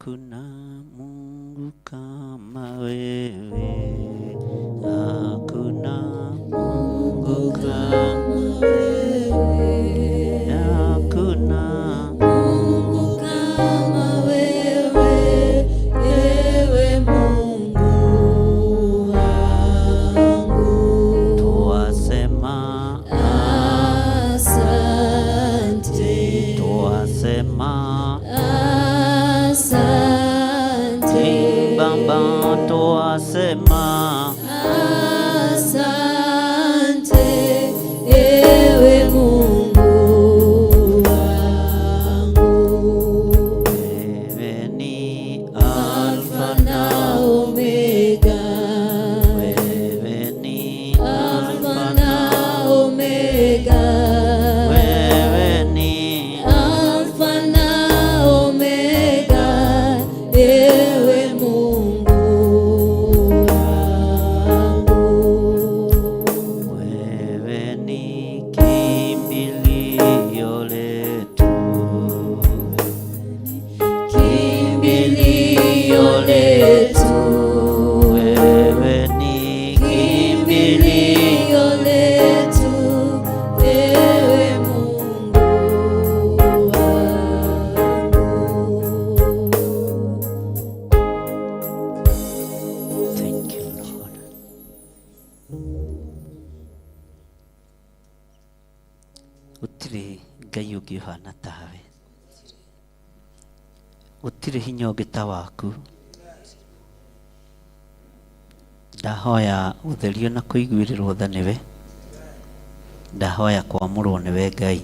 Hakuna Mungu kama wewe, hakuna Mungu kama wewe, hakuna Mungu kama wewe, ewe Mungu wangu. Twasema Asante, twasema asante, Baba, twasema asante, ewe Mungu wangu. Wewe ni Alfa Alfa na Omega, wewe ni Alfa na Omega, wewe ni Alfa na Omega, ewe Mungu wangu. Wewe ni kimbilio letu, Kimbilio letu, wewe ni kimbilio kimbilio letu, ewe Mungu wangu. Thank you, Lord. Gũtirĩ Ngai ũngĩ ũhana tawe, gũtirĩ hinya ũngĩ ta waku. Ndahoya gũtherio na kũiguĩrĩrwo tha nĩwe, ndahoya kwamũrwo nĩwe Ngai.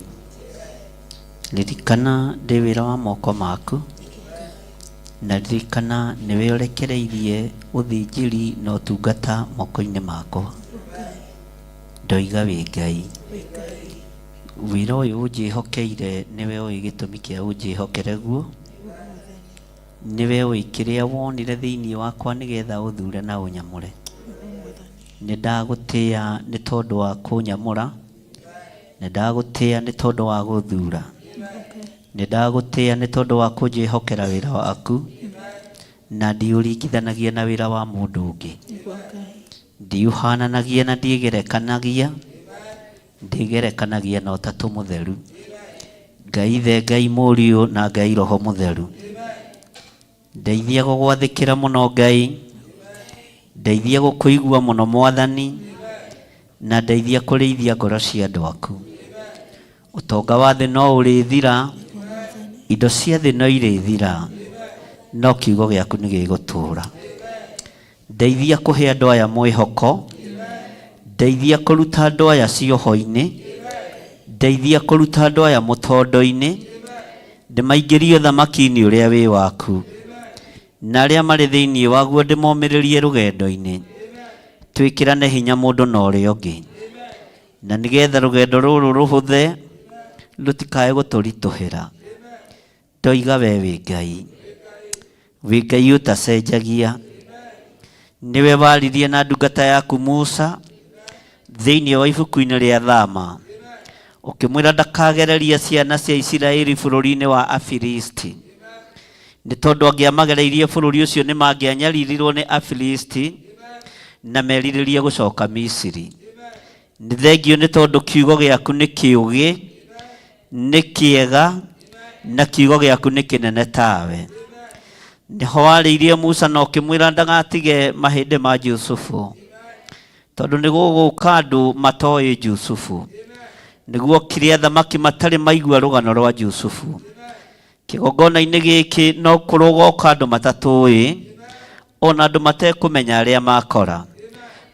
Ririkana ndĩ wĩra wa moko maku, na ririkana nĩwe ũrekereirie ũthĩnjĩri na ũtungata moko-inĩ makwa. Ndoiga wĩ Ngai, wĩra ũyũ ũnjĩhokeire nĩwe ũĩ gĩtũmi kĩa ũnjĩhokere guo, nĩwe ũĩ kĩrĩa wonire thĩinĩ wakwa nĩgetha ũthure na ũnyamũre. Nĩ ndagũtĩĩa nĩ tondũ wa kũnyamũra, nĩ ndagũtĩĩa nĩ tondũ wa gũthura, nĩ ndagũtĩĩa nĩ tondũ wa kũnjĩhokera wĩra waku, na ndiũringithanagia na wĩra wa mũndũ ũngĩ, ndiũhananagia na ndiĩgerekanagia, ndĩgerekanagia na Ũtatũ Mũtheru, Ngai Ithe, Ngai Mũriũ na Ngai Roho Mũtheru. Ndeithia gũgwathĩkĩra mũno Ngai, ndeithia gũkũigua mũno Mwathani, na ndeithia kũrĩithia ngoro cia andũ aku. Ũtonga wa thĩ no ũrĩthira, indo cia thĩ no irĩthira, no kiugo gĩaku nĩ gĩgũtũũra. Ndeithia kũhe andũ aya mwĩhoko, ndeithia kũruta andũ aya cioho-inĩ, ndeithia kũruta andũ aya mũtondo-inĩ, ndĩmaingĩrie ũthamaki-inĩ ũrĩa wĩ waku, na arĩa marĩ thĩinĩ waguo ndĩmomĩrĩrie rũgendo-inĩ. Twĩkĩrane hinya mũndũ na ũrĩa ũngĩ, na nĩgetha rũgendo rũrũ rũhũthe, rũtikae gũtũritũhĩra. Ndoiga we wĩ Ngai, wĩ Ngai ũtacenjagia. Nĩwe waririe na ndungata yaku Musa thĩinĩ wa ibuku-inĩ rĩa Thama, ũkĩmwĩra ndakagereria ciana cia Isiraeli bũrũri-inĩ wa Afilisti, nĩ tondũ angĩamagereirie bũrũri ũcio nĩ mangĩanyaririrwo nĩ Afilisti na merirĩrie gũcoka Misiri. Nĩ thengio nĩ tondũ kiugo gĩaku nĩ kĩũgĩ, nĩ kĩega, na kiugo gĩaku nĩ kĩnene tawe. Nĩho warĩirie Musa na ũkĩmwĩra ndagatige mahĩndĩ ma Jusufu, tondũ nĩ gũgũka andũ matoĩ Jusufu. Nĩguo okire athamaki matarĩ maigua rũgano rwa Jusufu. Kĩgongona-inĩ gĩkĩ no kũrũgoka andũ matatũĩ, ona andũ matekũmenya arĩa makora.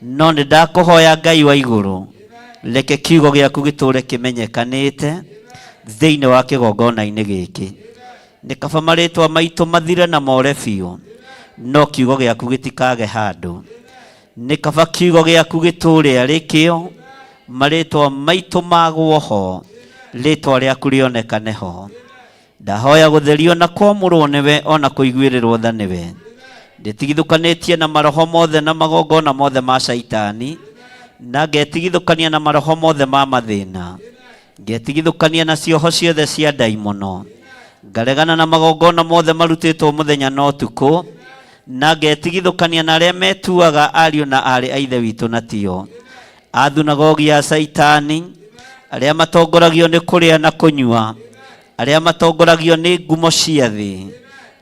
No nĩ ndakũhoya Ngai wa igũrũ, reke kiugo gĩaku gĩtũũre kĩmenyekanĩte thĩinĩ wa kĩgongona-inĩ gĩkĩ. Nĩ kaba marĩtwa maitũ mathire na more biũ, no kiugo gĩaku gĩtikage handũ. Nĩ kaba kiugo gĩaku gĩtũũre arĩ kĩo, marĩtwa maitũ magwo ho, rĩtwa rĩaku rĩonekane ho. Ndahoya gũtherio na kwamũrwo nĩwe ona kũiguĩrĩrwo tha nĩwe. Ndĩtigithũkanĩtie na maroho mothe na magongona mothe ma Shaitani, na ngetigithũkania na maroho mothe ma mathĩna, ngetigithũkania na cioho ciothe cia ndaimono, Ngaregana na magongona mothe marutĩtwo mũthenya na ũtukũ, na ngetigithũkania na arĩa metuaga ariũ na aarĩ a Ithe witũ na tio. A thunagogi ya Caitani, arĩa matongoragio nĩ kũrĩa na kũnyua, arĩa matongoragio nĩ ngumo cia thĩ.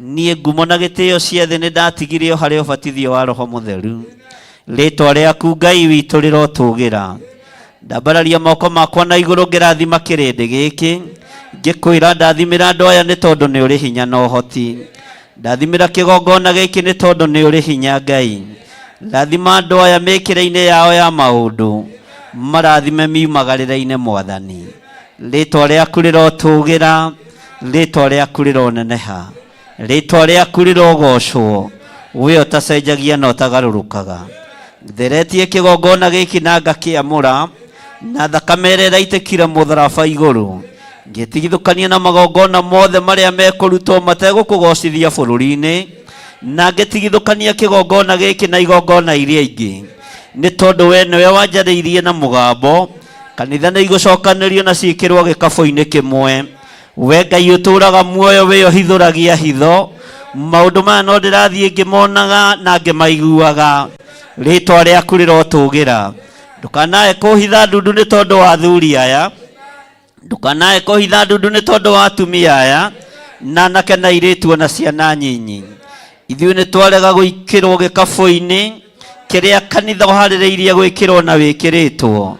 Niĩ ngumo na gĩtĩo cia thĩ nĩ ndatigire o harĩ ũbatithio wa Roho Mũtheru. Rĩtwa rĩaku Ngai witũ rĩrotũgĩra. Ndambararia moko makwa na igũrũ ngĩrathima kĩrĩndĩ gĩkĩ, ngĩkwĩra ndathimĩra andũ aya nĩ tondũ nĩ ũrĩ hinya na ũhoti. Ndathimĩra kĩgongona gĩkĩ nĩ tondũ nĩ ũrĩ hinya Ngai. Rathima andũ aya mĩkĩre-inĩ yao ya maũndũ, marathime miumagarĩre-inĩ Mwathani. Rĩtwa rĩaku rĩrotũgĩra, rĩtwa rĩaku rĩroneneha, rĩtwa rĩaku rĩrogocwo, we ũtacenjagia na ũtagarũrũkaga. Theretie kĩgongona gĩkĩ na ngakĩamũra na thakame ĩrĩa ĩraitĩkire mũtharaba igũrũ, ngĩtigithũkania na magongona mothe marĩa mekũrutwo mategũkũgocithia bũrũri-inĩ, na ngĩtigithũkania kĩgongona gĩkĩ na igongona iria ingĩ, nĩ tondũ we nĩwe wanjarĩirie na mũgambo. Kanitha nĩ igũcokanĩrio na ciĩkĩrwo gĩkabũ-inĩ kĩmwe. We Ngai ũtũũraga muoyo, we ũhithũragia hitho, maũndũ maya no ndĩrathiĩ ngĩmonaga na ngĩmaiguaga. Rĩtwa rĩaku rĩrotũgĩra. Ndũkanae kũhitha ndundu nĩ tondũ wa athuri aya, ndũkanae kũhitha ndundu nĩ tondũ wa atumia aya, na anake na airĩtu ona ciana nyinyi. Ithuĩ nĩ twarega gwĩkĩrwo gĩkabũ-inĩ kĩrĩa kanitha ũharĩrĩirie gwĩkĩrwo na wĩkĩrĩtwo.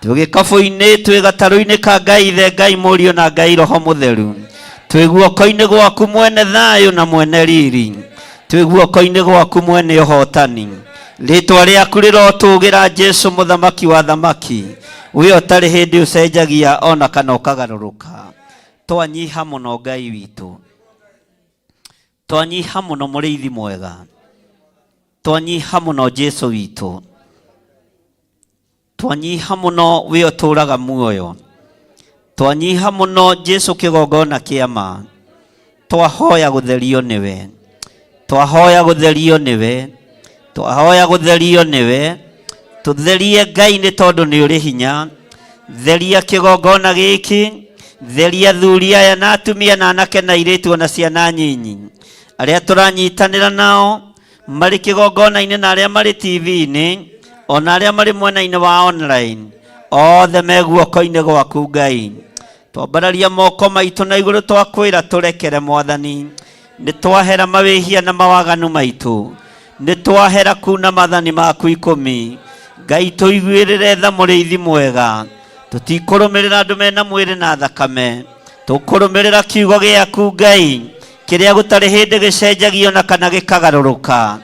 Twĩ gĩkabũ-inĩ, twĩ gatarũ-inĩ ka Ngai Ithe, Ngai Mũriũ na Ngai Roho Mũtheru. Twĩ guoko-inĩ gwaku mwene thayũ na mwene riri. Twĩ guoko-inĩ gwaku mwene ũhotani. Rĩtwa rĩaku rĩrotũgĩra Jesu mũthamaki wa thamaki. We ũtarĩ hĩndĩ ũcenjagia ona kana ũkagarũrũka. Twanyiha mũno Ngai witũ. Twanyiha mũno mũrĩithi mwega. Twanyiha mũno Jesu witũ. Twanyiha mũno we ũtũũraga muoyo. Twanyiha mũno Jesu kĩgongona kĩa ma. Twahoya gũtherio nĩwe. Twahoya gũtherio nĩwe. Twahoya gũtherio nĩwe. Tũtherie Ngai nĩ tondũ nĩ ũrĩ hinya. Theria kĩgongona gĩkĩ. Theria athuri aya na atumia na anake na airĩtu ona ciana nyinyi. Arĩa tũranyitanĩra nao marĩ kĩgongona-inĩ na arĩa marĩ TV-inĩ ona arĩa marĩ mwena-inĩ wa online, othe me guoko-inĩ gwaku Ngai. Twambararia moko maitũ na igũrũ twakwĩra tũrekere Mwathani. Nĩ twahera mawĩhia na mawaganu maitũ, nĩ twahera kuna mathani maku ikũmi. Ngai tũiguĩrĩre tha mũrĩithi mwega. Tũtikũrũmĩrĩra andũ mena mwĩrĩ na thakame, tũkũrũmĩrĩra kiugo gĩaku Ngai, kĩrĩa gũtarĩ hĩndĩ gĩcenjagio na kana gĩkagarũrũka.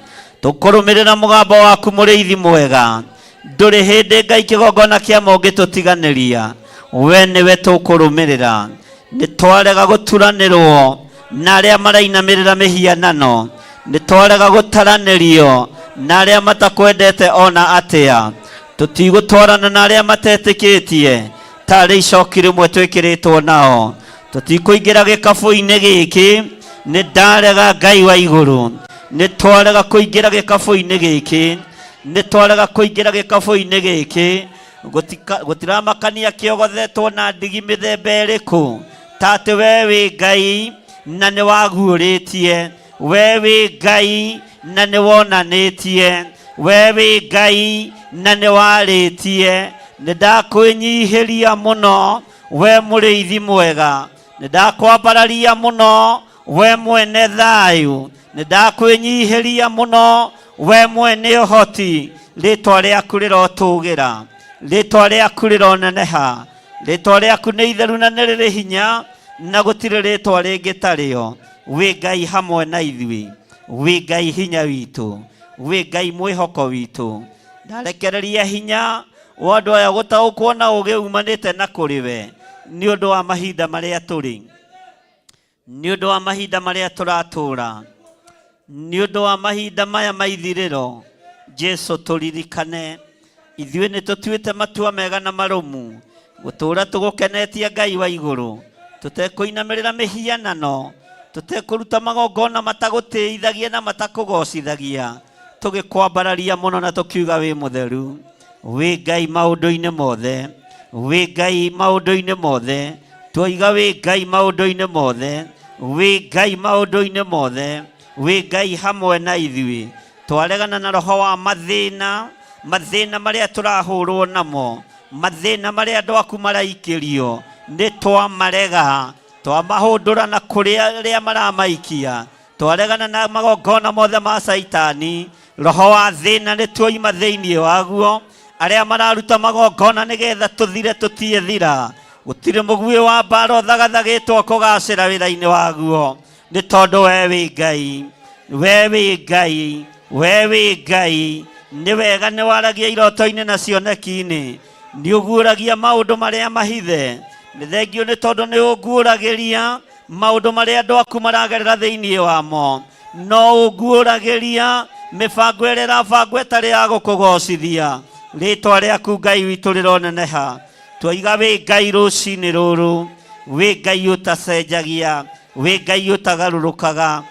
Tũkũrũmĩrĩra mũgambo waku mũrĩithi mwega. Ndũrĩ hĩndĩ Ngai kĩgongona kĩa ma ũngĩtũtiganĩria, we nĩwe tũkũrũmĩrĩra. Nĩ twarega gũturanĩrwo na arĩa marainamĩrĩra mĩhianano, nĩ twarega gũtaranĩrio na arĩa matakwendete ona atĩa. Tũtigũtwarana na arĩa matetĩkĩtie tarĩ icoki rĩmwe twĩkĩrĩtwo nao. Tũtikũingĩra gĩkabũ-inĩ gĩkĩ, nĩ ndarega Ngai wa igũrũ. Nĩ twarega kũingĩra gĩkabũ-inĩ gĩkĩ, nĩ twarega kũingĩra gĩkabũ-inĩ gĩkĩ. Gũtiramakania kĩogothetwo na ndigi mĩthemba ĩrĩkũ, ta atĩ we wĩ Ngai na nĩ waguũrĩtie, we wĩ Ngai na nĩ wonanĩtie, we wĩ Ngai na nĩ warĩtie. Nĩ ndakwĩnyihĩria mũno we mũrĩithi mwega, nĩ ndakwambararia mũno we mwene thayũ, nĩ ndakwĩnyihĩria mũno we mwene ũhoti. Rĩtwa rĩaku rĩrotũgĩra, rĩtwa rĩaku rĩroneneha, rĩtwa rĩaku nĩ itheru na nĩ rĩrĩ hinya, na gũtirĩ rĩtwa rĩngĩ tarĩo. Wĩ Ngai hamwe na ithuĩ, wĩ Ngai hinya witũ, wĩ Ngai mwĩhoko witũ. Ndarekereria hinya wa andũ aya gũtaũkwo na ũũgĩ umanĩte na kũrĩ we, nĩ ũndũ wa mahinda marĩa tũrĩ, nĩ ũndũ wa mahinda marĩa tũratũũra, nĩ ũndũ wa mahinda maya ma ithirĩro. Jesu tũririkane ithuĩ nĩ tũtuĩte matua mega na marũmu gũtũũra tũgũkenetie Ngai wa igũrũ, tũtekũinamĩrĩra mĩhianano, tũtekũruta magongona matagũtĩithagia na matakũgocithagia, tũgĩkwambararia mũno na tũkiuga wĩ mũtheru, wĩ Ngai maũndũ-inĩ mothe, wĩ Ngai maũndũ-inĩ mothe, twoiga wĩ Ngai maũndũ-inĩ mothe. Wĩ Ngai maũndũ-inĩ mothe, wĩ Ngai hamwe na ithuĩ. Twaregana na roho wa mathĩna, mathĩna marĩa tũrahũrwo namo, mathĩna marĩa andũ aku maraikĩrio, nĩ twamarega, twamahũndũra na kũrĩ arĩa maramaikia. Twaregana na magongona mothe ma Caitani, roho wa thĩna nĩ tuoima thĩinĩ waguo. Arĩa mararuta magongona nĩgetha tũthire tũtiethira. Gũtirĩ mũguĩ wa mbara ũthagathagĩtwo kũgacĩra wĩra-inĩ waguo, nĩ tondũ we wĩ Ngai, we wĩ Ngai, we wĩ Ngai. Nĩ wega nĩ waragia iroto-inĩ na cioneki-inĩ, nĩ ũguũragia maũndũ marĩa mahithe. Nĩ thengio nĩ tondũ nĩ ũnguũragĩria maũndũ marĩa andũ aku maragerera thĩinĩ wamo. No ũnguũragĩria mĩbango ĩrĩa ĩrabangwo ĩtarĩ ya gũkũgocithia. Rĩtwa rĩaku Ngai witũ rĩroneneha. Twaiga wĩ Ngai rũcinĩ rũrũ, wĩ Ngai ũtacenjagia, wĩ Ngai ũtagarũrũkaga,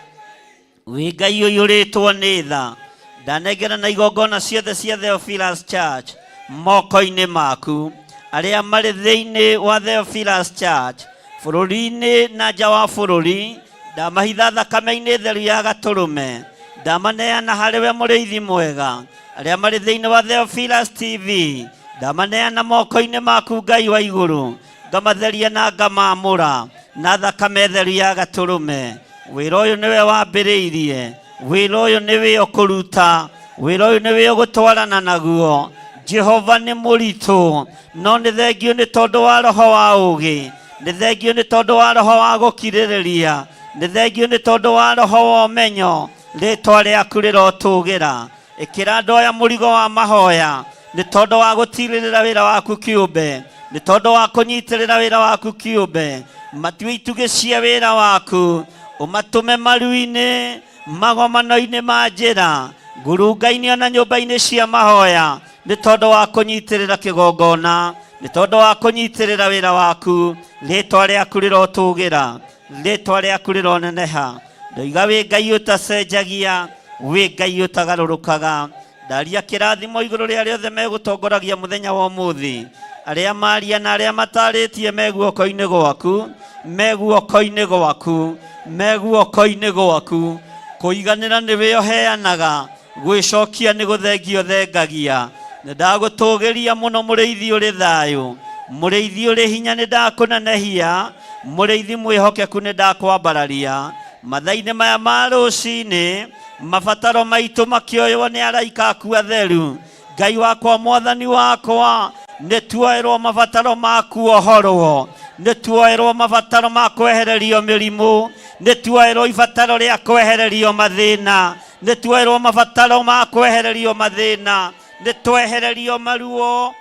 wĩ Ngai ũiyũrĩtwo nĩ tha. Ndanengera na igongona ciothe cia Theophilus Church moko-inĩ maku. Arĩa marĩ thĩinĩ wa Theophilus Church bũrũri-inĩ na nja wa bũrũri, ndamahitha thakame-inĩ theru ya gatũrũme. Ndamaneana harĩ we mũrĩithi mwega. Arĩa marĩ thĩinĩ wa Theophilus TV, ndamaneana moko-inĩ maku Ngai wa igũrũ. Ngamatheria na ngamamũra na thakame theru ya gatũrũme. Wĩra ũyũ nĩwe wambĩrĩirie, wĩra ũyũ nĩwe ũkũruta, wĩra ũyũ nĩwe ũgũtwarana naguo. Jehova nĩ mũritũ, no nĩ thengio nĩ tondũ wa roho wa ũũgĩ, nĩ thengio nĩ tondũ wa roho wa gũkirĩrĩria, nĩ thengio nĩ tondũ wa roho wa ũmenyo. Rĩtwa rĩaku rĩrotũgĩra. Ĩkĩra andũ aya mũrigo wa mahoya nĩ tondũ wa gũtirĩrĩra wĩra waku kĩũmbe, nĩ tondũ wa kũnyitĩrĩra wĩra waku kĩũmbe. Matue itugĩ cia wĩra waku, ũmatũme maru-inĩ, magomano-inĩ ma njĩra, ngurunga-inĩ ona nyũmba-inĩ cia mahoya, nĩ tondũ wa kũnyitĩrĩra kĩgongona, nĩ tondũ wa kũnyitĩrĩra wĩra waku. Rĩtwa rĩaku rĩrotũgĩra, rĩtwa rĩaku rĩroneneha. Ndoiga wĩ Ngai ũtacenjagia, wĩ Ngai ũtagarũrũkaga. Ndaria kĩrathimo igũrũ rĩa arĩa othe megũtongoragia mũthenya wa ũmũthĩ, arĩa maria na arĩa matarĩtie me guoko-inĩ gwaku, me guoko-inĩ gwaku, me guoko-inĩ gwaku. Kũiganĩra nĩwe ũheanaga, gwĩcokia nĩ gũthengio thengagia. Nĩ ndagũtũgĩria mũno mũrĩithi ũrĩ thayũ, mũrĩithi ũrĩ hinya nĩ ndakũnenehia, mũrĩithi mwĩhokeku nĩ ndakwambararia. Mathaa-inĩ maya ma rũcinĩ, mabataro maitũ makĩoywo nĩ araika aku atheru. Ngai wakwa, mwathani wakwa, nĩ tuoerwo mabataro ma kuohorwo, nĩ tuoerwo mabataro ma kwehererio mĩrimũ, nĩ tuoerwo ibataro rĩa kwehererio mathĩna, nĩ tuoerwo mabataro ma kwehererio mathĩna, nĩ twehererio maruo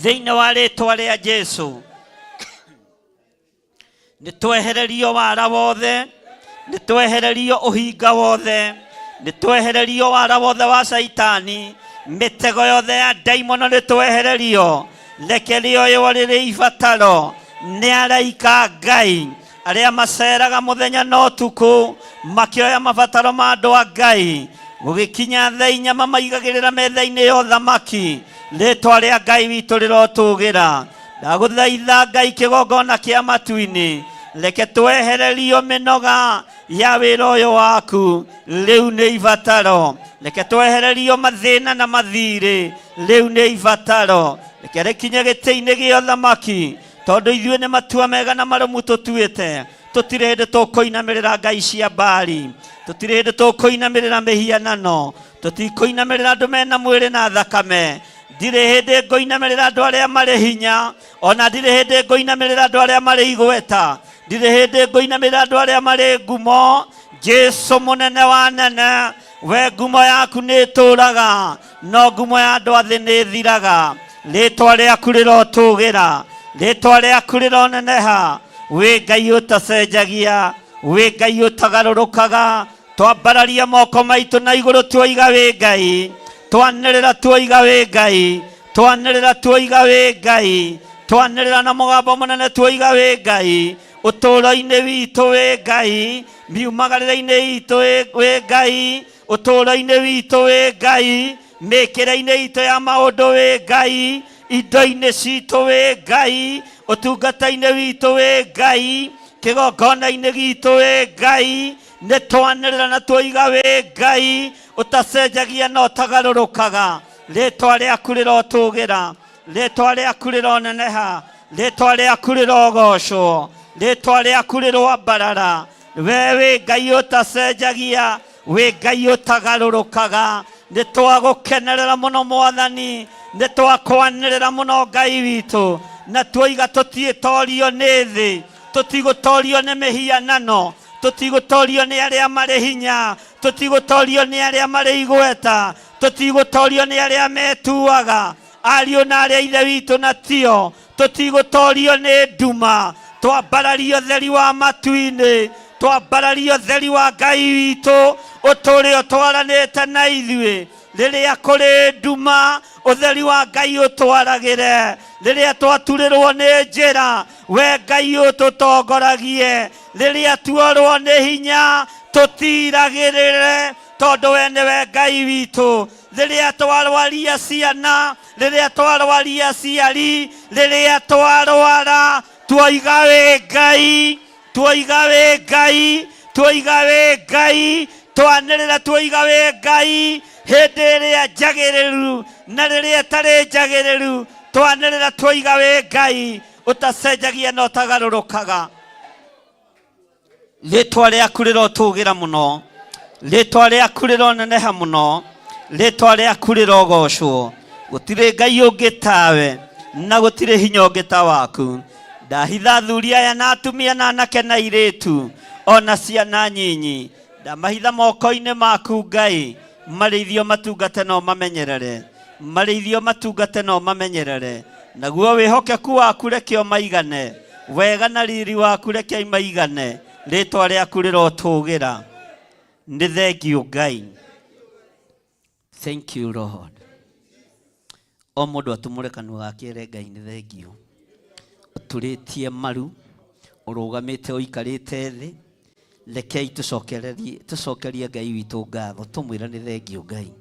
thĩinĩ wa rĩtwa rĩa Jesu. Nĩ twehererio wara wothe, nĩ twehererio ũhinga wothe, nĩ twehererio wara wothe wa Caitani, mĩtego yothe ya ndaimono nĩ twehererio. Reke rĩoywo rĩrĩ ibataro nĩ araika a Ngai arĩa maceraga mũthenya na ũtukũ makĩoya mabataro ma andũ a Ngai. Gũgĩkinya thaa inya mamaigagĩrĩra metha-inĩ ya ũthamaki. Rĩtwa rĩa Ngai witũ rĩrotũgĩra. Ndagũthaitha Ngai kĩgongona kĩa matu-inĩ, reke twehererio mĩnoga ya wĩra ũyũ waku, rĩu nĩ ibataro. Reke twehererio mathĩna na mathirĩ, rĩu nĩ ibataro. Reke rĩkinye gĩtĩ-inĩ gĩa ũthamaki, tondũ ithuĩ nĩ matua mega na marũmu tũtuĩte. Tũtirĩ hĩndĩ tũkũinamĩrĩra ngai cia Baali, tũtirĩ hĩndĩ tũkũinamĩrĩra mĩhianano, tũtikũinamĩrĩra andũ mena mwĩrĩ na thakame. Ndirĩ hĩndĩ ngũinamĩrĩra andũ arĩa marĩ hinya, ona ndirĩ hĩndĩ ngũinamĩrĩra andũ arĩa marĩ igweta, ndirĩ hĩndĩ ngũinamĩrĩra andũ arĩa marĩ ngumo. Jesu mũnene wa nene, we ngumo yaku nĩ ĩtũraga, no ngumo ya andũ a thĩ nĩ ĩthiraga. Rĩtwa rĩaku rĩrotũgĩra, rĩtwa rĩaku rĩroneneha. Wĩ Ngai ũtacenjagia, wĩ Ngai ũtagarũrũkaga. Twambararia moko maitũ na igũrũ tuoiga wĩ Ngai, twanĩrĩra tuoiga wĩ Ngai, twanĩrĩra tuoiga wĩ Ngai, twanĩrĩra na mũgambo mũnene tuoiga wĩ Ngai. Ũtũũro-inĩ witũ wĩ Ngai, miumagarĩre-inĩ itũ wĩ Ngai, ũtũũro-inĩ witũ wĩ Ngai, mĩkĩre-inĩ itũ ya maũndũ wĩ Ngai, indo-inĩ citũ wĩ Ngai, ũtungata-inĩ witũ wĩ Ngai, Kĩgongona-inĩ gitũ wĩ Ngai, nĩ twanĩrĩra na tuoiga wĩ Ngai ũtacenjagia na ũtagarũrũkaga. Rĩtwa rĩaku rĩrotũgĩra, rĩtwa rĩaku rĩroneneha, rĩtwa rĩaku rĩrogocwo, rĩtwa rĩaku rĩroambarara. We wĩ Ngai ũtacenjagia, wĩ Ngai ũtagarũrũkaga. Nĩ twagũkenerera mũno Mwathani, nĩ twakwanĩrĩra mũno Ngai witũ, na tuoiga tũtiĩtorio nĩ thĩ, tũtigũtorio nĩ mĩhianano, tũtigũtorio nĩ arĩa marĩ hinya, tũtigũtorio nĩ arĩa marĩ igweta, tũtigũtorio nĩ arĩa metuaga ariũ na arĩa ithe witũ na tio, tũtigũtorio nĩ nduma. Twambarario theri wa matu-inĩ, twambarario theri wa Ngai witũ ũtũre ũtwaranĩte na ithuĩ. Rĩrĩa kũrĩ nduma, ũtheri wa Ngai ũtwaragĩre. Rĩrĩa twaturĩrwo nĩ njĩra, we Ngai ũtũtongoragie. Rĩrĩa tuorwo nĩ hinya, tũtiragĩrĩre, tondũ we nĩwe Ngai witũ. Rĩrĩa twarwaria ciana, rĩrĩa twarwaria aciari, rĩrĩa twarwara, tuoiga wĩ Ngai, tuoiga wĩ Ngai, tuoiga wĩ Ngai, twanĩrĩra tuoiga wĩ Ngai hĩndĩ ĩrĩa njagĩrĩru na rĩrĩa ĩtarĩ njagĩrĩru, twanĩrĩra tuoiga wĩ Ngai ũtacenjagia na ũtagarũrũkaga. Rĩtwa rĩaku rĩrotũgĩra mũno, rĩtwa rĩaku rĩroneneha mũno, rĩtwa rĩaku rĩrogocwo. Gũtirĩ Ngai ũngĩ tawe na gũtirĩ hinya ũngĩ ta waku. Ndahitha athuri aya na atumia na anake na airĩtu ona ciana nyinyi, ndamahitha moko-inĩ maku Ngai, marĩithio matungate na ũmamenyerere, marĩithio matungate na ũmamenyerere. Naguo wĩhokeku waku reke ũmaigane, wega na riri waku reke imaigane. Rĩtwa rĩaku rĩrotũgĩra. Nĩ thengiũ Ngai. Thank you Lord. O mũndũ atumũre kanua gake ere Ngai nĩ thengiũ. Ũturĩtie maru, ũrũgamĩte ũikarĩte thĩ, rekei tũcokerie Ngai witũ ngatho, tũmwĩre nĩ thengiũ Ngai.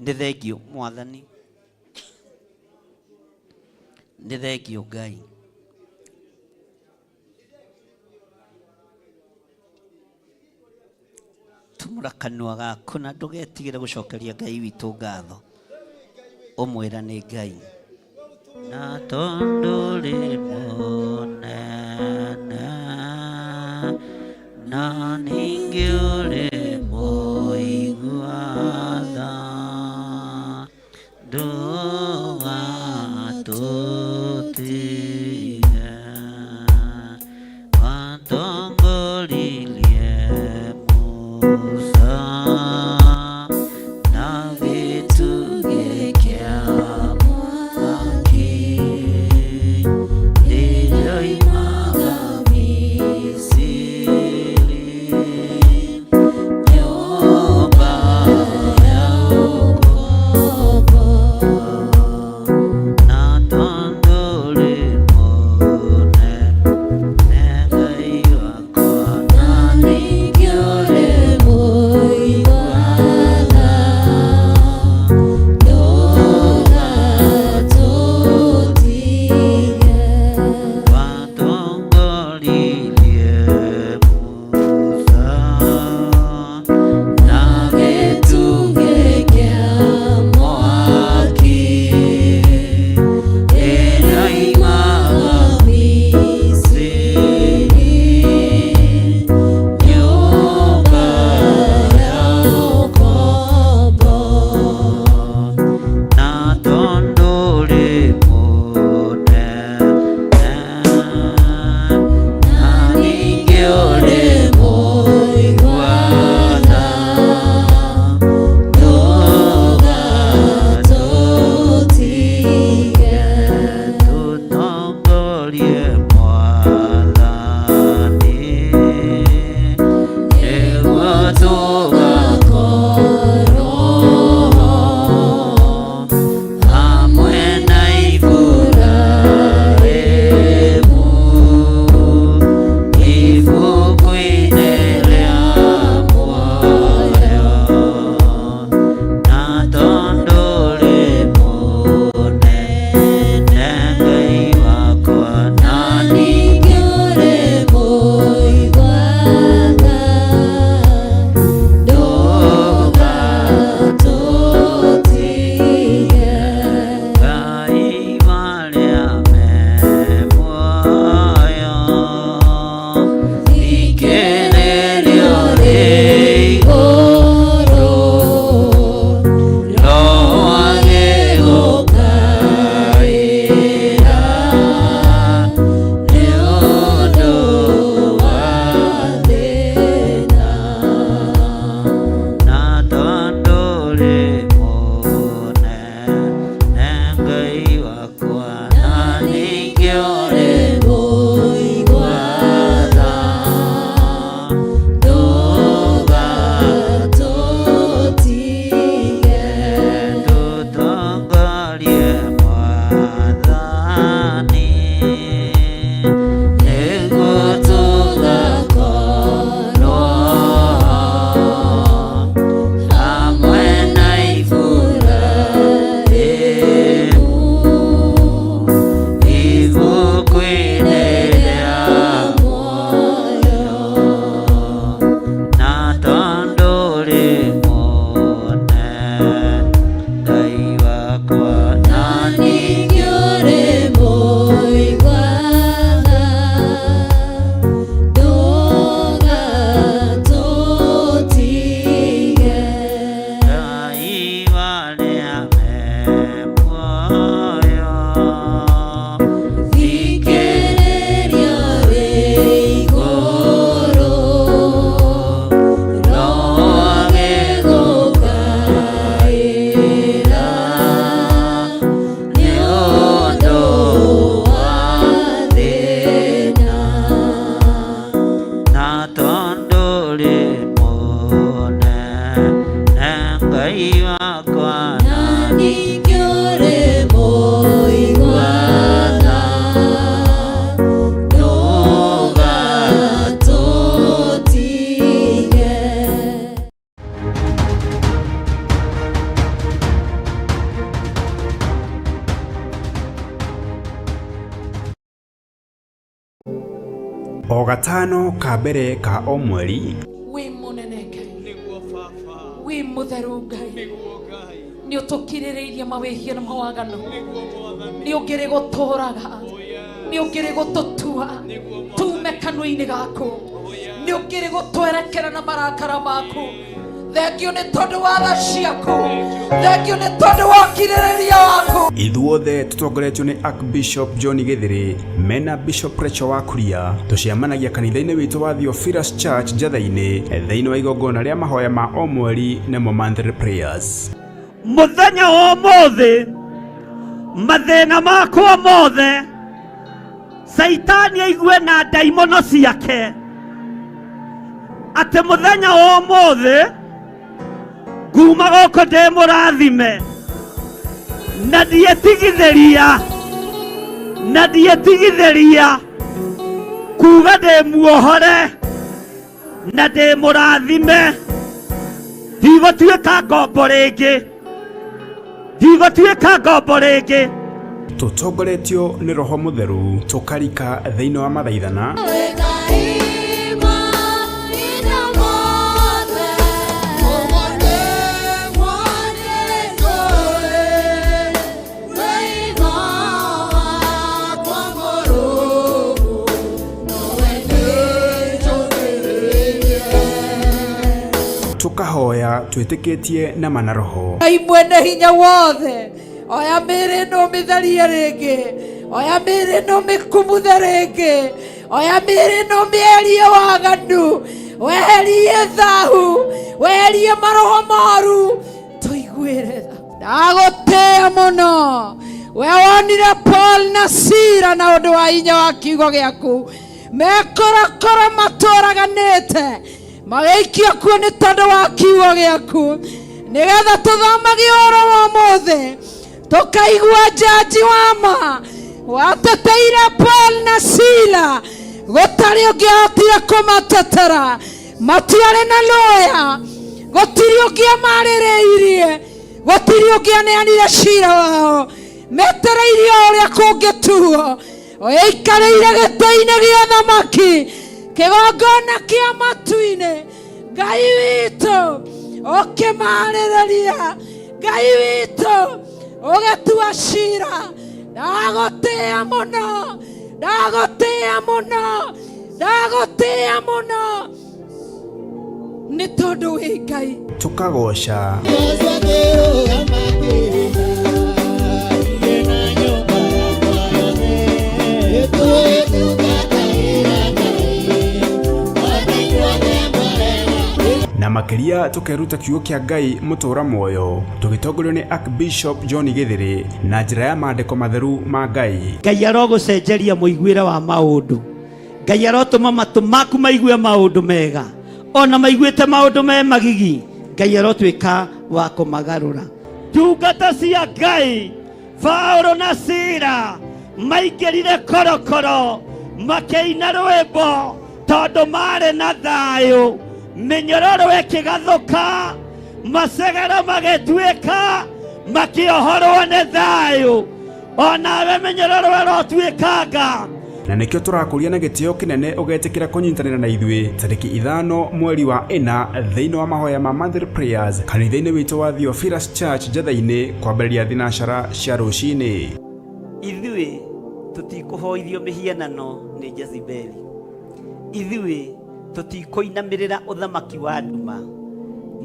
Nĩ thengiũ Mwathani. Nĩ thengiũ Ngai. Tumũra kanua gaku na ndũgetigĩre gũcokeria Ngai witũ ngatho, ũmwĩra nĩ Ngai. Na tondũ ũrĩ mũnene, na ningĩ ũrĩ mũigua tha, ndũgatũtige. Watongoririe Musa na gĩtugĩ kĩa mwaki, rĩrĩa oimaga Misiri, nyũmba Gatano ka mbere ka o mweri. Wĩ mũnene Ngai, wĩ mũtheru Ngai, nĩ ũtũkirĩrĩirie mawĩhia na mawaganu, nĩ ũngĩrĩ gũtũraga, nĩ ũngĩrĩ gũtũtua tume kanua-inĩ gaku, nĩ ũngĩrĩ gũtwerekera na marakara maku. Thengio nĩ tondũ wa tha ciaku, thengio nĩ tondũ wa ũkirĩrĩria waku. Ithuothe tũtongoretio nĩ Archbishop John Githiri mena Bishop Rachel wa Kuria, tũcemanagia kanitha-inĩ witũ wa Theophilus Church Njatha-inĩ thĩinĩ wa igongona rĩa mahoya ma o mweri nĩmo monthly prayers. Muthenya wa ũmũthĩ mathĩna makwa mothe Saitani aigue na ndaimono ciake atĩ mũthenya wa ũmũthĩ nguma gũkũ ndĩ mũrathime na ndietigithĩria na ndietigithĩria kuga ndĩ muohore na ndĩ mũrathime, ndigũtuĩka ngombo rĩngĩ, ndigũtuĩka ngombo rĩngĩ. Tũtongoretio nĩ Roho Mũtheru tũkarika thĩinĩ wa mathaithana tukahoya twĩtĩkĩtie na mana roho. Ngai mwene hinya wothe, oya mĩĩrĩ ĩno ũmĩtherie rĩngĩ, oya mĩĩrĩ ĩno ũmĩkumuthe rĩngĩ, oya mĩĩrĩ ĩno ũmĩeherie waganu, weherie thahu, weherie maroho moru, tũiguĩre tha. Ndagũtĩĩa mũno, we wonire Paul na Sila na ũndũ wa hinya wa kiugo gĩaku, mekorokoro matũraganĩte magĩikio kuo nĩ tondũ wa kiugo gĩaku, nĩgetha tũthomage ũhoro wa ũmũthĩ tũkaigua njanji wa ma wateteire Paul na Sila, gũtarĩ ũngĩahotire kũmatetera, matiarĩ na lawyer, gũtirĩ ũngĩamarĩrĩirie, gũtirĩ ũngĩaneanire cira wao, metereirie o ũrĩa kũngĩtuo, ũikarĩire gĩtĩ-inĩ gĩa thamaki, kĩgongona kĩa matu-inĩ. Ngai witũ ũkĩmarĩrĩria, Ngai witũ ũgĩtua cira. Ndagũtĩĩa mũno, ndagũtĩĩa mũno, ndagũtĩĩa mũno nĩ tondũ wĩ Ngai. Tukagoca na makĩria tũkeruta kiugo kĩa Ngai mũtũra muoyo tũgĩtongorio nĩ Archbishop John Githiri na njĩra ya maandĩko matheru ma Ngai. Ngai arogũcenjeria mũiguĩre wa maũndũ, Ngai arotũma matũ maku maigue maũndũ mega, ona maiguĩte maũndũ me magigi, Ngai arotuĩka wa kũmagarũra. Ndungata cia Ngai Paulo na Sila maingĩrire korokoro makĩina rwĩmbo tondũ marĩ na thayũ, mĩnyororo ĩkĩgathũka, macegero magĩtuĩka, makĩohorwo nĩ thayũ. Onawe mĩnyororo ĩrotuĩkanga. Na nĩkĩo tũrakũria na gĩtĩo kĩnene ũgetĩkĩra kũnyitanĩra na ithuĩ tarĩki 5 mweri wa 4 thĩinĩ wa mahoya ma monthly prayers kanitha-inĩ witũ wa Theophilus Church Njatha-inĩ kwambĩrĩria thinacara cia rũcinĩ. Ithuĩ tũtikũhoithio mĩhianano nĩ Jezebeli, ithuĩ tũtikũinamĩrĩra ũthamaki wa nduma,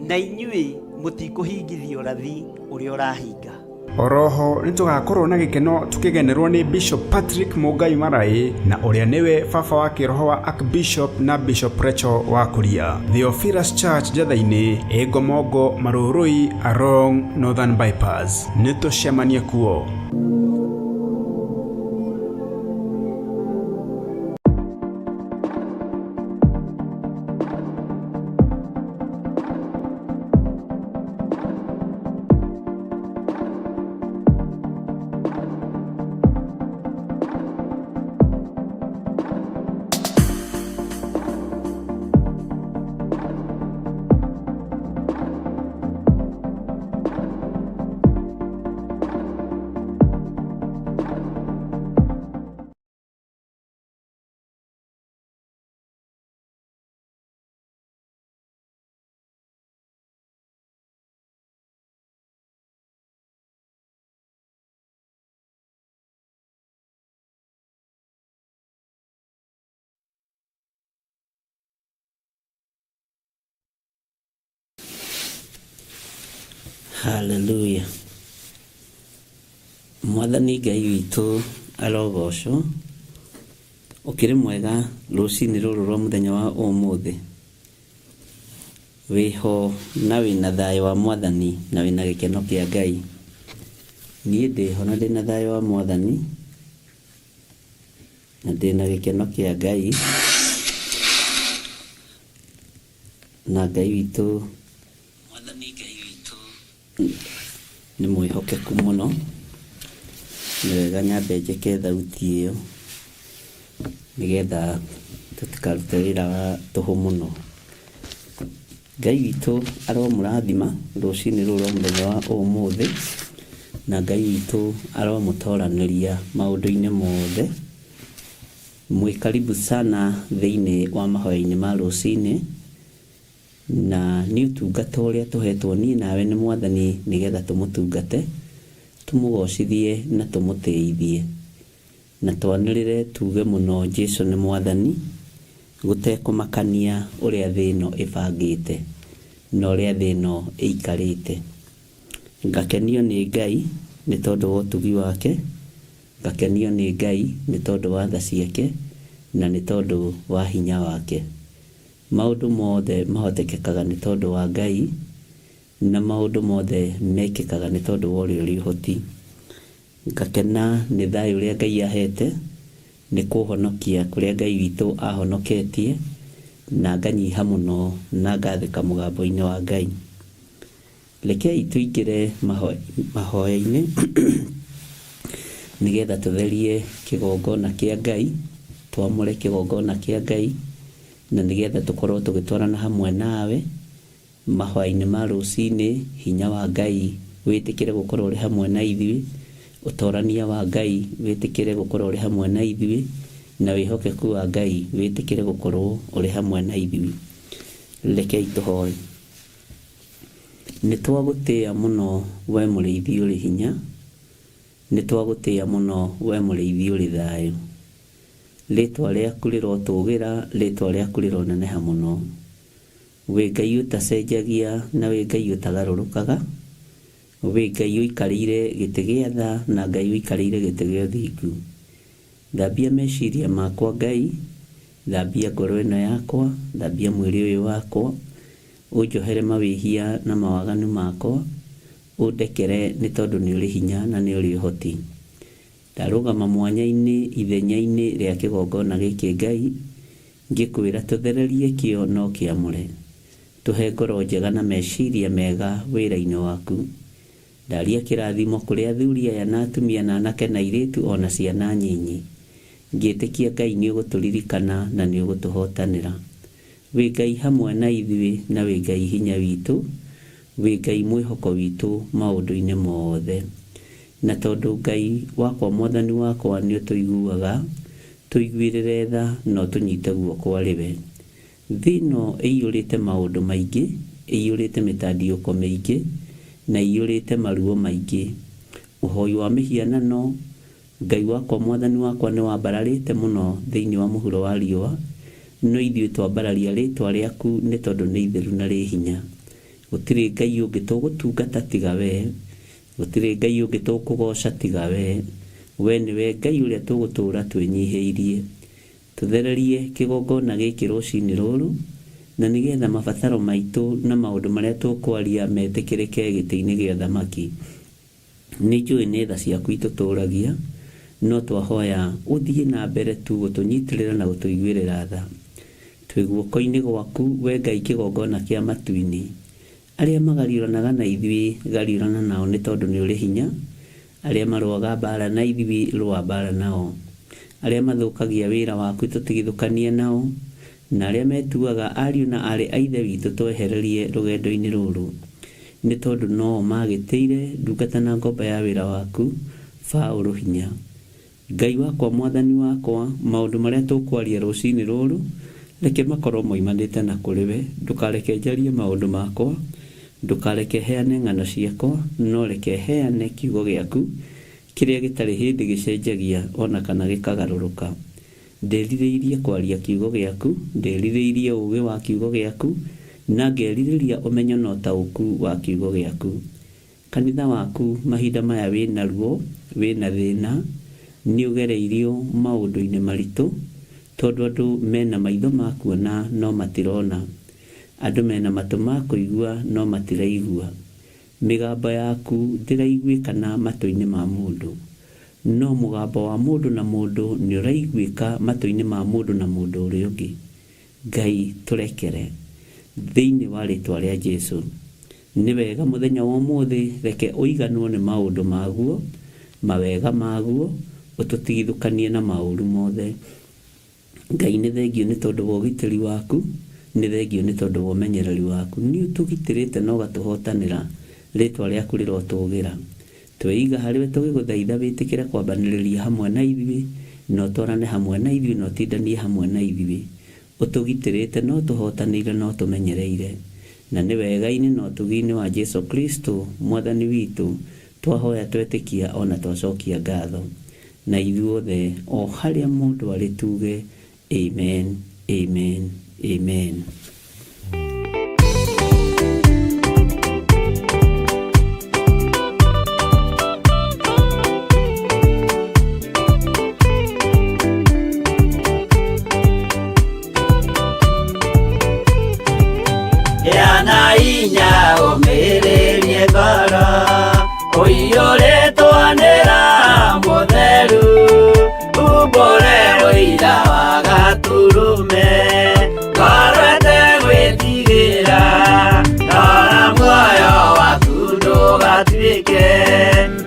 na inyuĩ mũtikũhingithio ũrathi ũrĩa ũrahinga. Oroho nĩ tũgakorwo na gĩkeno tũkĩgenerwo nĩ Bishop Patrick Mũngai Marai na ũrĩa nĩwe baba wa kĩroho wa Archbishop na Bishop Rachel wa Kuria. Theophilus Church Njatha-inĩ, Ĩngomongo, Marũrũi, along Northern Bypass. Nĩ tũcemanie kuo. Haleluya. Mwathani Ngai witũ arogocwo. Ũkĩrĩ mwega rũcinĩ rũrũ rwa mũthenya wa ũmũthĩ. Wĩho na wĩna thayũ wa Mwathani na wĩna gĩkeno kĩa Ngai. Niĩ ndĩho na ndĩna thayũ wa Mwathani na ndĩna gĩkeno kĩa Ngai na Ngai witũ Mwathani Ngai witũ nĩ mwĩhokeku mũno. Nĩ wega nyambe njĩke thauti ĩyo nĩgetha tũtikarute wĩra wa tũhũ mũno. Ngai witũ aromũrathima rũcinĩ rũrũ rwa mũthenya wa ũmũthĩ, na Ngai witũ aromũtoranĩria maũndũ-inĩ mothe. Mwĩ karibu sana thĩinĩ wa mahoya-inĩ ma rũcinĩ, na nĩ ũtungata ũrĩa tũhetwo niĩ nawe nĩ Mwathani nĩgetha tũmũtungate, tũmũgocithie na tũmũtĩithie, na twanĩrĩre tuge mũno Jesu nĩ Mwathani, gũtekũmakania ũrĩa thĩ ĩno ĩbangĩte na ũrĩa thĩ ĩno ĩikarĩte. Ngakenio nĩ Ngai nĩ tondũ wa ũtugi wake, ngakenio nĩ Ngai nĩ tondũ wa tha ciake, na nĩ tondũ wa hinya wake. Maũndũ mothe mahotekekaga nĩ tondũ wa Ngai, na maũndũ mothe mekĩkaga nĩ tondũ wa ũrĩa ũrĩ ũhoti. Ngakena nĩ thayũ ũrĩa Ngai ahete, nĩ kũhonokia kũrĩa Ngai witũ ahonoketie, na nganyiha mũno na ngathĩka mũgambo-inĩ wa Ngai. Rekei tũingĩre mahoya-inĩ nĩgetha tũtherie kĩgongona kĩa Ngai, twamũre kĩgongona kĩa Ngai, na nĩgetha tũkorwo tũgĩtwarana hamwe nawe mahoya-inĩ ma rũcinĩ. Hinya wa Ngai wĩtĩkĩre gũkorwo ũrĩ hamwe na ithuĩ, ũtorania wa Ngai wĩtĩkĩre gũkorwo ũrĩ hamwe na ithuĩ, na wĩhokeku wa Ngai wĩtĩkĩre gũkorwo ũrĩ hamwe na ithuĩ. Rekei tũhoe. Nĩ twagũtĩĩa mũno we mũrĩithi ũrĩ hinya, nĩ twagũtĩĩa mũno we mũrĩithi ũrĩ thayũ. Rĩtwa rĩaku rĩrotũgĩra, rĩtwa rĩaku rĩroneneha mũno. Wĩ Ngai ũtacenjagia na wĩ Ngai ũtagarũrũkaga, wĩ Ngai ũikarĩire gĩtĩ gĩa tha na Ngai ũikarĩire gĩtĩ gĩa ũthingu. Thambia meciria makwa Ngai, thambia ngoro ĩno yakwa, thambia mwĩrĩ ũyũ wakwa, ũnjohere mawĩhia na mawaganu makwa, ũndekere nĩ tondũ nĩ ũrĩ hinya na nĩ ũrĩ ũhoti. Ndarũgama mwanya-inĩ ithenya-inĩ rĩa kĩgongona gĩkĩ Ngai, ngĩkwĩra tũthererie kĩo no kĩamũre. Tũhe ngoro njega na meciria mega wĩra-inĩ waku. Ndaria kĩrathimo kũrĩ athuri aya na atumia na anake na airĩtu o na ciana nyinyi. Ngĩtĩkia Ngai nĩ ũgũtũririkana na nĩ ũgũtũhotanĩra. Wĩ Ngai hamwe na ithuĩ na wĩ Ngai hinya witũ, wĩ Ngai mwĩhoko witũ maũndũ-inĩ mothe. Na tondũ Ngai wakwa Mwathani wakwa nĩ ũtũiguaga, tũiguĩrĩre tha na ũtũnyite guoko arĩ we. Thĩ ĩno ĩiyũrĩte maũndũ maingĩ, ĩiyũrĩte mĩtandiũko mĩingĩ, na ĩiyũrĩte maruo maingĩ. Ũhoi wa mĩhianano, Ngai wakwa Mwathani wakwa nĩ wambararĩte mũno thĩinĩ wa mũhuro wa riũa, no ithuĩ twambararia rĩĩtwa rĩaku nĩ tondũ nĩ itheru na rĩ hinya. Gũtirĩ Ngai ũngĩ tũgũtungata tiga wee, gũtirĩ Ngai ũngĩ tũkũgooca tiga wee. Wee nĩwe Ngai ũrĩa tũgũtũũra twĩnyihĩirie. Tũthererie kĩgongona gĩkĩ rũcinĩ rũrũ, na nĩgetha mabataro maitũ na maũndũ marĩa tũkwaria metĩkĩrĩke gĩtĩ-inĩ gĩa ũthamaki. Nĩ njũĩ nĩ tha ciaku itũtũũragia, no twahoya ũthiĩ na mbere tu gũtũnyitĩrĩra na gũtũiguĩrĩra tha. Twĩ guoko-inĩ gwaku, wee Ngai kĩgongona kĩa matu-inĩ. Arĩa magariũranaga na ithuĩ, gariũrana nao nĩ tondũ nĩ ũrĩ hinya. Arĩa marũaga mbaara na ithuĩ, rũa mbaara nao. Arĩa mathũkagia wĩra waku tũtigithũkanie nao, na arĩa metuaga ariũ na aarĩ a Ithe witũ twehererie rũgendo-inĩ rũrũ. Nĩ tondũ no-o maagĩtĩire ndungata na ngombo ya wĩra waku, Paũlũ, hinya. Ngai wakwa, Mwathani wakwa, maũndũ marĩa tũkwaria rũcinĩ rũrũ, reke makorwo moimanĩte na kũrĩ we. Ndũkareke njarie maũndũ makwa, ndũkareke heane ng'ano ciakwa, no reke heane kiugo gĩaku, kĩrĩa gĩtarĩ hĩndĩ gĩcenjagia o na kana gĩkagarũrũka. Ndĩrirĩirie kwaria kiugo gĩaku, ndĩrirĩirie ũũgĩ wa kiugo gĩaku, na ngerirĩria ũmenyo na ũtaũku wa kiugo gĩaku. Kanitha waku mahinda maya wĩna ruo, wĩna thĩna, nĩ ũgereirio maũndũ-inĩ maritũ, tondũ andũ mena maitho ma kuona no matirona, andũ mena matũ ma kũigua no matiraigua. Mĩgambo yaku ndĩraiguĩkana matũ-inĩ ma mũndũ, no mũgambo wa mũndũ na mũndũ nĩ ũraiguĩka matũ-inĩ ma mũndũ na mũndũ ũrĩa ũngĩ. Ngai tũrekere thĩinĩ wa rĩtwa rĩa Jesu. Nĩ wega mũthenya wa ũmũthĩ reke ũiganwo nĩ maũndũ maguo, mawega maguo, ũtũtigithũkanie na maũru mothe. Ngai nĩ thengio nĩ tondũ wa ũgitĩri waku, nĩ thengio nĩ tondũ wa ũmenyereri waku. Nĩ ũtũgitĩrĩte na ũgatũhotanĩra, rĩtwa rĩaku rĩrotũgĩra. Tweiga harĩwe tũgĩgũthaitha wĩtĩkĩre kwambanĩrĩria hamwe na ithuĩ, na ũtwarane hamwe na ithuĩ, na ũtindanie hamwe na ithuĩ. Ũtũgitĩrĩte na ũtũhotanĩire na ũtũmenyereire. Na nĩ wega-inĩ na ũtugi-inĩ wa Jesu Kristo Mwathani witũ twahoya twetĩkia ona twacokia ngatho. Na ithuothe o harĩa mũndũ arĩ tuge amen, amen, amen. Gĩa na hinya ũmĩrĩrie ngoro ũiyũrĩtwo nĩ Roho Mũtheru, umbũre ũira wa Gatũrũme, ngoro ĩtegwĩtigĩra, rora muoyo waku ndũgatuĩke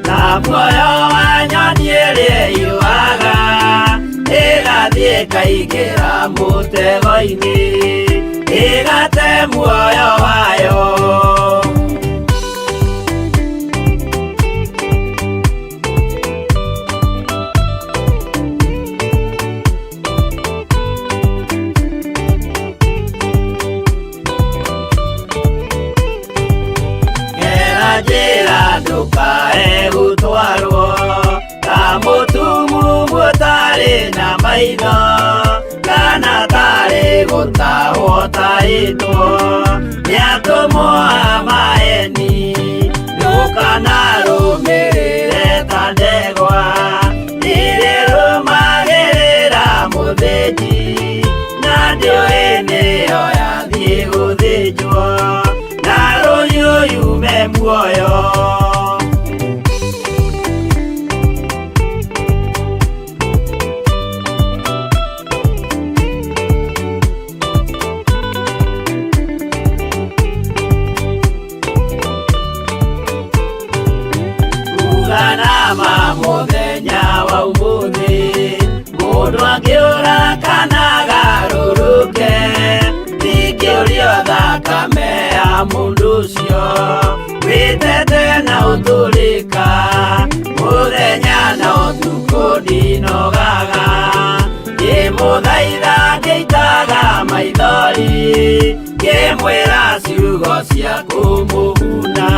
ta muoyo wa nyoni ĩrĩa ĩyũaga, ĩgathiĩ ĩkaingĩra mũtego-inĩ, ĩgate muoyo wayo. Gera njĩra ndũkae gũtwarwo ta mũtumumu ũtarĩ na maitho, kana tarĩ gũtahwo tahĩtwo nĩ atũmwo a maeni, ndũkanarũmĩrĩre ta ndegwa ĩrĩrũmagĩrĩra mũthĩnji, na ndĩũĩ nĩyo yathiĩ gũthĩnjwo, na rũhiũ yume muoyo. Uga nama mũthenya wa ũmũthĩ, mũndũ angĩũra kana agarũrũke, ndingĩũrio thakame ya mũndũ ũcio, wĩtete na ũtũrĩka, mũthenya na ũtukũ ndinogaga, ngĩmũthaitha ngĩitaga maithori, ngĩmwĩra ciugo cia kũmũguna,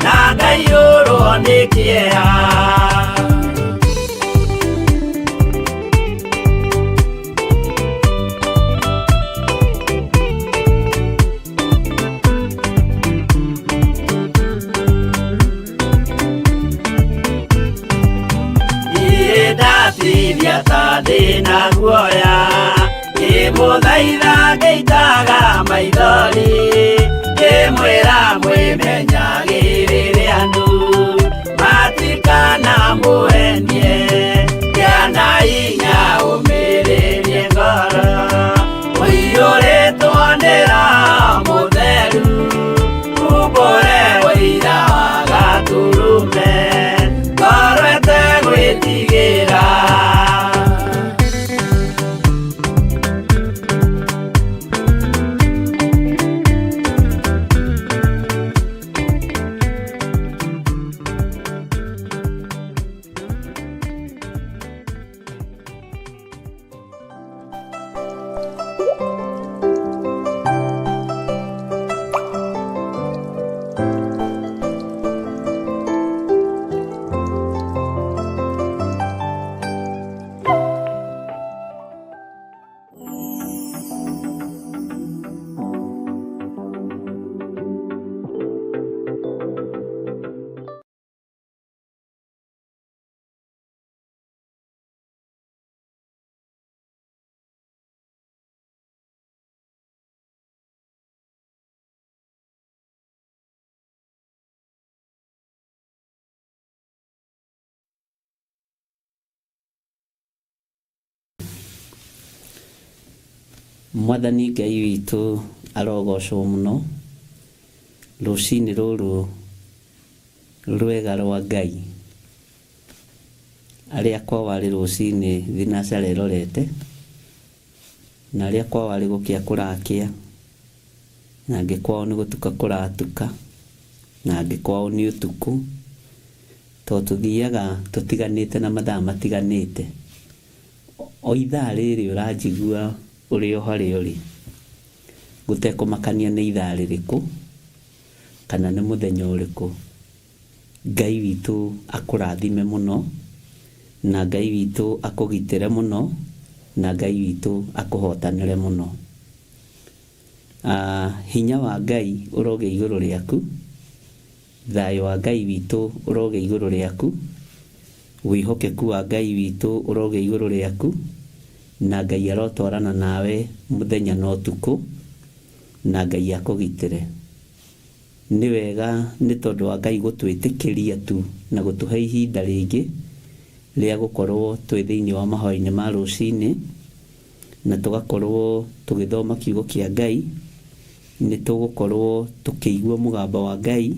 na ngaiyũrwo nĩ kĩeha. Niĩ ndatithia ta ndĩna guoya, ngĩmũthaitha ngĩitaga maithori, ngĩmwĩra mwĩmenyagĩrĩre andũ, matikanamũhenie, gĩa na hinya ũmĩrĩrie ngoro, ũiyũrĩtwo nĩ Roho Mũtheru, umbũre ũira wa Gatũrũme, ngoro ĩtegwĩtigĩra. Mwathani Ngai witũ arogocwo mũno rũcinĩ rũrũ rwega rwa Ngai. Arĩa kwao arĩ rũcinĩ thinacara ĩrorete, na arĩa kwao arĩ gũkĩa kũrakĩa, na angĩ kwao nĩ gũtuka kũratuka, na angĩ kwao nĩ ũtukũ, tondũ tũthiaga tũtiganĩte na mathaa matiganĩte. O ithaa rĩrĩ ũranjigua ũrĩ o harĩa ũrĩ, gũtekũmakania nĩ ithaa rĩrĩkũ kana nĩ mũthenya ũrĩkũ, Ngai witũ akũrathime mũno, na Ngai witũ akũgitĩre mũno, na Ngai witũ akũhotanĩre mũno. Hinya wa Ngai ũrogĩa igũrũ rĩaku, thayũ wa Ngai witũ ũrogĩa igũrũ rĩaku, wĩhokeku wa Ngai witũ ũrogĩa igũrũ rĩaku, na Ngai arotwarana nawe mũthenya na ũtukũ, na Ngai akũgitĩre. Nĩ wega nĩ tondũ wa Ngai gũtwĩtĩkĩria tu na gũtũhe ihinda rĩngĩ rĩa gũkorwo twĩ thĩinĩ wa mahoya-inĩ ma rũcinĩ, na tũgakorwo tũgĩthoma kiugo kĩa Ngai, nĩ tũgũkorwo tũkĩigua mũgambo wa Ngai.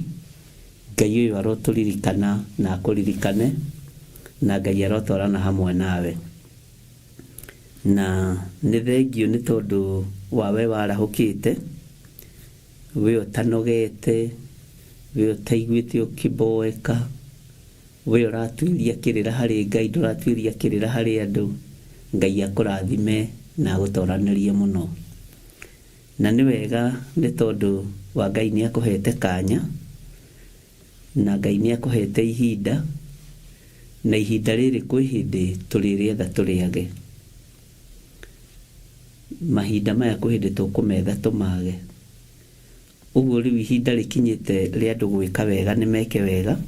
Ngai ũyũ arotũririkana na akũririkane, na Ngai arotwarana hamwe nawe. Na nĩ thengiũ nĩ tondũ wa we warahũkĩte, we ũtanogete, we ũtaiguĩte ũkĩboeka, we ũratuĩria kĩrĩra harĩ Ngai, ndũratuĩria kĩrĩra harĩ andũ. Ngai akũrathime na agũtoranĩrie mũno. Na nĩ wega nĩ tondũ wa Ngai nĩ akũhete kanya, na Ngai nĩ akũhete ihinda, na ihinda rĩrĩ kwĩ hĩndĩ tũrĩrĩetha tũrĩage. Mahinda maya kwĩ hĩndĩ tũkũmetha tũmage. Ũguo rĩu ihinda rĩkinyĩte rĩa andũ gwĩka wega nĩ meke wega.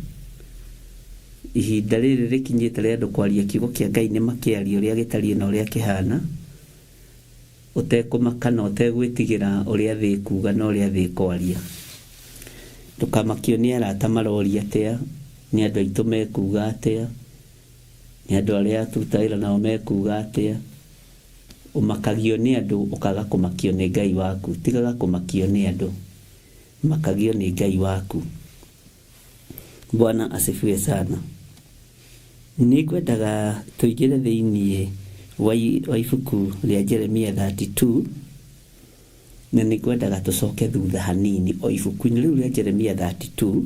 Ihinda rĩrĩ rĩkinyĩte rĩa andũ kwaria kiugo kĩa Ngai nĩ makĩarie ũrĩa gĩtariĩ na ũrĩa kĩhana, ũtekũmaka na ũtegwĩtigĩra ũrĩa thĩ ĩkuga na ũrĩa thĩ ĩkwaria. Ndũkamakio nĩ arata maroria atĩa, nĩ andũ aitũ mekuga atĩa, nĩ andũ arĩa tũrutaga wĩra nao mekuga atĩa. Ũmakagio nĩ andũ ũkaga kũmakio nĩ Ngai waku. Tigaga kũmakio nĩ andũ, makagio nĩ Ngai waku. Bwana asifiwe sana. Nĩ ngwendaga tũingĩre thĩinĩ wa ibuku rĩa Jeremia 32, na nĩ ngwendaga tũcoke thutha hanini o ibuku-inĩ rĩu rĩa Jeremia 32,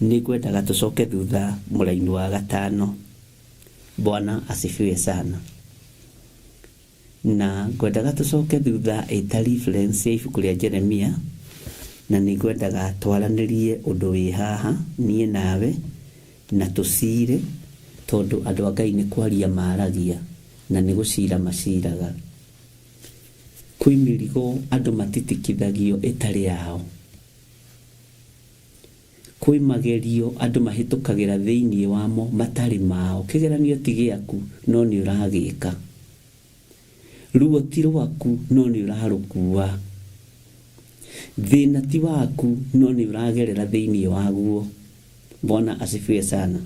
nĩ ngwendaga tũcoke thutha mũraini wa gatano. Bwana asifiwe sana. Na ngwendaga tũcoke thutha ĩta reference ya ibuku rĩa Jeremia, na nĩ ngwendaga twaranĩrie ũndũ wĩ haha niĩ nawe na tũcire, tondũ andũ a Ngai nĩ kwaria maragia na nĩ gũcira maciraga. Kwĩ mĩrigo andũ matitikithagio ĩtarĩ yao. Kwĩ magerio andũ mahĩtũkagĩra thĩinĩ wamo matarĩ mao. Kĩgeranio ti gĩaku no nĩ ũragĩka. Ruo ti rwaku no nĩ ũrarũkua. Thĩna ti waku no nĩ ũragerera thĩinĩ waguo. Bwana asifiwe sana.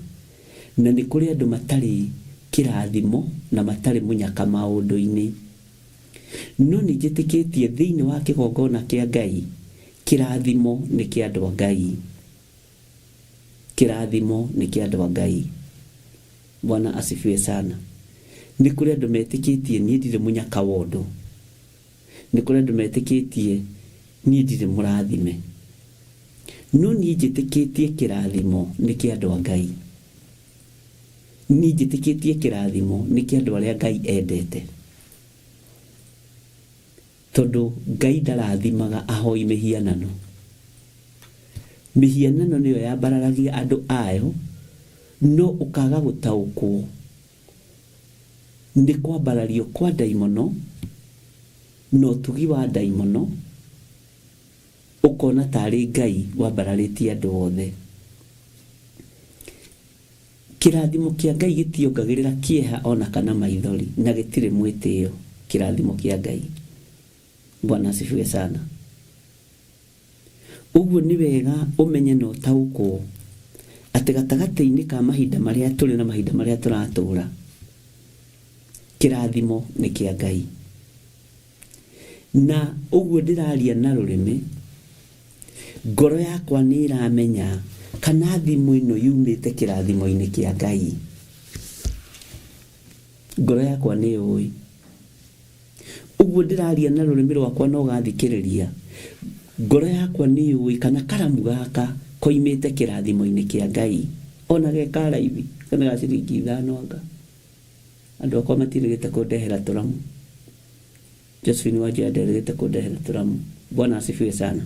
Na nĩ kũrĩ andũ matarĩ kĩrathimo na matarĩ mũnyaka maũndũ-inĩ. No nĩ njĩtĩkĩtie thĩinĩ wa kĩgongona kĩa Ngai, kĩrathimo nĩ kĩa andũ a Ngai. Kĩrathimo nĩ kĩa andũ a Ngai. Bwana asifiwe sana. Nĩ kũrĩ andũ metĩkĩtie niĩ ndirĩ mũnyaka wa ũndũ. Nĩ kũrĩ andũ metĩkĩtie niĩ ndirĩ mũrathime. No niĩ njĩtĩkĩtie kĩrathimo nĩ kĩa andũ a Ngai. Niĩ njĩtĩkĩtie kĩrathimo nĩ kĩa andũ arĩa Ngai endete. Tondũ Ngai ndarathimaga ahoi mĩhianano. Mĩhianano nĩyo yambararagia andũ ayo, no ũkaga gũtaũkwo nĩ kwambarario kwa ndaimono na ũtugi wa ndaimono, ũkona tarĩ Ngai wambararĩtie andũ othe. Kĩrathimo kĩa Ngai gĩtiongagĩrĩra kĩeha ona kana maithori, na gĩtirĩ mwĩtĩo. Kĩrathimo kĩa Ngai. Bwana asifiwe sana. Ũguo nĩ wega ũmenye na ũtaũkwo atĩ gatagatĩ-inĩ ka mahinda marĩa tũrĩ na mahinda marĩa tũratũra, kĩrathimo nĩ kĩa Ngai. Na ũguo ndĩraria na rũrĩmĩ, ngoro yakwa nĩ ĩramenya kana thimũ ĩno yumĩte kĩrathimo-inĩ kĩa Ngai. Ngoro yakwa nĩ yũĩ. Ũguo ndĩraria na rũrĩmĩ rwakwa na ũgathikĩrĩria, ngoro yakwa nĩ yũĩ kana karamu gaka koimĩte kĩrathimo-inĩ kĩa Ngai. Ona ge ka raithi, kana ga ciringi ithano anga. Andũ akwa matirĩgĩte kũndehera tũramu. Josephine Wanjoya nderĩgĩte kũndehera tũramu. Bwana asifiwe sana.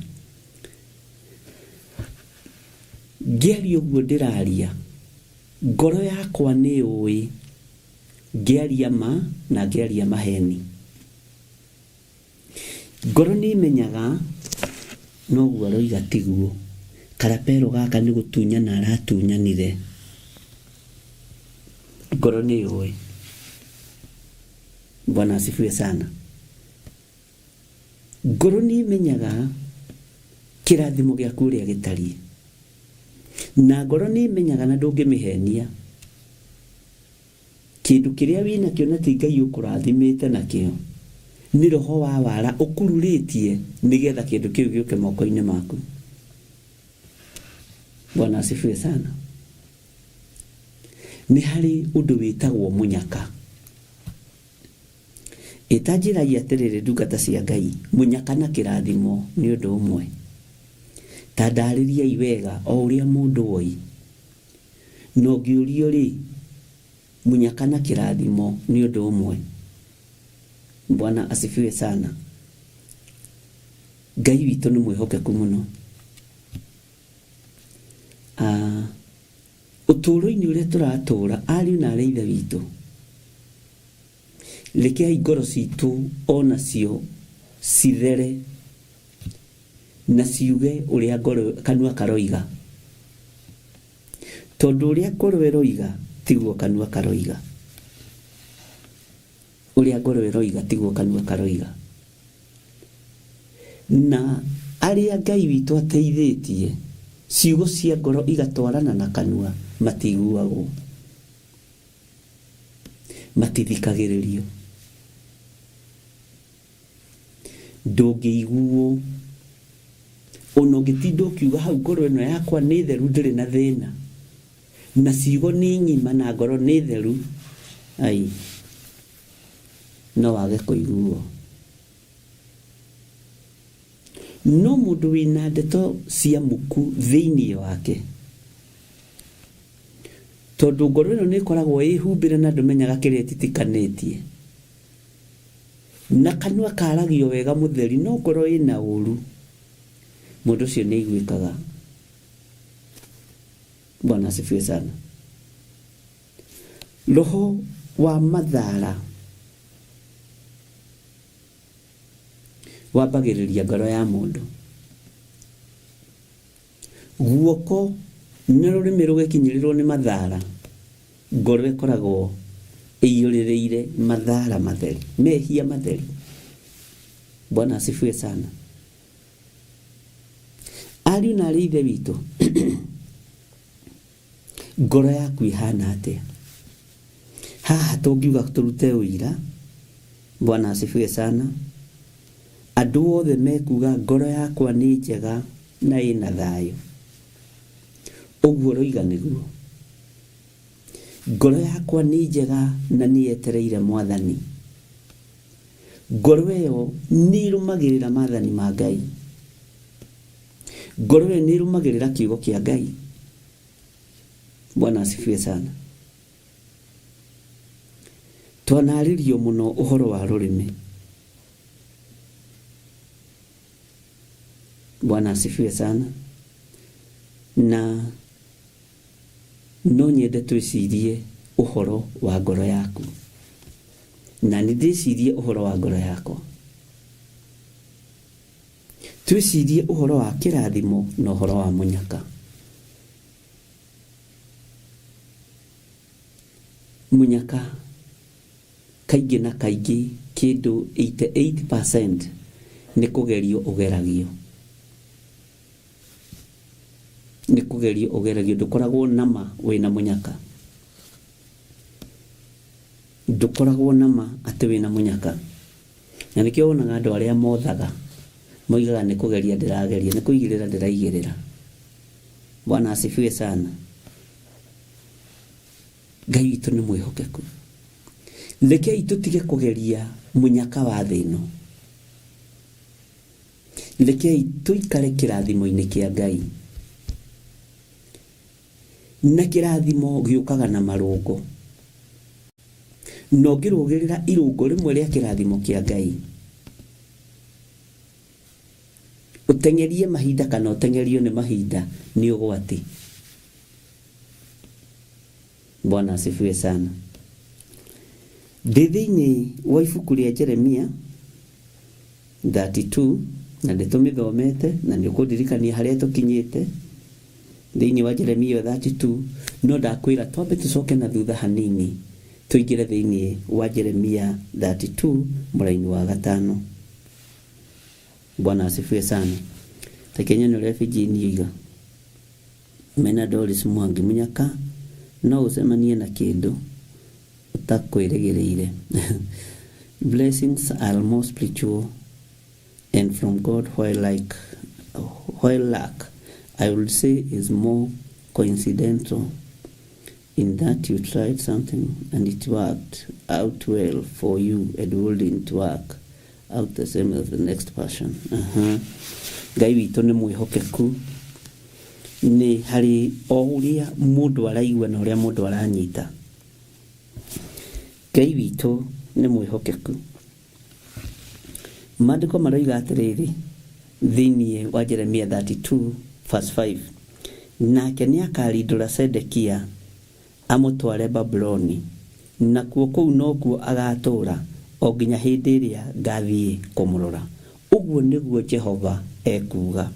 Ngĩaria ũguo ndĩraria, ngoro yakwa nĩ yũĩ ngĩaria ma na ngĩaria maheni. Ngoro nĩ ĩmenyaga noguo aroiga tiguo. Karapero gaka nĩ gũtunyana aratunyanire. Ngoro nĩ yũĩ. Bwana asifiwe sana. Ngoro nĩ ĩmenyaga kĩrathimo gĩaku ũrĩa gĩtariĩ. Na ngoro nĩ ĩmenyaga na ndũngĩmĩhenia. Kĩndũ kĩrĩa wĩnakĩo na ti Ngai ũkũrathimĩte nakĩo, nĩ roho wa wara ũkururĩtie nĩgetha kĩndũ kĩu gĩũke moko-inĩ maku. Bwana asifiwe sana. Nĩ harĩ ũndũ wĩtagwo mũnyaka. Ĩta njĩrai atĩrĩrĩ ndungata cia Ngai, mũnyaka na kĩrathimo nĩ ũndũ ũmwe? Ta ndarĩriai wega o ũrĩa mũndũ oi. Na ũngĩũrio-rĩ, mũnyaka na kĩrathimo nĩ ũndũ ũmwe? Bwana asifiwe sana. Ngai witũ nĩ mwĩhokeku mũno. Ah, ũtũũro-inĩ ũrĩa tũratũũra, ariũ na aarĩ a Ithe witũ, rekei ngoro citũ o nacio cithere na ciuge ũrĩa ngoro kanua karoiga. Tondũ ũrĩa ngoro ĩroiga tiguo kanua karoiga. Ũrĩa ngoro ĩroiga tiguo kanua karoiga. Na arĩa Ngai witũ ateithĩtie, ciugo cia ngoro igatwarana na kanua, matiiguagwo. Matithikagĩrĩrio. Ndũngĩiguo. Ona ũngĩtinda ũkiuga hau ngoro ĩno yakwa nĩ theru ndĩrĩ na thĩna, na ciugo nĩ ng'ima na ngoro nĩ theru, ai, no wage kũiguo. No mũndũ wĩna ndeto cia muku thĩinĩ wake, tondũ ngoro ĩno nĩ ĩkoragwo ĩhumbĩre na ndũmenyaga kĩrĩa ĩtitikanĩtie, na kanua karagio wega mũtheri no ngoro ĩna ũru, mũndũ ũcio nĩ aiguĩkaga. Bwana asifiwe sana. Roho wa mathara wambagĩrĩria ngoro ya mũndũ. Guoko na rũrĩmĩ rũgĩkinyĩrĩrwo nĩ mathara, ngoro ĩkoragwo ĩiyũrĩrĩire mathara matheri, mehia matheri. Bwana asifiwe sana. Ariũ na arĩ ithe witũ, ngoro yaku ĩhana atĩa? Haha tũngiuga tũrute ũira, Bwana asifiwe sana, andũ othe mekuga ngoro yakwa nĩ njega na ĩna thayũ. Ũguo ũroiga nĩguo. Ngoro yakwa nĩ njega na nĩ yetereire Mwathani. Ngoro ĩyo nĩ ĩrũmagĩrĩra maathani ma Ngai. Ngoro ĩyo nĩ ĩrũmagĩrĩra kiugo kĩa Ngai. Bwana asifiwe sana. Twanarĩrio mũno ũhoro wa rũrĩmĩ. Bwana asifiwe sana. Na no nyende twĩcirie ũhoro wa ngoro yaku. Na nĩ ndĩcirie ũhoro wa ngoro yakwa. Twĩcirie ũhoro wa kĩrathimo na ũhoro wa mũnyaka. Mũnyaka kaingĩ na kaingĩ kĩndũ 88% nĩ kũgerio ũgeragio. Nĩ kũgerio ũgeragio, ndũkoragwo na ma wĩna mũnyaka. Ndũkoragwo na ma atĩ wĩna mũnyaka. Na nĩkĩo wonaga andũ arĩa mothaga moigaga nĩ kũgeria ndĩrageria, nĩ kũigĩrĩra ndĩraigĩrĩra. Bwana asifiwe sana. Ngai witũ nĩ mwĩhokeku. Rekei tũtige kũgeria mũnyaka wa thĩ ĩno. Rekei tũikare kĩrathimo-inĩ kĩa Ngai. Na kĩrathimo gĩũkaga na marũngo. Na ũngĩrũgĩrĩra irũngo rĩmwe rĩa kĩrathimo kĩa Ngai, ũteng'erie mahinda kana ũteng'erio nĩ mahinda nĩ ũgwati. Bwana asifiwe sana. Ndĩ thĩinĩ wa ibuku rĩa Jeremia 32 na nĩ tũmĩthomete na nĩ ũkũndirikania harĩa tũkinyĩte thĩinĩ wa Jeremia 32 no ndakwĩra twambe tũcoke na thutha hanini tũingĩre thĩinĩ wa Jeremia 32 mũraini wa gatano. Bwana asifiwe sana. Reke nyone ũrĩa Virginia oiga. Mena Doris Mwangi Munyaka no ũcemanie na kĩndũ ũtakwĩrĩgĩrĩire. Blessings are more spiritual and from God while luck I would say is more coincidental in that you tried something and it worked out well for you and wouldn't work out the same as the next person. Ngai witũ nĩ mwĩhokeku nĩ harĩ o ũrĩa mũndũ araigua na ũrĩa mũndũ aranyita. Ngai witũ nĩ mwĩhokeku. Maandĩko maroiga atĩrĩrĩ thĩinĩ wa Jeremia 32 verse 5, nake nĩ akarindũra Sedekia amũtware Babuloni, nakuo kũu nokuo agatũũra o nginya hĩndĩ ĩrĩa ngathiĩ kũmũrora. Ũguo nĩguo Jehova ekuuga.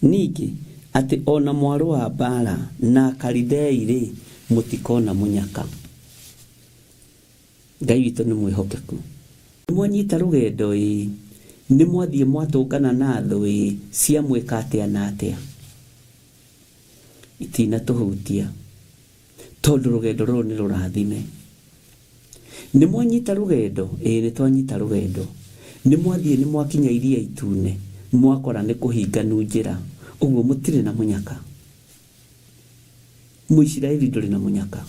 Ningĩ atĩ ona mwarũ wa mbaara na Akalidei rĩ, mũtikona mũnyaka. Ngai witũ nĩ mwĩhokeku. Nĩ mwanyita rũgendo ĩ, nĩ mwathiĩ mwatũngana na thũ ĩ, ciamwĩka atĩa na atĩa. Itinatũhutia tondũ rũgendo rũrũ nĩ rũrathime. Nĩ mwanyita rũgendo ĩ, nĩ twanyita rũgendo. Nĩ mwathiĩ nĩ mwakinya iria itune, mwakora nĩ kũhinganu njĩra, ũguo mũtirĩ na mũnyaka. Mũisiraeli ndũrĩ na mũnyaka.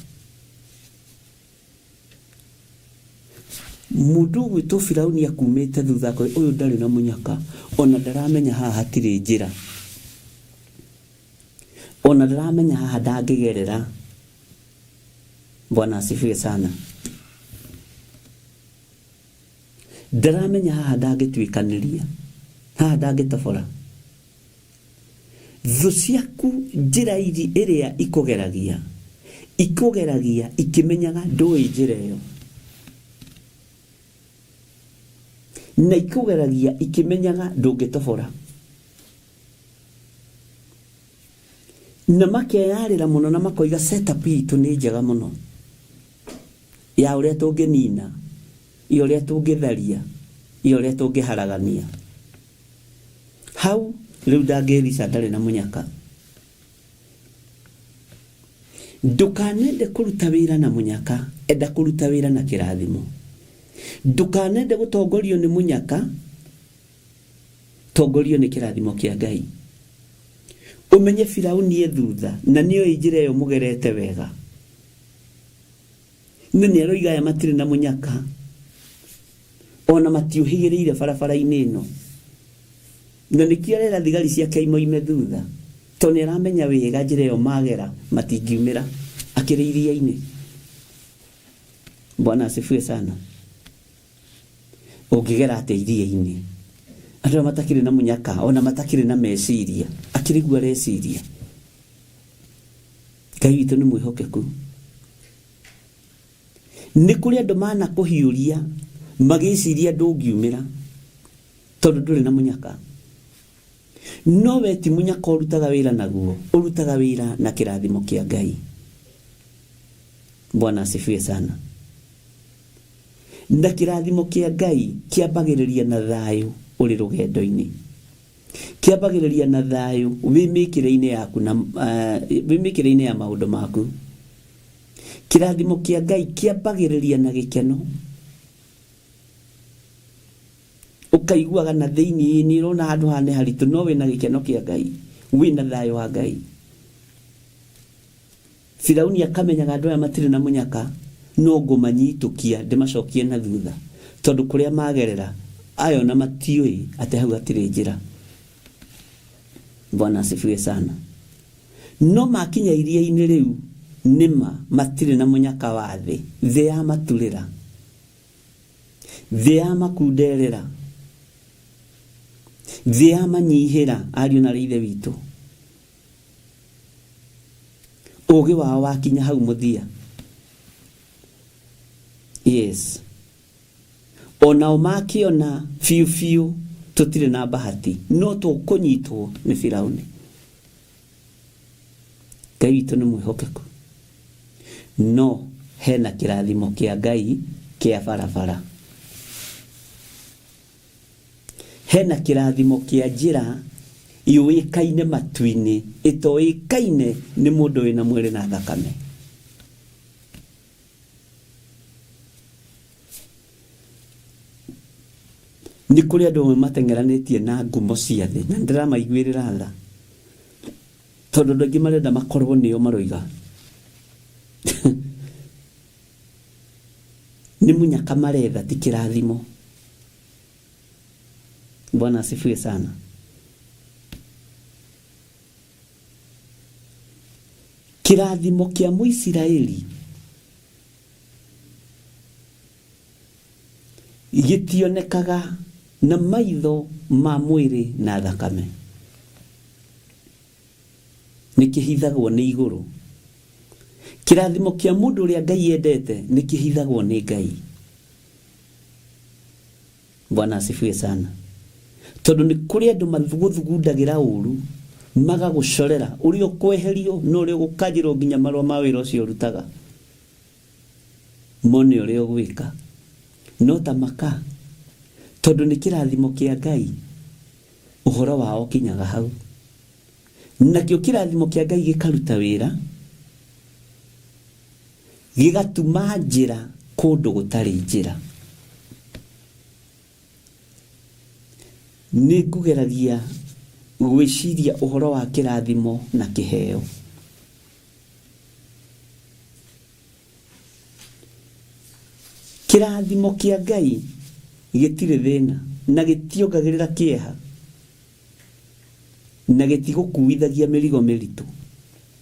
Mũndũ ũgwĩtwo Firauni akumĩte thutha akoiga ũyũ ndarĩ na mũnyaka, ona ndaramenya haha hatirĩ njĩra, ona ndaramenya haha ndangĩgerera. Bwana asifiwe sana. Ndaramenya haha ndangĩtuĩkanĩria, haha ndangĩtobora. Thũ ciaku njĩra ĩrĩa ikũgeragia, ikũgeragia ikĩmenyaga ndũĩ njĩra ĩyo, na ikũgeragia ikĩmenyaga ndũngĩtobora, na makeyarĩra mũno na makoiga setup itũ nĩ njega mũno ya ũrĩa tũngĩnina, ya ũrĩa tũngĩtharia, ya ũrĩa tũngĩharagania. Hau rĩu ndangĩrica ndarĩ na mũnyaka. Ndũkanende kũruta wĩra na mũnyaka, enda kũruta wĩra na kĩrathimo. Ndũkanende gũtongorio nĩ mũnyaka, tongorio nĩ kĩrathimo kĩa Ngai. Ũmenye Firauni e thutha na nĩoĩ njĩra ĩyo mũgerete wega, na nĩ aroiga aya matirĩ na mũnyaka, ona matiũhĩgĩrĩire barabara-inĩ ĩno, na nĩkĩo arera thigari ciake imoime thutha, tondũ nĩ aramenya wega njĩra ĩyo magera matingiumĩra akĩrĩ iria-inĩ. Bwana asifiwe sana. Ũngĩgera atĩa iria-inĩ? Andũ arĩa matakĩrĩ na mũnyaka, ona matakĩrĩ na meciria, akĩrĩ guo areciria. Ngai witũ nĩ mwĩhokeku. Nĩ kũrĩ andũ manakũhiũria magĩciria ndũngiumĩra tondũ ndũrĩ na mũnyaka. No we ti mũnyaka ũrutaga wĩra naguo, ũrutaga wĩra na kĩrathimo kĩa Ngai. Bwana asifiwe sana. Na kĩrathimo kĩa Ngai kĩambagĩrĩria na thayũ ũrĩ rũgendo-inĩ, kĩambagĩrĩria na thayũ wĩ mĩkĩre-inĩ yaku na wĩ mĩkĩre-inĩ ya maũndũ maku. Kĩrathimo kĩa Ngai kĩambagĩrĩria na gĩkeno. Ũkaiguaga na thĩinĩ nĩ ũrona handũ haha nĩ haritũ, no wĩna gĩkeno kĩa Ngai, wĩna thayũ wa Ngai. Firauni akamenyaga andũ aya matirĩ na mũnyaka, no ngũmanyitũkia ndĩmacokie na thutha, tondũ kũrĩa magerera aya ona matiũĩ atĩ hau hatirĩ njĩra. Bwana asifiwe sana. No makinya iria-inĩ rĩu nĩma matirĩ na mũnyaka wa thĩ, thĩ ya maturĩra, thĩ ya makunderera, thĩ ya manyihĩra, ariũ na aarĩ a Ithe witũ. Ũgĩ wao wakinya hau mũthia. Yes. Onao makĩona biũ biũ tũtirĩ na bahati, no tũkũnyitwo nĩ Firauni. Ngai witũ nĩ mwĩhokeku, no hena kĩrathimo kĩa Ngai kĩa barabara, hena kĩrathimo kĩa njĩra yũĩkaine matu-inĩ ĩtoĩkaine nĩ mũndũ wĩna mwĩrĩ na thakame. Nĩ kũrĩ andũ amwe mateng'eranĩtie na ngumo cia thĩ, na nĩndĩramaiguĩrĩra tha, tondũ andũ aingĩ marenda makorwo nĩo maroiga. Nĩ mũnyaka maretha, ti kĩrathimo. Bwana asifiwe sana. Kĩrathimo kĩa Mũisiraeli gĩtionekaga na maitho ma mwĩrĩ na thakame, nĩ kĩhithagwo nĩ igũrũ. Kĩrathimo kĩa mũndũ ũrĩa Ngai endete nĩ kĩhithagwo nĩ Ngai. Bwana asifiwe sana. Tondũ nĩ kũrĩ andũ magũthugundagĩra ũru, magagũcorera ũrĩa ũkweherio na ũrĩa ũgũkanjĩrwo nginya marũa ma wĩra ũcio ũrutaga, mone ũrĩa ũgwĩka. No ta maka, tondũ nĩ kĩrathimo kĩa Ngai, ũhoro wao ũkinyaga hau. Nakĩo kĩrathimo kĩa Ngai gĩkaruta wĩra, gĩgatuma njĩra kũndũ gũtarĩ njĩra. Nĩ ngũgeragia gwĩciria ũhoro wa kĩrathimo na kĩheo. Kĩrathimo kĩa Ngai gĩtirĩ thĩna na gĩtiongagĩrĩra kĩeha na gĩtigũkuithagia mĩrigo mĩritũ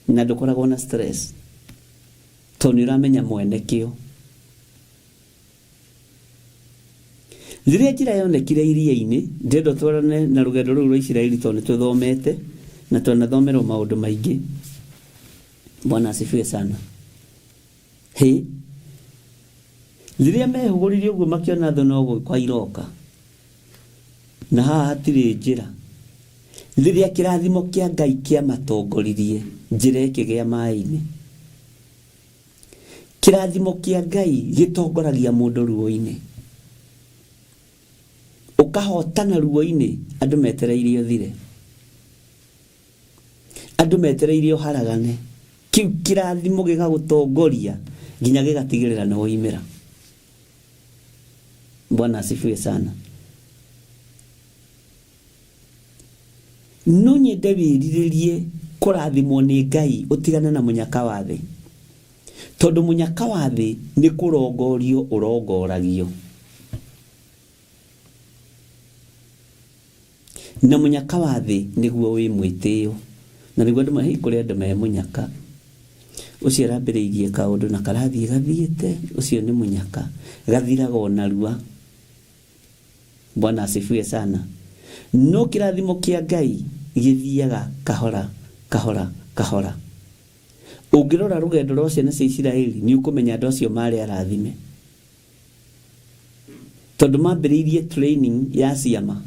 na ndũkoragwo na stress tondũ nĩ ũramenya mwene kĩo. Rĩrĩa njĩra yonekire iria-inĩ, ndĩrenda ũtwarane na rũgendo rũu rwa Isiraeli tondũ nĩ tũthomete na twanathomerwo maũndũ maingĩ. Bwana asifiwe sana. Hĩ, rĩrĩa mehũgũrire ũguo makĩona thũ no gũka iroka, na haha hatirĩ njĩra. Rĩrĩa kĩrathimo kĩa Ngai kĩamatongoririe, njĩra ĩkĩgĩa maĩ-inĩ. Kĩrathimo kĩa Ngai gĩtongoragia mũndũ ruo-inĩ. Ũkahotana ruo-inĩ, andũ metereire ũthire. Andũ metereire ũharagane. Kĩu kĩrathimo gĩgagũtongoria nginya gĩgatigĩrĩra nĩ woimĩra. Bwana asifiwe sana. No nyende wĩrirĩrie kũrathimwo nĩ Ngai ũtigane na mũnyaka wa thĩ. Tondũ mũnyaka wa thĩ nĩ kũrongorio ũrongoragio. Na mũnyaka wa thĩ nĩguo wĩ mwĩtĩo. Na nĩguo andũ mahi kũrĩ andũ me mũnyaka. Ũcio arambĩrĩirie kaũndũ na karathiĩ gathiĩte, ũcio nĩ mũnyaka. Gathiraga o narua. Bwana asifiwe sana. No kĩrathimo kĩa Ngai gĩthiaga kahora kahora kahora. Ũngĩrora rũgendo rwa ciana cia Isiraeli nĩ ũkũmenya andũ acio marĩ arathime. Tondũ mambĩrĩirie training ya ciama.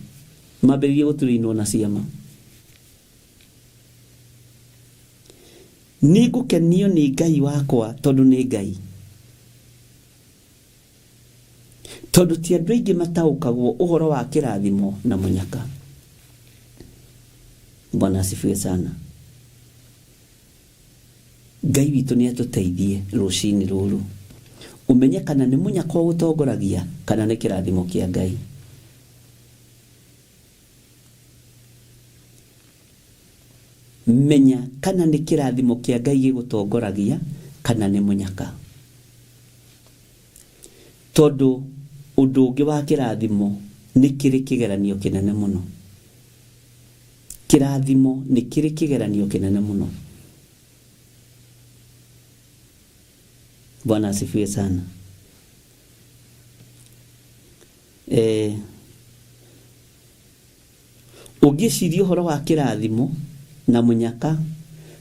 Mambĩrĩirie gũtrainwo na ciama. Nĩ ngũkenio nĩ Ngai wakwa tondũ nĩ Ngai. Tondũ ti andũ aingĩ mataũkagwo ũhoro wa kĩrathimo na mũnyaka. Bwana asifiwe sana. Ngai witũ nĩ atũteithie rũcinĩ rũrũ. Ũmenye kana nĩ mũnyaka ũgũtongoragia kana nĩ kĩrathimo kĩa Ngai. Menya kana nĩ kĩrathimo kĩa Ngai gĩgũtongoragia kana nĩ mũnyaka. Tondũ ũndũ ũngĩ wa kĩrathimo nĩ kĩrĩ kĩgeranio kĩnene mũno. Kĩrathimo nĩ kĩrĩ kĩgeranio kĩnene mũno. Bwana asifiwe sana. Eh, ũngĩciria ũhoro wa kĩrathimo na mũnyaka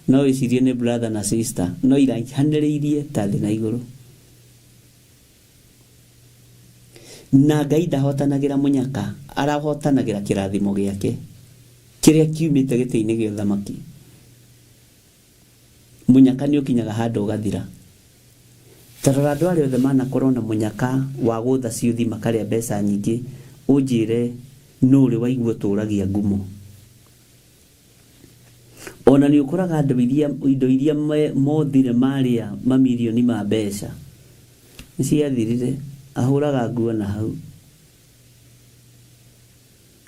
no wĩcirie nĩ brother na sister no iraihanĩrĩirie ta thĩ na igũrũ. Na Ngai ndahotanagĩra mũnyaka, arahotanagĩra kĩrathimo gĩake kĩrĩa kiumĩte gĩtĩ-inĩ gĩa ũthamaki. Mũnyaka nĩ ũkinyaga handũ ũgathira. Ta rora andũ arĩa othe manakorwo na mũnyaka wa gũtha ciũthi makarĩa mbeca nyingĩ ũnjĩre nũ ũrĩ waigua ũtũragia ngumo. Ona nĩ ũkoraga andũ iria, indo iria mothire marĩa mamirioni ma mbeca nĩ ciathirire, ahũraga nguo na hau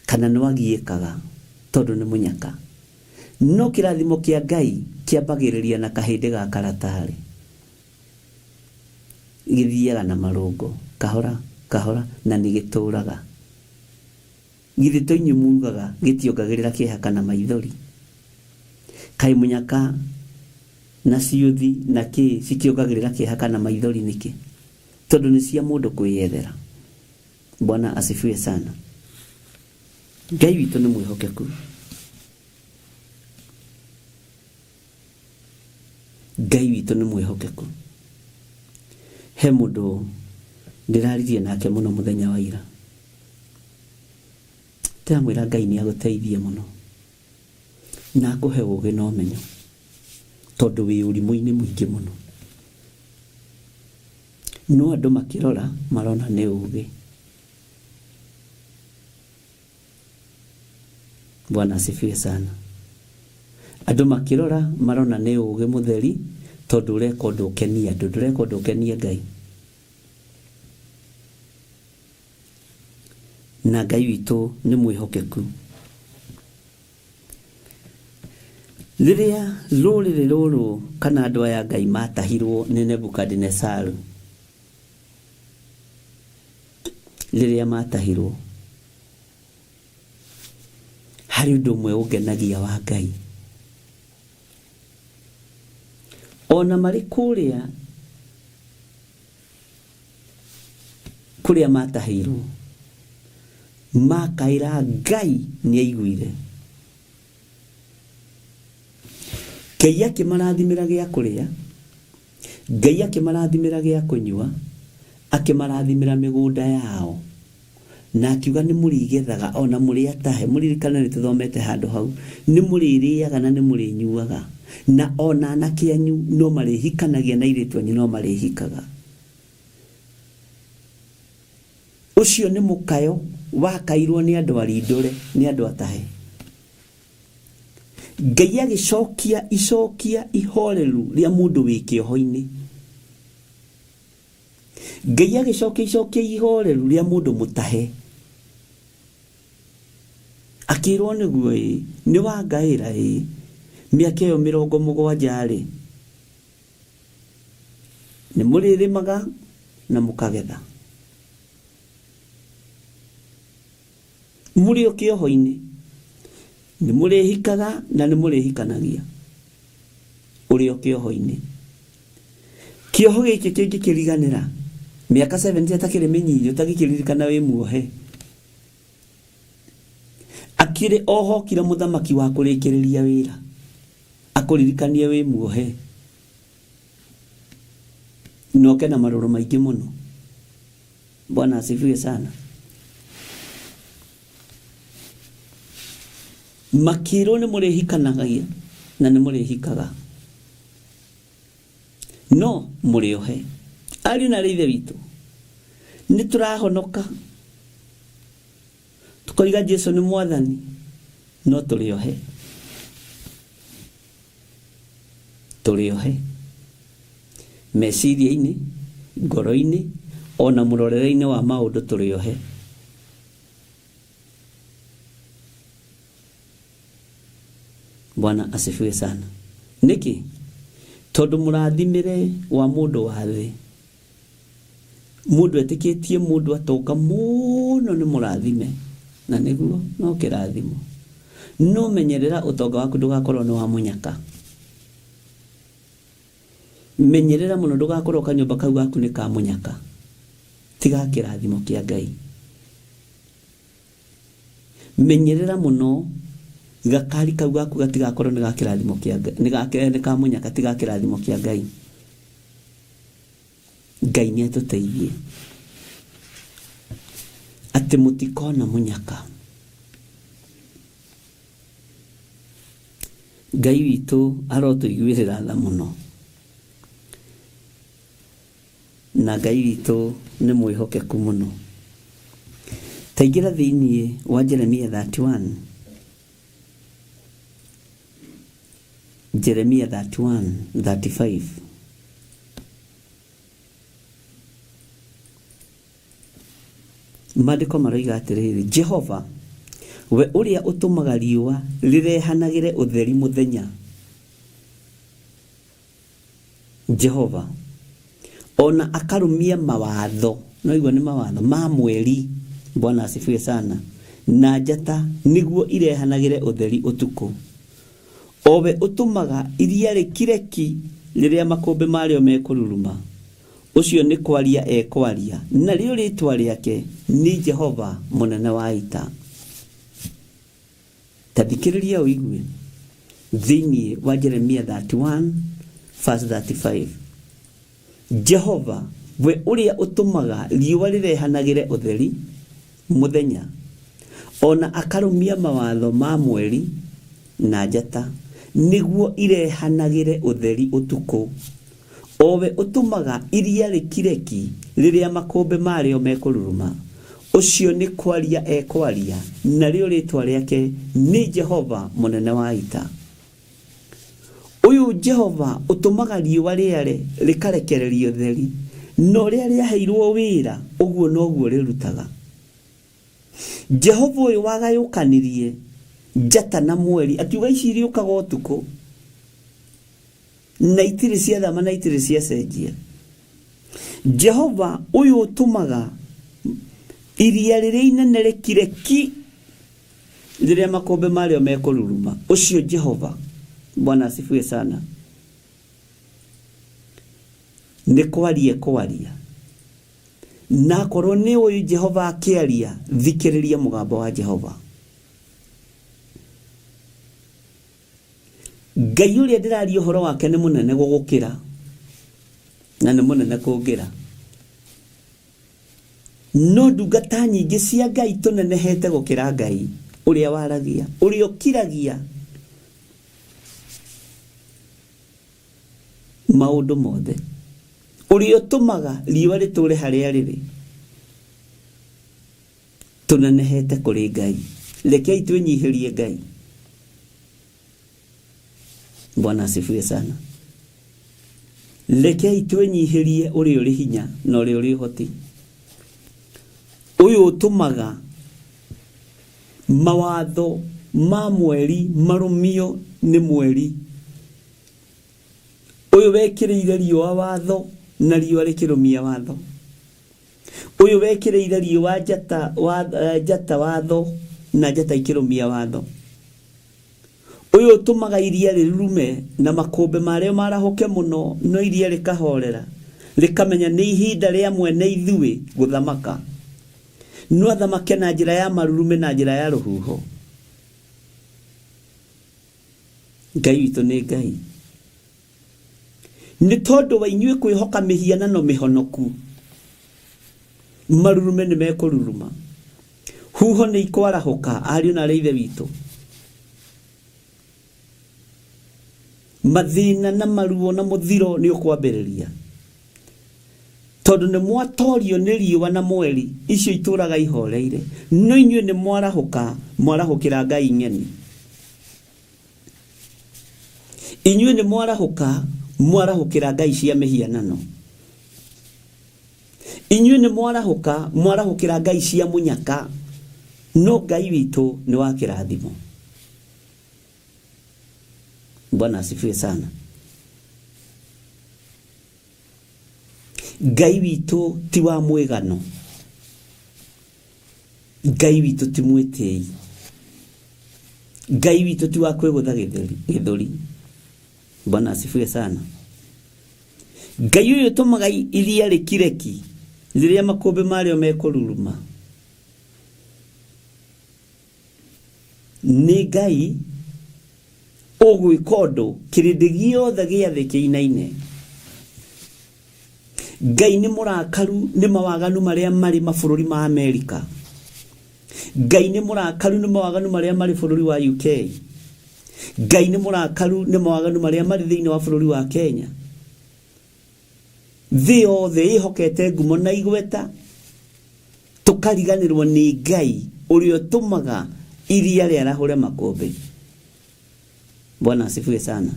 kana no agiĩkaga tondũ nĩ mũnyaka. No kĩrathimo kĩa Ngai kĩambagĩrĩria na kahĩndĩ ga karatarĩ, gĩthiaga na marũngo kahora kahora na nĩ gĩtũraga. Githĩ to inyuĩ mugaga gĩtiongagĩrĩra kĩeha kana maithori? Kaĩ mũnyaka na ciũthi na kĩ cikĩongagĩrĩra kĩeha kana maithori nĩkĩ? Tondũ nĩ cia mũndũ kwĩyethera. Bwana asifiwe sana. Ngai witũ nĩ mwĩhokeku. Ngai witũ nĩ mwĩhokeku. He mũndũ ndĩraririe nake mũno mũthenya wa ira. Ndĩramwĩra Ngai nĩ agũteithie mũno na akũhe ũgĩ na ũmenyo tondũ wĩ ũrimũ-inĩ mũingĩ mũno. No andũ makĩrora marona nĩ ũgĩ. Bwana asifiwe sana. Andũ makĩrora marona nĩ ũgĩ mũtheri tondũ ũreka ũndũ ũkenie andũ, ndũreka ũndũ ũkenie Ngai. Na Ngai witũ nĩ mwĩhokeku. Rĩrĩa rũrĩrĩ rũrũ kana andũ aya Ngai matahirwo nĩ Nebukadinesaru, rĩrĩa matahirwo, harĩ ũndũ ũmwe ũngenagia wa Ngai. Ona marĩ kũrĩa kũrĩa matahĩirwo, makaĩra Ngai nĩ aiguire. Ngai akĩmarathimĩra gĩa kũrĩa, Ngai akĩmarathimĩra gĩa kũnyua, akĩmarathimĩra mĩgũnda yao, na akiuga nĩ mũrĩgethaga ona mũrĩ atahe. Mũririkane nĩ tũthomete handũ hau, nĩ mũrĩrĩaga na nĩ mũrĩnyuaga, na ona anake anyu no marĩhikanagia na airĩtu anyu no marĩhikaga. Ũcio nĩ mũkayo wakairwo nĩ andũ arindũre, nĩ andũ atahe. Ngai agĩcokia icokia ihoreru rĩa mũndũ wĩ kĩoho-inĩ. Ngai agĩcokia icokia ihoreru rĩa mũndũ mũtahe. Akĩrwo nĩguo ĩ, nĩ wangaĩra ĩ, mĩaka ĩyo mĩrongo mũgwanja rĩ, nĩ mũrĩrĩmaga na mũkagetha. Mũrĩ o kĩoho-inĩ, nĩ mũrĩhikaga na nĩ mũrĩhikanagia. Ũrĩ o kĩoho-inĩ. Kĩoho gĩkĩ kĩngĩkĩriganĩra, mĩaka 70 atakĩrĩ mĩnyinyi ũtagĩkĩririkana wĩ muohe. Akĩrĩ ohokire mũthamaki wa kũrĩkĩrĩria wĩra, akũririkanie wĩ muohe. Na oke na marũrũ maingĩ mũno. Bwana asifiwe sana. Makĩrwo nĩ mũrĩhikanagia na nĩ mũrĩhikaga, no mũrĩ ohe. Ariũ na aarĩ a Ithe witũ, nĩ tũrahonoka tũkoiga Jesu nĩ Mwathani, no tũrĩ ohe, tũrĩ ohe meciria-inĩ, ngoro-inĩ, ona mũrorere-inĩ wa maũndũ tũrĩ ohe. Bwana asifiwe sana. Nĩkĩ? Tondũ mũrathimĩre wa mũndũ wa thĩ, mũndũ etĩkĩtie mũndũ atonga mũno nĩ mũrathime, na nĩguo no kĩrathimo. No menyerera ũtonga waku ndũgakorwo nĩ wa mũnyaka. Menyerera mũno ndũgakorwo kanyũmba kau gaku nĩ ka mũnyaka, ti ga kĩrathimo kĩa Ngai. Menyerera mũno gakari kau gaku gatigakorwo nĩ ga kĩrathimo kĩa Ngai, nĩ ga nĩ ka mũnyaka ti ga kĩrathimo kĩa Ngai. Ngai nĩ atũteithie atĩ mũtikona mũnyaka. Ngai witũ arotũiguĩrĩra tha mũno. Na Ngai witũ nĩ mwĩhokeku mũno. Taingĩra thĩinĩ wa Jeremia 31. Jeremia 31, 35. Maandĩko maroiga atĩrĩrĩ, Jehova, we ũrĩa ũtũmaga riũa rĩrehanagĩre ũtheri mũthenya, Jehova, o na akarũmia mawatho, no igua nĩ mawatho ma mweri, Bwana asifiwe sana, na njata nĩguo irehanagĩre ũtheri ũtukũ, o we ũtũmaga iria rĩkire ki rĩrĩa makũmbĩ marĩo mekũruruma, ũcio nĩ kwaria ekwaria, narĩo rĩĩtwa rĩake nĩ Jehova mũnene wa ita. Ta thikĩrĩria ũigue thĩinĩ wa Jeremia 31 verse 35. Jehova, we ũrĩa ũtũmaga riũa rĩrehanagĩre ũtheri mũthenya, o na akarũmia mawatho ma mweri na njata nĩguo irehanagĩre ũtheri ũtukũ, o we ũtũmaga iria rĩkire ki rĩrĩa makũmbĩ marĩo mekũruruma, ũcio nĩ kwaria ekwaria, narĩo rĩĩtwa rĩake nĩ Jehova mũnene wa ita. Ũyũ Jehova ũtũmaga riũa rĩare rĩkarekereria ũtheri, na ũrĩa rĩaheirwo wĩra ũguo noguo rĩrutaga. Jehova ũyũ wagayũkanirie njata na mweri, akiuga ici irĩũkaga ũtukũ, na itirĩ ciathama na itirĩ ciacenjia. Jehova ũyũ ũtũmaga iria rĩrĩa inene rĩkire ki rĩrĩa makũmbĩ marĩo mekũruruma, ũcio Jehova, Bwana asifiwe sana, nĩ kwaria ekwaria. Na akorwo nĩ ũyũ Jehova akĩaria, thikĩrĩria mũgambo wa Jehova. Ngai ũrĩa ndĩraria ũhoro wake nĩ mũnene gũgũkĩra na nĩ mũnene kũngĩra. No ndungata nyingĩ cia Ngai tũnenehete gũkĩra Ngai ũrĩa waragia, ũrĩa ũkiragia maũndũ mothe, ũrĩa ũtũmaga riũa rĩtũre harĩa rĩrĩ. Tũnenehete kũrĩ Ngai. Rekei twĩnyihĩrie Ngai. Bwana asifiwe sana. Rekei twĩnyihĩrie ũrĩa ũrĩ hinya na ũrĩa ũrĩ ũhoti. Ũyũ ũtũmaga mawatho ma mweri marũmio nĩ mweri. Ũyũ wekĩrĩire riũa watho na riũa rĩkĩrũmia watho. Ũyũ wekĩrĩire riũa njata, wa, njata watho na njata ikĩrũmia watho. Ũyũ ũtũmaga iria rĩrurume na makũmbĩ marĩo marahũke mũno, no iria rĩkahorera, rĩkamenya nĩ ihinda rĩa mwene ithuĩ gũthamaka. No athamake na njĩra ya marurumĩ na njĩra ya rũhuho. Ngai witũ nĩ Ngai. Nĩ tondũ wa inyuĩ kwĩhoka mĩhianano mĩhonoku, marurume nĩ mekũruruma, huho nĩ ikwarahũka, ariũ na aarĩ a Ithe witũ. Mathĩna na maruo na mũthiro nĩ ũkwambĩrĩria, tondũ nĩ mwatorio nĩ riũa na mweri, icio itũũraga ihoreire, no inyuĩ nĩ mwarahũka, mwarahũkĩra ngai ng'eni. Inyuĩ nĩ mwarahũka, mwarahũkĩra ngai cia mĩhianano. Inyuĩ nĩ mwarahũka, mwarahũkĩra ngai cia mũnyaka, no Ngai witũ nĩ wa kĩrathimo. Bwana asifiwe sana. Ngai witũ ti wa mwĩgano, Ngai witũ ti mwĩtĩi, Ngai witũ ti wa kwĩgũtha gĩthũri. Bwana asifiwe sana. Ngai ũyũ ũtũmaga iria rĩkireki rĩrĩa makũmbĩ marĩo mekũruruma nĩ Ngai ũgwĩka ũndũ kĩrĩndĩ gĩothe gĩa thĩ kĩinaine. Ngai nĩ mũrakaru nĩ mawaganu marĩa marĩ mabũrũri ma Amerika. Ngai nĩ mũrakaru nĩ mawaganu marĩa marĩ bũrũri wa UK. Ngai nĩ mũrakaru nĩ mawaganu marĩa marĩ thĩinĩ wa bũrũri wa Kenya. Thĩ yothe ĩhokete ngumo na igweta, tũkariganĩrwo nĩ Ngai ũrĩa ũtũmaga iria rĩarahũre makũmbĩ. Bwana asifiwe sana.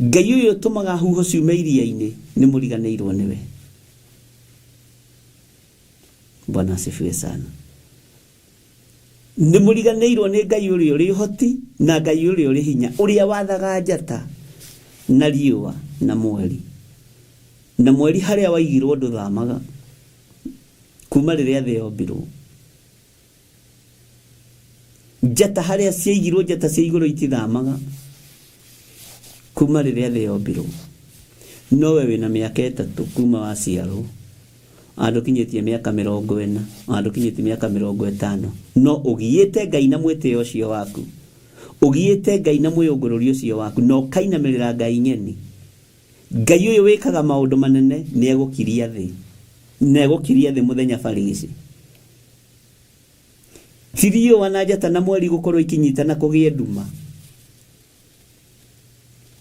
Ngai ũyũ ũtũmaga huho ciume iria-inĩ nĩ mũriganĩirwo nĩwe. Bwana asifiwe sana. Nĩ mũriganĩirwo nĩ Ngai ũrĩa ũrĩ ũhoti na Ngai ũrĩa ũrĩ hinya, ũrĩa wathaga njata na riũa na mweri. Na mweri harĩa waigirwo ndũthamaga kuma rĩrĩa thĩ yombirwo. Njata harĩa ciaigirwo, njata cia igũrũ itithamaga kuma rĩrĩa thĩ yombirwo. Nowe wĩna mĩaka 3 kuma waciarwo, andũkinyĩtie mĩaka 40, andũkinyĩtie mĩaka 50, no ũgiĩte Ngai na mwĩtĩo ũcio waku, ũgiĩte Ngai na mwĩyũngũrũri ũcio waku, na ũkainamĩrĩra Ngai ng'eni. Ngai ũyũ wĩkaga maũndũ manene nĩ egũkiria thĩ, na egũkiria thĩ mũthenya barigici. Ti riũa na njata na mweri gũkorwo ikinyitana kũgĩe nduma.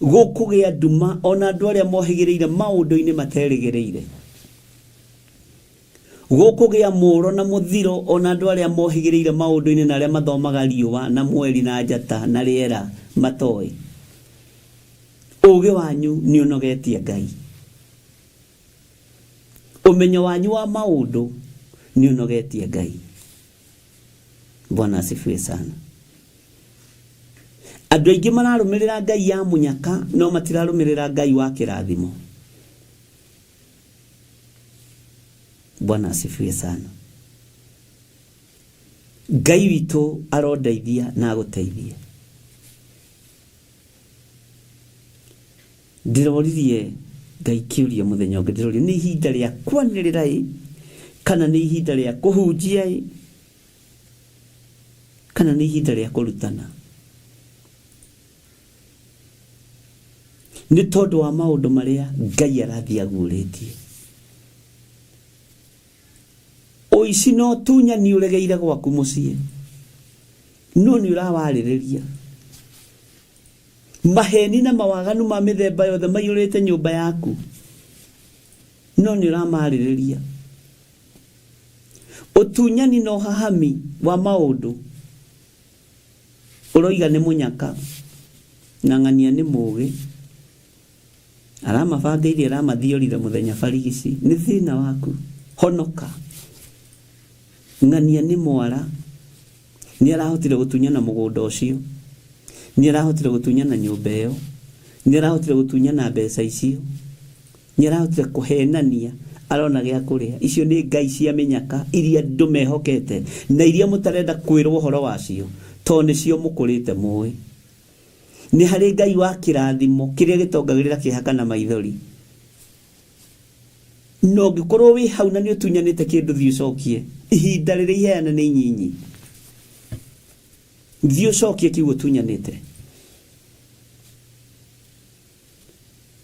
Gũkũgĩa nduma ona andũ arĩa mohĩgĩrĩire maũndũ-inĩ materĩgĩrĩire. Gũkũgĩa mũro na mũthiro ona andũ arĩa mohĩgĩrĩire maũndũ-inĩ na arĩa mathomaga riũa na mweri na njata na rĩera matoĩ. Ũũgĩ wanyu nĩ ũnogetie Ngai. Ũmenyo wanyu wa maũndũ nĩ ũnogetie Ngai. Bwana asifiwe sana. Andũ aingĩ mararũmĩrĩra Ngai ya mũnyaka no matirarũmĩrĩra Ngai wa kĩrathimo. Bwana asifiwe sana. Ngai witũ arondeithia na agũteithie. Ndĩroririe Ngai kĩũria mũthenya ũngĩ, ndĩroririe nĩ ihinda rĩa kwanĩrĩra ĩ kana nĩ ihinda rĩa kũhunjia ĩ kana nĩ ihinda rĩa kũrutana. Nĩ tondũ wa maũndũ marĩa Ngai arathiĩ aguũrĩtie. Ũici na ũtunyani ũregeire gwaku mũciĩ, no nĩ ũrawarĩrĩria. Maheni na mawaganu ma mĩthemba yothe maiyũrĩte nyũmba yaku, no nĩ ũramarĩrĩria. Ũtunyani na ũhahami wa maũndũ ũroiga nĩ mũnyaka na ng'ania nĩ mũũgĩ, aramabangĩire aramathiorire mũthenya barigici, nĩ thĩna waku. Honoka. Ng'ania nĩ mwara, nĩ arahotire gũtunyana mũgũnda ũcio, nĩ arahotire gũtunyana nyũmba ĩyo, nĩ arahotire gũtunyana mbeca icio, nĩ arahotire kũhenania arona gĩa kũrĩa. Icio nĩ ngai cia mĩnyaka iria andũ mehokete na iria mũtarenda kwĩrwo ũhoro wacio tondũ nĩcio mũkũrĩte mũĩ. Nĩ harĩ Ngai wa kĩrathimo kĩrĩa gĩtongagĩrĩra kĩeha kana maithori. Na ũngĩkorwo wĩ hau na nĩ ũtunyanĩte kĩndũ, thiĩ ũcokie. Ihinda rĩrĩa iheana nĩ inyinyi. Thiĩ ũcokie kĩu ũtunyanĩte.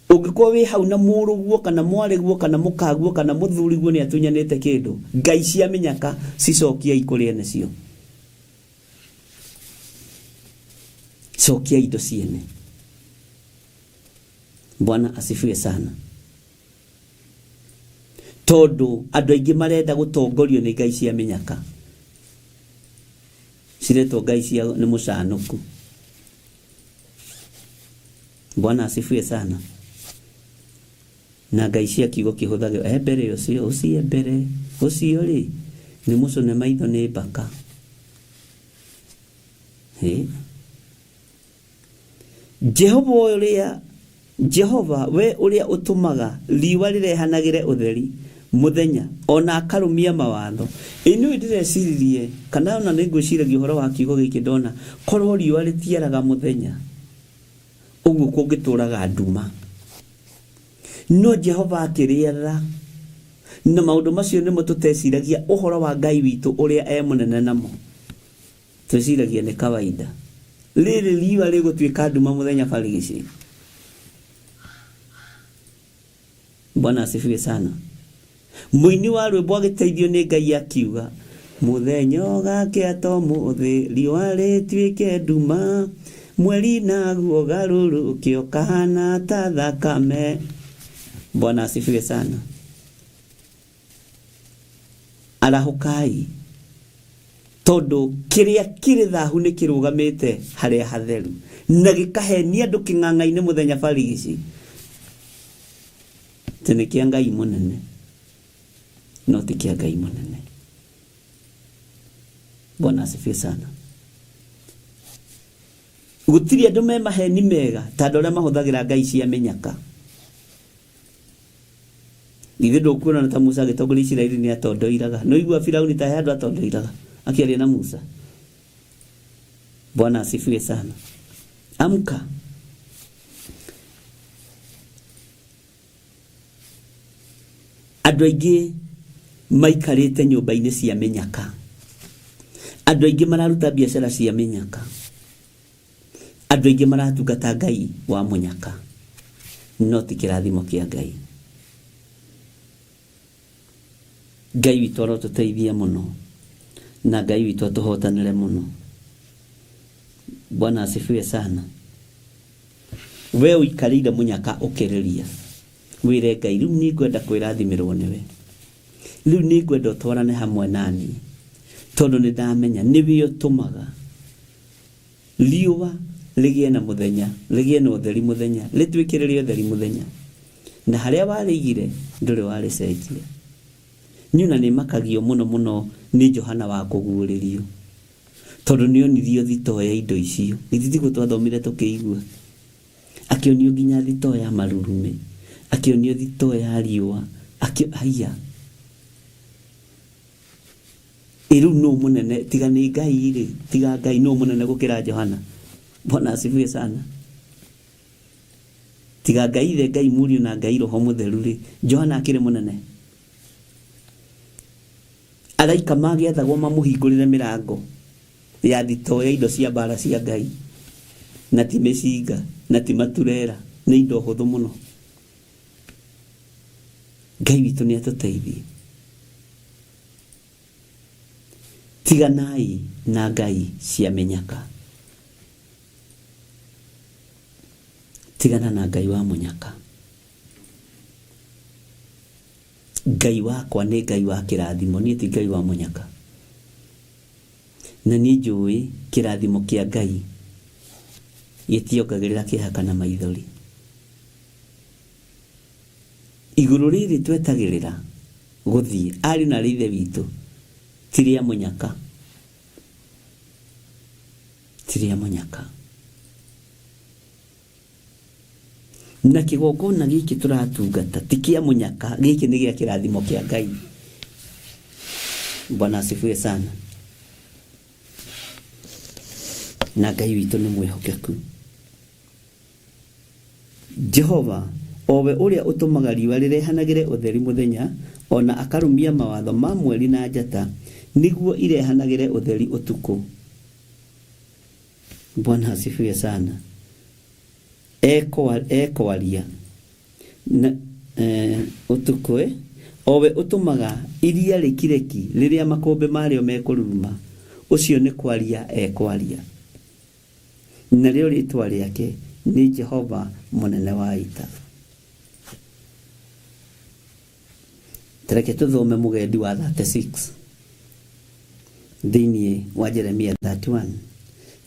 Ũngĩkorwo wĩ hau na mũrũguo kana mwarĩguo kana mũkaguo kana mũthuriguo nĩ atunyanĩte kĩndũ, ngai cia mĩnyaka cicokiei kũrĩ ene cio. Cokia indo ciene. Bwana asifiwe sana. Tondũ andũ aingĩ marenda gũtongorio nĩ ngai cia mĩnyaka. Ciretwo ngai cia nĩ mũcanũku. Bwana asifiwe sana. Na ngai cia kiugo kĩhũthagĩrwo e mbere ũcio, ũcio e mbere, ũcio rĩ nĩ mũcũne maitho nĩ mbaka. Hĩ. Jehova ũrĩa Jehova we ũrĩa ũtũmaga riũa rĩrehanagĩre ũtheri mũthenya ona akarũmia mawatho. Ĩ nĩũĩ ndĩreciririe kana ona nĩ ngwĩciragia ũhoro wa kiugo gĩkĩ ndona korwo riũa rĩtiaraga mũthenya ũguo kũngĩtũraga nduma. No Jehova akĩrĩatha na maũndũ macio nĩmo tũteciragia ũhoro wa Ngai witũ ũrĩa e mũnene namo. Twĩciragia nĩ kawaida. Rĩrĩ riũa rĩgũtuĩka nduma mũthenya barigici. Bwana asifiwe sana. Mũini wa rwĩmbo agĩteithio nĩ Ngai akiuga mũthenya ũgakĩa ta ũmũthĩ riũa rĩtuĩke nduma mweri naguo ũgarũrũke ũkahana ta thakame. Bwana asifiwe sana. Arahũkai tondu kiria kiri thahu ni kirugamite haria hatheru na gikahenia andu king'ang'a-inĩ mũthenya barigici atĩ nĩ kĩa Ngai mũnene no ti kĩa Ngai mũnene. Bwana asifiwe sana. Gũtirĩ andũ me maheni mega ta andũ arĩa mahũthagĩra ngai cia mĩnyaka. Githĩ ndũkuona ta Musa agĩtongoria Isiraeli nĩ atondoiraga? Nĩ ũigua Firauni ta he andũ atondoiraga akĩaria na Musa? Bwana asifiwe sana. Amka. Andũ aingĩ maikarĩte nyũmba-inĩ cia mĩnyaka. Andũ aingĩ mararuta biacara cia mĩnyaka. Andũ aingĩ maratungata Ngai wa mũnyaka no ti kĩrathimo kĩa Ngai. Ngai witũ arotũteithia mũno na Ngai witũ atũhotanĩre mũno. Bwana asifiwe sana. We ũikarĩire mũnyaka ũkĩrĩria wĩre Ngai rĩu nĩ ngwenda kwĩrathimĩrwo nĩwe, rĩu nĩ ngwenda ũtwarane hamwe naniĩ tondũ nĩ ndamenya nĩwe ũtũmaga riũa rĩgĩe na mũthenya, rĩgĩe na ũtheri mũthenya, rĩtuĩke rĩrĩ ũtheri mũthenya, na harĩa warĩigire ndũrĩ warĩcenjia. Niĩ ona nĩ makagio mũno mũno nĩ Johana wa kũguũrĩrio tondũ nĩ onirio thitoo ya indo icio. Githĩ tiguo twathomire tũkĩigua? Akĩonio nginya thitoo ya marurumĩ, akĩonio thitoo ya riũa, haiya. Ĩ rĩu nũ mũnene tiga nĩ Ngai rĩ, tiga Ngai nũ mũnene gũkĩra Johana? Bwana asifiwe sana. Tiga Ngai ithe, Ngai mũriũ na Ngai roho mũtheru rĩ, Johana akĩrĩ mũnene? Araika magĩathagwo mamũhingũrĩre mĩrango ya thitoo ya indo cia mbara cia Ngai, na ti mĩcinga na ti maturera, nĩ indo hũthũ mũno. Ngai witũ nĩ atũteithie. Tiganai na ngai cia mĩnyaka. Tigana na Ngai wa mũnyaka. Ngai wakwa nĩ Ngai wa kĩrathimo, niĩ ti Ngai wa mũnyaka. Na niĩ njũĩ kĩrathimo kĩa Ngai gĩtiongagĩrĩra kĩeha kana maithori. Igũrũ rĩrĩ twetagĩrĩra gũthiĩ, ariũ na arĩ ithe witũ, ti rĩa mũnyaka. Ti rĩa mũnyaka. Na kĩgongona gĩkĩ tũratungata ti kĩa mũnyaka, gĩkĩ nĩ gĩa kĩrathimo kĩa Ngai. Bwana asifiwe sana. Na Ngai witũ nĩ mwĩhokeku. Jehova o we ũrĩa ũtũmaga riũa rĩrehanagĩre ũtheri mũthenya o na akarũmia mawatho ma mweri na njata nĩguo irehanagĩre ũtheri ũtukũ. Bwana asifiwe sana. Ekwaria na ũtukũ o we ũtũmaga iria rĩkireki rĩrĩa makũmbĩ marĩo mekũruruma, ũcio nĩ kwaria ekwaria. Narĩo rĩtwa rĩake nĩ Jehova mũnene wa ita. Tareke tũthome mũgendi wa 36 thĩinĩ wa Jeremia 31.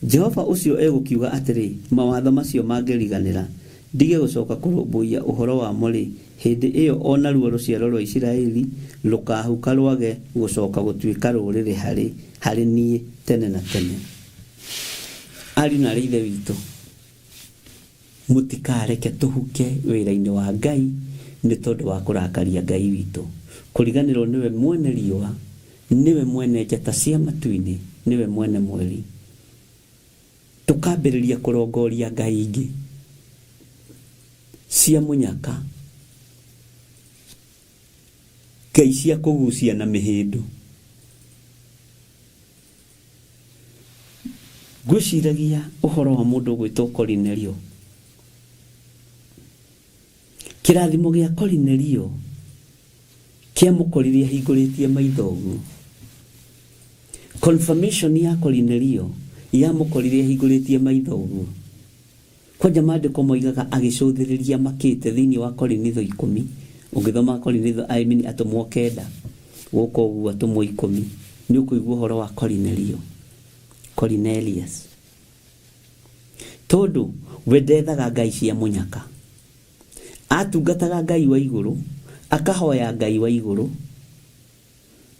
Jehova ũcio egũkiuga atĩrĩ, mawatho macio mangĩriganĩra, ndige gũcoka kũrũmbũiya ũhoro wamo rĩ, hĩndĩ ĩyo o naruo rũciaro rwa Isiraeli rũkahuka rwage gũcoka gũtuĩka rũrĩrĩ harĩ niĩ tene na tene. Ariũ na arĩ ithe witũ, Mũtikareke tũhuke wĩra-inĩ wa Ngai nĩ tondũ wa kũrakaria Ngai witũ. Kũriganĩrwo nĩwe mwene riũa, nĩwe mwene njata cia matu-inĩ, nĩwe mwene mweri. Tũkambĩrĩria kũrongoria ngai ingĩ cia mũnyaka, ngai cia kũgucia na mĩhĩndo. Ngwĩciragia ũhoro wa mũndũ ũgwĩtwo Korinelio. Kĩrathimo gĩa Korinelio kĩamũkorire ahingũrĩtie maitho ũguo. Confirmation ya Korinelio yamũkorire ahingũrĩtie maitho ũguo. Kwanja maandĩko moigaga agĩcũthĩrĩria makĩte thĩinĩ wa Korinitho ikũmi. Ũngĩthoma Korinitho, I mean atũmwo kenda, gũka ũguo atũmwo ikũmi, nĩ ũkũigua ũhoro wa Korinelio, Cornelius. Tondũ we ndethaga ngai cia mũnyaka. Atungataga Ngai wa igũrũ, akahoya Ngai wa igũrũ,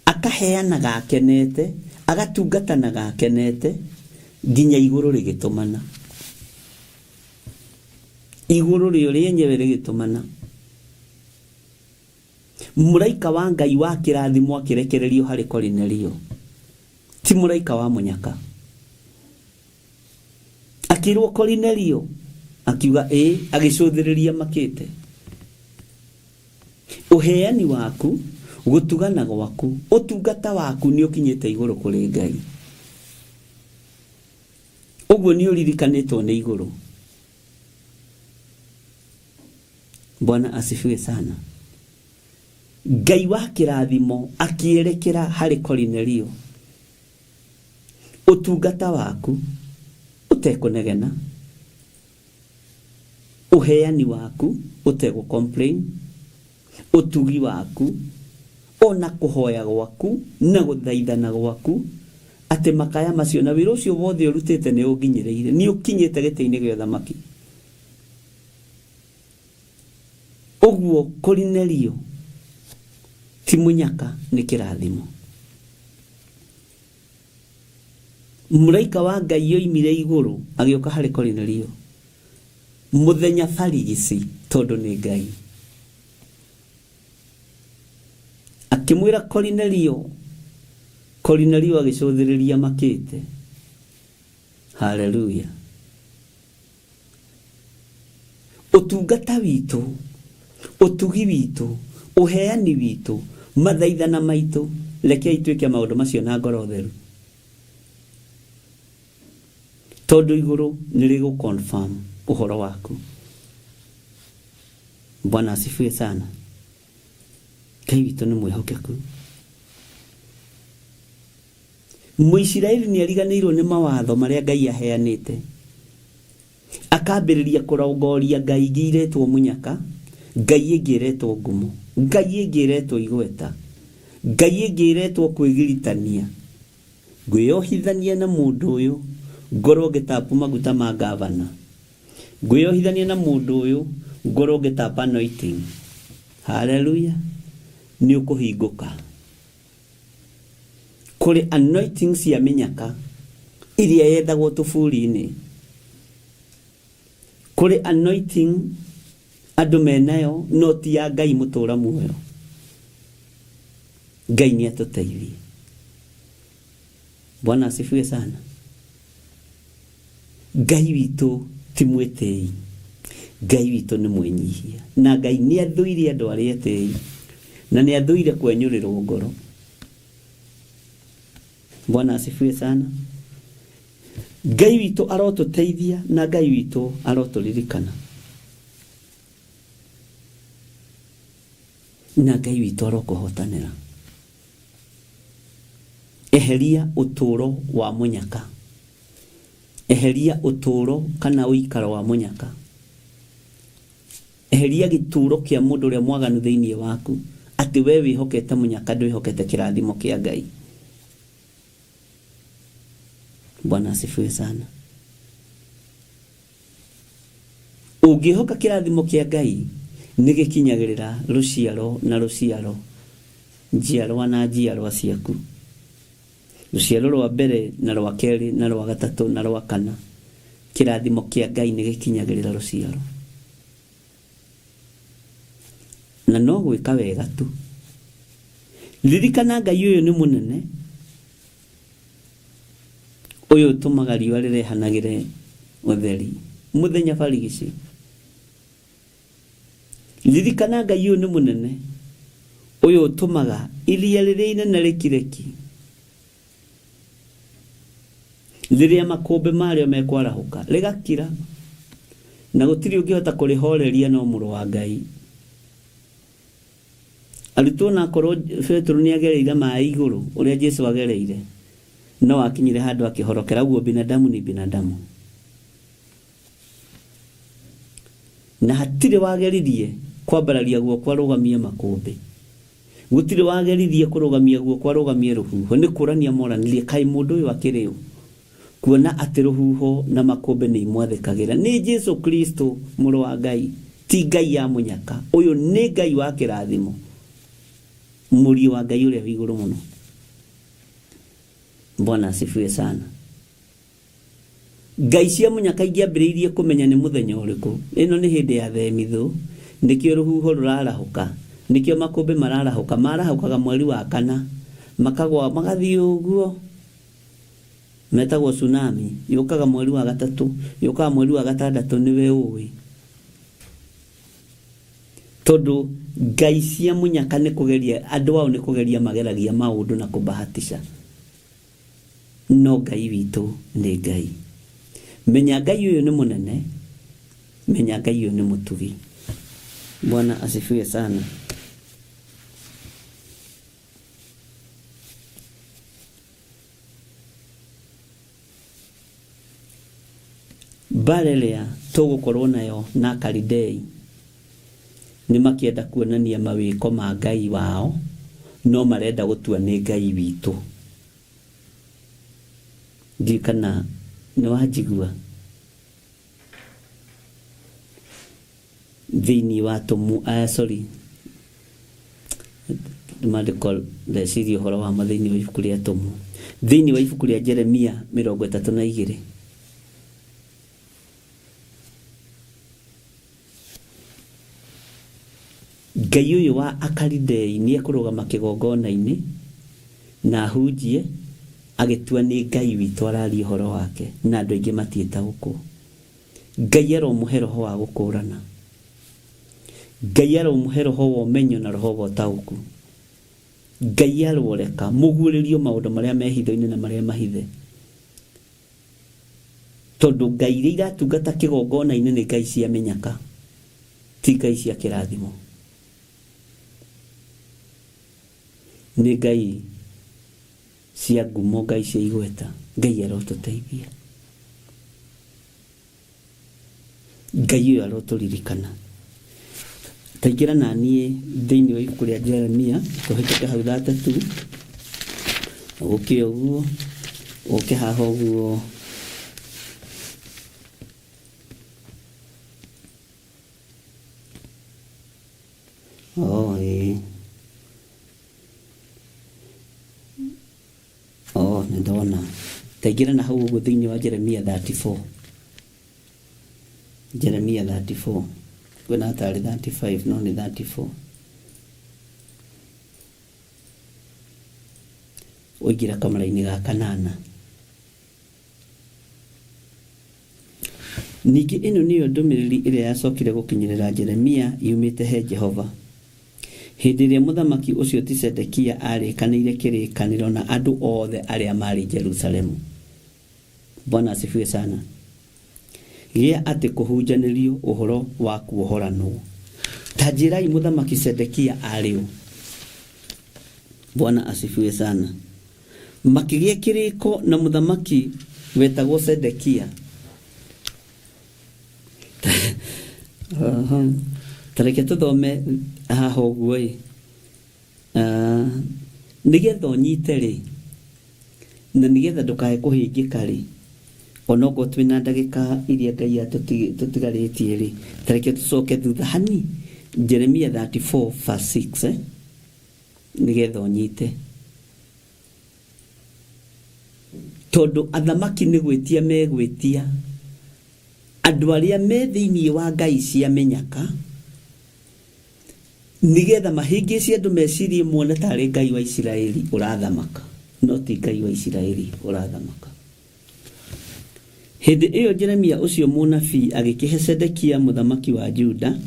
akaheanaga akenete, agatungatanaga akenete, nginya igũrũ rĩgĩtũmana. Igũrũ rĩo rĩenyewe rĩgĩtũmana. Mũraika wa Ngai wa kĩrathimo akĩrekererio harĩ Korinelio, ti mũraika wa mũnyaka. Akĩrwo Korinelio, akiuga ĩĩ, agĩcũthĩrĩria makĩte. Ũheani waku, gũtugana gwaku, ũtungata waku nĩ ũkinyĩte igũrũ kũrĩ Ngai. Ũguo nĩ ũririkanĩtwo nĩ igũrũ. Bwana asifiwe sana. Ngai wa kĩrathimo akĩerekera harĩ Korinelio. Ũtungata waku ũtekũnegena, ũheani waku ũtegũ complain, ũtugi waku, ona kũhoya gwaku na gũthaithana gwaku, atĩ makaya macio na wĩra ũcio wothe ũrutĩte nĩ ũnginyĩrĩire, nĩ ũkinyĩte gĩtĩ-inĩ gĩa ũthamaki. Ũguo Korinelio ti mũnyaka nĩ kĩrathimo. Mũraika wa Ngai oimire igũrũ agĩũka harĩ Korinelio mũthenya barigici tondũ nĩ Ngai. Akĩmwĩra Korinelio, Korinelio agĩcũthĩrĩria makĩte. Haleluya. Ũtungata witũ, ũtugi witũ, ũheani witũ, mathaithana maitũ, rekei twĩke maũndũ macio na ngoro theru. Tondũ igũrũ nĩ rĩgũ confirm ũhoro waku. Bwana asifiwe sana. Ngai witũ nĩ mwĩhokeku. Mũisiraeli nĩ ariganĩirwo nĩ mawatho marĩa Ngai aheanĩte. Akambĩrĩria kũrongoria ngai ingĩ iretwo mũnyaka, ngai ĩngĩ ĩretwo ngumo, ngai ĩngĩ ĩretwo igweta, ngai ĩngĩ ĩretwo kwĩgiritania. Ngwĩyohithania na mũndũ ũyũ ngorwo ngĩtapu maguta ma ngavana. Ngwĩyohithania na mũndũ ũyũ ngorwo ngĩtap anointing. Haleluya! Nĩ ũkũhingũka. Kũrĩ anointing cia mĩnyaka iria yethagwo tũburi-inĩ. Kũrĩ anointing andũ menayo no ti ya Ngai mũtũra muoyo. Ngai nĩ atũteithie. Bwana asifiwe sana. Ngai witũ ti mwĩtĩi. Ngai witũ nĩ mwĩnyihia. Na Ngai nĩ athũire andũ arĩa etĩi. Na nĩ athũire kwenyũrĩrwo ngoro. Bwana asifiwe sana. Ngai witũ arotũteithia na Ngai witũ arotũririkana. Na Ngai witũ arokũhotanĩra. Eheria ũtũũro wa mũnyaka. Eheria ũtũũro kana ũikaro wa mũnyaka. Eheria gĩtũũro kĩa mũndũ ũrĩa mwaganu thĩinĩ waku, atĩ we wĩhokete mũnyaka ndwĩhokete kĩrathimo kĩa Ngai. Bwana asifiwe sana. Ũngĩhoka kĩrathimo kĩa Ngai, nĩ gĩkinyagĩrĩra rũciaro na rũciaro, njiarwa na njiarwa ciaku. Rũciaro rwa mbere na rwa kerĩ na rwa gatatũ na rwa kana. Kĩrathimo kĩa Ngai nĩ gĩkinyagĩrĩra rũciaro. Na no gwĩka wega tu. Ririkana Ngai ũyũ nĩ mũnene, ũyũ ũtũmaga riũa rĩrehanagĩre ũtheri mũthenya barigici. Ririkana Ngai ũyũ nĩ mũnene, ũyũ ũtũmaga iria rĩrĩa inene rĩkire ki, rĩrĩa makũmbĩ marĩo mekwarahũka rĩgakira, na gũtirĩ ũngĩhota kũrĩhoreria no mũrũ wa Ngai. Arutwo na akorwo Petero nĩ agereire maĩ igũrũ ũrĩa Jesu agereire, no akinyire handũ akĩhorokera. Ũguo binadamu ni binadamu. Na hatirĩ wageririe kwambararia guoko arũgamie makũmbĩ. Gũtirĩ wageririe kũrũgamia guoko arũgamie rũhuho. Nĩ kũrania moranirie, kaĩ mũndũ ũyũ akĩrĩ ũ? Kuona atĩ rũhuho na makũmbĩ nĩ imwathĩkagĩra. Nĩ Jesu Kristo mũrũ wa Ngai, ti Ngai ya mũnyaka. Ũyũ nĩ Ngai wa kĩrathimo, mũriũ wa Ngai ũrĩa wĩ igũrũ mũno. Bwana asifiwe sana. Ngai cia mũnyaka ingĩambĩrĩirie kũmenya nĩ mũthenya ũrĩkũ. Ĩno nĩ hĩndĩ ya themithũ, nĩkĩo rũhuho rũrarahũka, nĩkĩo makũmbĩ mararahũka. Marahũkaga mweri wa kana, makagwa magathiĩ ũguo, metagwo tsunami. Yũkaga mweri wa gatatũ, yũkaga mweri wa gatandatũ, nĩwe ũĩ. Tondũ ngai cia mũnyaka nĩ kũgeria, andũ ao nĩ kũgeria mageragia maũndũ na kũbahatisha. No Ngai witũ nĩ Ngai. Menya Ngai ũyũ nĩ mũnene, menya Ngai ũyũ nĩ mũtugi. Bwana asifiwe sana. Mbara ĩrĩa tũgũkorwo nayo na Akalidei nĩ makĩenda kuonania mawĩko ma Ngai wao, no marenda gũtua nĩ Ngai witũ. Ndiũĩ kana nĩ wanjigua. Thĩinĩ wa tũmu, sorry, maandĩko ndeciria ũhoro wamo thĩinĩ wa ibuku rĩa tũmu. Thĩinĩ wa ibuku rĩa Jeremia 32. Ngai ũyũ wa Akalidei nĩ ekũrũgama kĩgongona-inĩ na ahunjie agĩtua nĩ Ngai witũ araria ũhoro wake, na andũ aingĩ matiĩtaũkwo. Ngai aromũhe roho wa gũkũrana. Ngai aromũhe roho wa ũmenyo na roho wa ũtaũku. Ngai aroreka mũguũrĩrio maũndũ marĩa me hitho-inĩ na marĩa mahithe. Tondũ ngai iria iratungata kĩgongona-inĩ nĩ ngai cia mĩnyaka, ti ngai cia kĩrathimo. Nĩ ngai cia ngumo, ngai cia igweta. Ngai arotũteithia. Ngai ũyũ arotũririkana. Taingĩra na niĩ thĩinĩ wa ibuku rĩa Jeremia, tũhĩtũke hau 32, ũke ũguo, ũke haha ũguo. Oh, ĩĩ. Oh, nĩ ndona. Taingĩra na hau ũguo thĩinĩ wa Jeremia 34. Jeremia 34. Kwĩna tarĩ 35 no nĩ 34. Ũingĩra kamara-inĩ ga kanana. Ningĩ ĩno nĩyo ndũmĩrĩri ĩrĩa yacokire gũkinyĩrĩra Jeremia yumĩte he Jehova, hĩndĩ ĩrĩa mũthamaki ũcio ti Zedekia aarĩkanĩire kĩrĩkanĩro na andũ othe arĩa maarĩ Jerusalemu. Bwana asifiwe sana. Gĩa atĩ kũhunjanĩrio ũhoro wa kuohoranwo. Ta njĩrai mũthamaki Zedekia aarĩ ũ? Bwana asifiwe sana. Makĩgĩa kĩrĩko na mũthamaki wetagwo Zedekia. Ta reke tũthome haha ũguo ĩ. Ah, nĩgetha ũnyite rĩ, na nĩgetha ndũkae kũhĩngĩka rĩ, onokorwo twĩna ndagĩka iria Ngai atũtigarĩtie rĩ, ta reke tũcoke thutha hani, Jeremia 34 verse 6 eh? Nĩgetha ũnyite. Tondũ athamaki nĩ gwĩtia megwĩtia. Andũ arĩa me thĩinĩ wa ngai cia mĩnyaka nigetha mahĩngĩce andũ mecirie muone tarĩ Ngai wa Isiraeli ũrathamaka, no ti Ngai wa Isiraeli ũrathamaka. Hĩndĩ ĩyo Jeremia ũcio mũnabii agĩkĩhe Zedekia mũthamaki wa Juda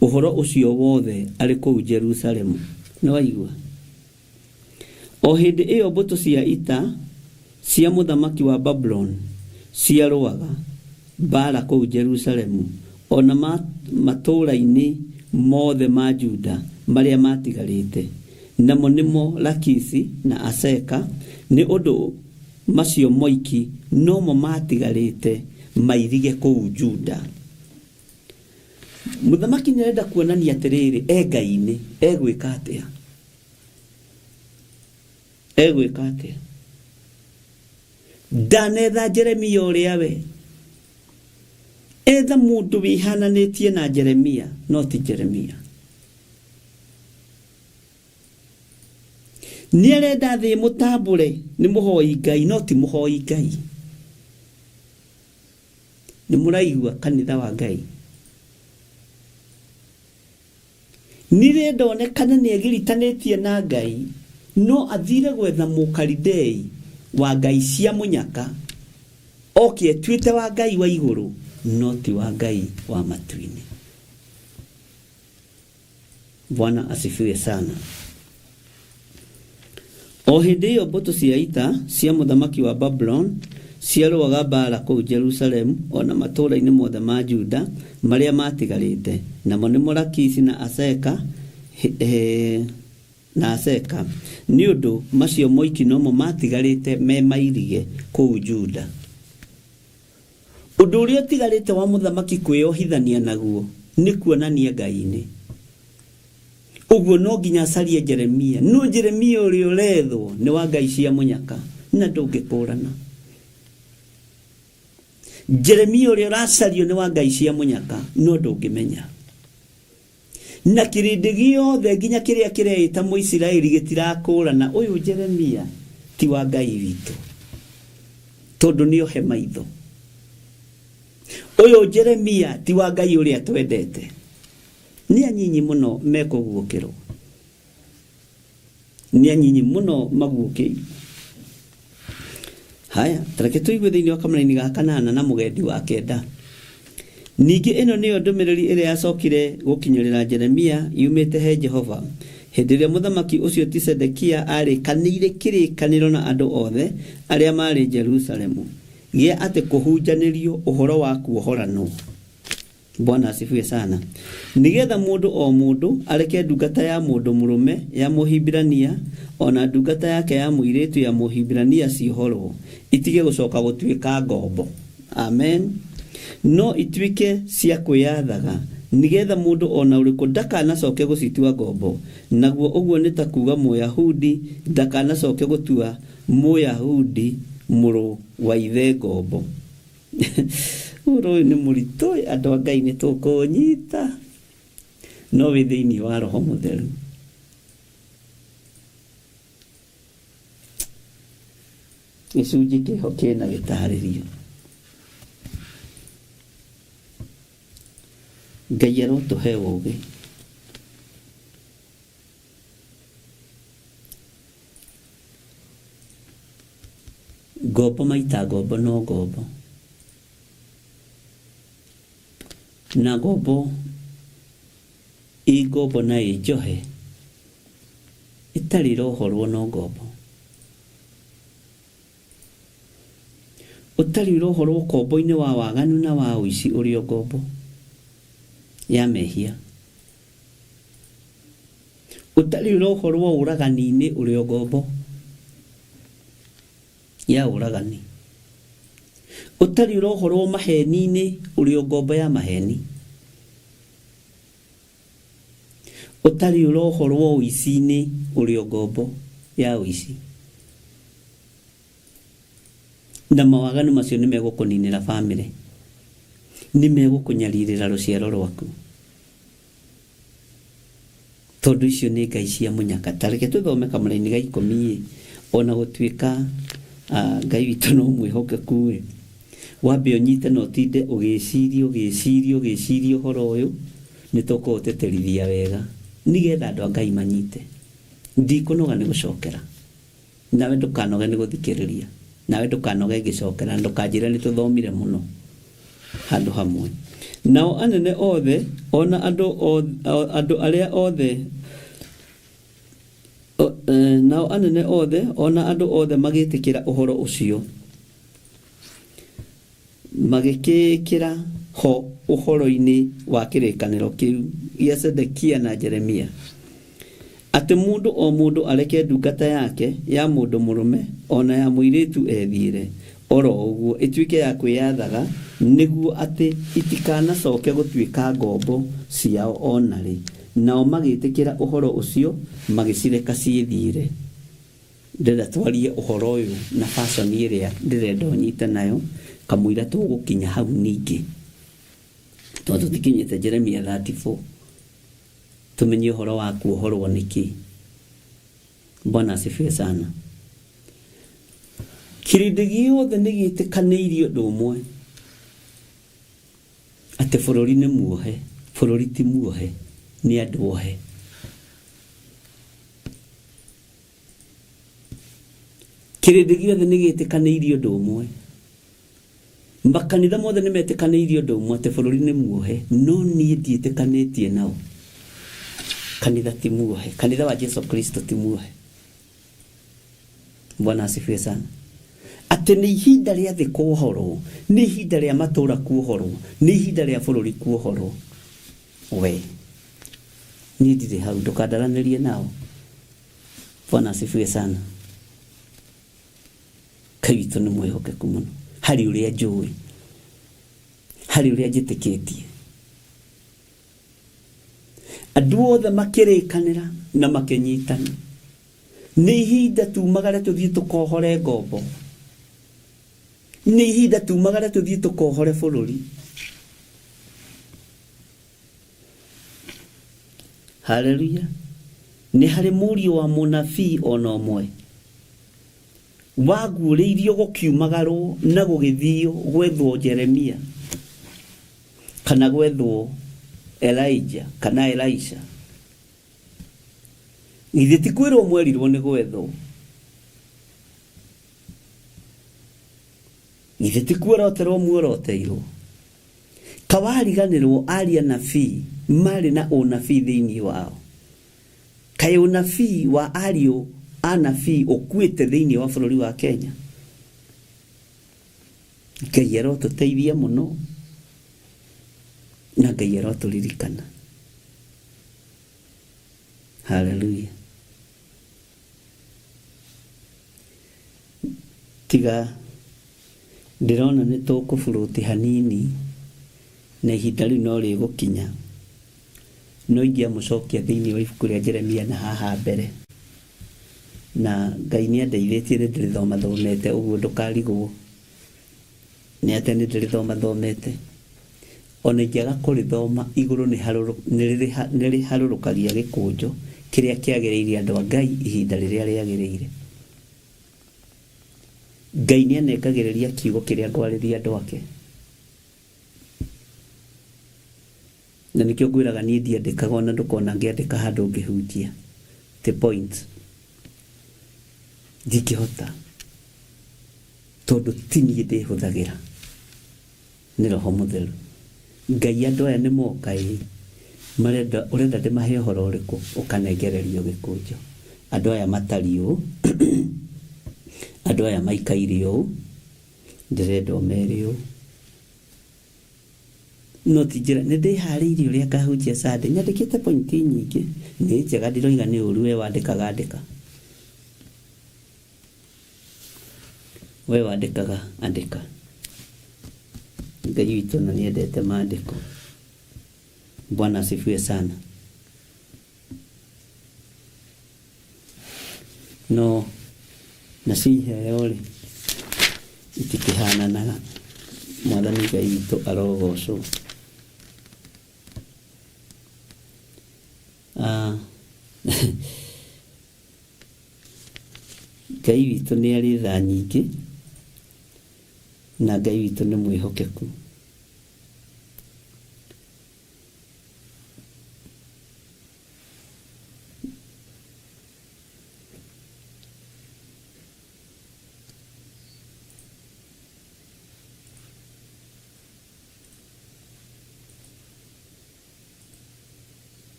ũhoro ũcio wothe arĩ kũu Jerusalemu. Nĩ waigua? O hĩndĩ ĩyo mbũtũ cia ita cia mũthamaki wa Babuloni ciarũaga mbaara kũu Jerusalemu o na matũũra-inĩ mothe ma Juda marĩa maatigarĩte, namo nĩmo Lakisi na Aseka, nĩ ũndũ macio moiki nomo maatigarĩte mairige kũu Juda. Mũthamaki nĩ arenda kuonania atĩrĩrĩ, e Ngai-inĩ, egwĩka atĩa? Egwĩka atĩa? Ndanetha Jeremia ũrĩa we. Etha mũndũ wĩhananĩtie na Jeremia, no ti Jeremia. Nĩ arenda thĩ ĩmũtambũre nĩ mũhoi Ngai, no ti mũhoi Ngai. Nĩ mũraigua kanitha wa Ngai? Nĩrenda onekane nĩegiritanĩtie na Ngai, no athiire gwetha Mũkalidei wa ngai cia mũnyaka, oke etuĩte wa Ngai wa igũrũ, no ti wa Ngai wa matu-inĩ. Bwana asifiwe sana. O hĩndĩ ĩyo mbũtũ cia ita cia mũthamaki wa Babuloni ciarũaga mbaara kũu Jerusalemu o na matũũra-inĩ mothe ma Juda marĩa maatigarĩte, namo nĩmo Lakisi na Aseka, na Aseka, nĩ ũndũ macio moiki nomo maatigarĩte me mairige kũu Juda. Ũndũ ũrĩa ũtigarĩte wa mũthamaki kwĩohithania naguo nĩ kuonania Ngai-inĩ. Ũguo no nginya acarie Jeremia. No Jeremia ũrĩa ũrethwo nĩ wa ngai cia mũnyaka na ndũngĩkũrana. Jeremia ũrĩa ũracario nĩ wa ngai cia mũnyaka no ndũngĩmenya. Na kĩrĩndĩ gĩothe nginya kĩrĩa kĩreĩta Mũisiraeli gĩtirakũrana ũyũ Jeremia ti wa Ngai witũ tondũ nĩohe maitho. Ũyũ Jeremia ti wa Ngai ũrĩa twendete. Nĩ anyinyi mũno mekũguũkĩrwo. Nĩ anyinyi mũno maguũkĩirwo. Haya, tareke tũigue thĩinĩ wa kamũraini ga kanana na mũgendi wa kenda. Ningĩ ĩno nĩyo ndũmĩrĩri ĩrĩa yacokire gũkinyĩrĩra Jeremia yumĩte he Jehova, hĩndĩ ĩrĩa mũthamaki ũcio ti Zedekia aarĩkanĩire kĩrĩkanĩro na andũ othe arĩa maarĩ Jerusalemu, gĩa atĩ kũhunjanĩrio ũhoro wa kuohoranwo. Bwana asifiwe sana. Nigetha mũndũ o mũndũ areke ndungata ya mũndũ mũrũme ya Mũhibirania o na ndungata yake ya mũirĩtu ya Mũhibirania ciohorwo, itige gũcoka gũtuĩka ngombo. Amen. No ituĩke cia kwĩyathaga, nigetha mũndũ o na ũrĩkũ ndakanacoke gũcitua ngombo, naguo ũguo nĩ ta kuuga Mũyahudi ndakanacoke gũtua Mũyahudi mũrũ wa ithe ngombo. Ũhoro ũyũ nĩ mũritũ andũ a Ngai nĩ tũkũũnyita no wĩ thĩinĩ wa Roho Mũtheru. Gĩcunjĩ kĩho kĩna gĩtarĩrio. Ngai arotũhe ũũgĩ. Ngombo maita ngombo no ngombo. Na ngombo ĩ ngombo na ĩ njohe ĩtarĩ ĩrohorwo no ngombo. Ũtarĩ ũrohorwo ũkombo-inĩ wa waganu na wa ũici ũrĩ o ngombo ya mehia. Ũtarĩ ũrohorwo ũragani-inĩ ũrĩ o ngombo ya ũragani. Ũtarĩ ũrohorwo maheni-inĩ ũrĩ o ngombo ya maheni. Ũtarĩ ũrohorwo ũici-inĩ ũrĩ o ngombo ya ũici. Na mawaganu macio nĩ megũkũninĩra bamĩrĩ, nĩ megũkũnyarirĩra rũciaro rwaku. Tondũ icio nĩ ngai cia mũnyaka. Ta reke tũthome kamũraini ga ikũmi-ĩ, o na gũtuĩka Ngai witũ no mwĩhokeku-ĩ. Wambe ũnyite na ũtinde ũgĩciria ũgĩciria ũgĩciria ũhoro ũyũ, nĩ tũkũũtĩtĩrithia wega nĩgetha andũ a Ngai manyite. Ndikũnoga nĩ gũcokera, nawe ndũkanoge nĩ gũthikĩrĩria, nawe ndũkanoge ngĩcokera, na ndũkanjĩre nĩ tũthomire mũno handũ hamwe. Nao anene othe ona andũ andũ arĩa othe nao anene othe ona andũ othe magĩtĩkĩra ũhoro ũcio, magĩkĩĩkĩra ho ũhoro-inĩ wa kĩrĩkanĩro kĩu gĩa Zedekia na Jeremia, atĩ mũndũ o mũndũ areke ndungata yake ya mũndũ mũrũme ona ya mũirĩtu ethiĩre oro ũguo, ĩtuĩke ya kwĩyathaga, nĩguo atĩ itikanacoke gũtuĩka ngombo ciao ona rĩ. Nao magĩtĩkĩra ũhoro ũcio, magĩcireka ciĩthiĩre. Ndĩrenda twarie ũhoro ũyũ na fashion ĩrĩa ndĩrenda ũnyite nayo, kamũira tũgũkinya hau ningĩ, tondũ tũtikinyĩte Jeremia 34 tumenye ũhoro wa kuohorwo nĩkĩ. Bwana asifiwe sana. Kĩrĩndĩ gĩothe nĩ gĩtĩkanĩirie ũndũ ũmwe, atĩ bũrũri nĩ muohe. Bũrũri ti muohe, nĩ andũ ohe. Kĩrĩndĩ gĩothe nĩ gĩtĩkanĩirie ũndũ ũmwe, makanitha mothe nĩ metĩkanĩirie ũndũ ũmwe atĩ bũrũri nĩ muohe, no niĩ ndiĩtĩkanĩtie nao. Kanitha ti muohe, kanitha wa Jesu Kristo ti muohe. Bwana asifiwe sana. Atĩ nĩ ihinda rĩa thĩ kuohorwo, nĩ ihinda rĩa matũũra kuohorwo, nĩ ihinda rĩa bũrũri kuohorwo. We niĩ ndirĩ hau, ndũkandaranĩrie nao. Bwana asifiwe sana. Ngai witũ nĩ mwĩhokeku mũno harĩ ũrĩa njũĩ, harĩ ũrĩa njĩtĩkĩtie. Andũ othe makĩrĩkanĩra na makĩnyitana, nĩ ihinda tumagare tũthiĩ tũkohore ngombo, nĩ ihinda tumagare tũthiĩ tũkohore bũrũri. Haleluya. Nĩ harĩ mũriũ wa mũnabii ona ũmwe waguũrĩirio gũkiumagarwo na gũgĩthio gwethwo Jeremia kana gwethwo Elijah kana Elisha. Githĩ ti kwĩrwo mwerirwo nĩ gwethwo? Githĩ ti kuoroterwo muoroteirwo? Kawariganĩrwo aria nabii marĩ na ũnabii thĩinĩ wao. Kaĩ ũnabii wa ariũ a nabii ũkuĩte thĩinĩ wa bũrũri wa Kenya? Ngai arotũteithia mũno na Ngai arotũririkana. Haleluya. Tiga ndĩrona nĩ tũkũburuti hanini na ihinda rĩu no rĩgũkinya, no ingĩamũcokia thĩinĩ wa ibuku rĩa Jeremia na haha mbere, na Ngai nĩ andeithĩtie nĩ ndĩrĩthoma thomete ũguo ndũkarigwo nĩ atĩ nĩ ndĩrĩthoma thomete. Ona ingĩaga kũrĩthoma igũrũ nĩ rĩharũrũkagia gĩkũnjo kĩrĩa kĩagĩrĩire andũ a Ngai ihinda rĩrĩa rĩagĩrĩire. Ngai nĩ anengagĩrĩria kiugo kĩrĩa ngwarĩria andũ ake, na nĩkĩo ngwĩraga niĩ ndiandĩkaga, ona ndũkona ngĩandĩka handũ ngĩhunjia the point ndingĩhota, tondũ ti niĩ ndĩhũthagĩra, nĩ Roho Mũtheru. Ngai andũ aya nĩ moka ĩ, marenda ũrenda ndĩmahe ũhoro ũrĩkũ, ũkanengererio gĩkũnjo. Andũ aya matariĩ ũũ, andũ aya maikaire ũũ, ndĩrenda ũmere ũũ. No ti njĩra, nĩ ndĩharĩirie ũrĩa ngahunjia Sunday, nyandĩkĩte pointi nyingĩ, nĩ njega ndiroiga nĩ ũru, we wandĩkaga andĩka. We wandĩkaga andĩka. Ngai witũ na nĩendete maandĩko. Bwana asifiwe sana. No nacio iheo rĩ itikĩhananaga. Mwathani Ngai witũ arogocwo. Ngai witũ nĩ arĩ tha nyingĩ. Na Ngai witũ nĩ mwĩhokeku.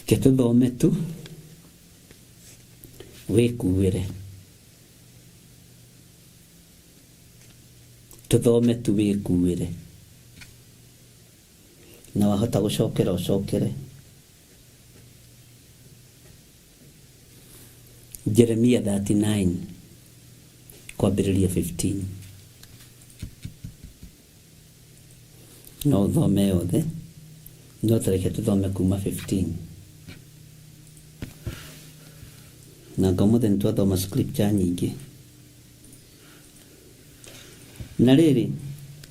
Reke tũthome tu wĩkuĩre. Tũthome tu wĩkuĩre. Na wahota gũcokera ũcokere. Jeremia 39 kwambĩrĩria 15. No ũthome yothe, no ta reke tũthome kuma 15. Na anga ũmũthĩ nĩ twathoma scripture nyingĩ. Na rĩrĩ,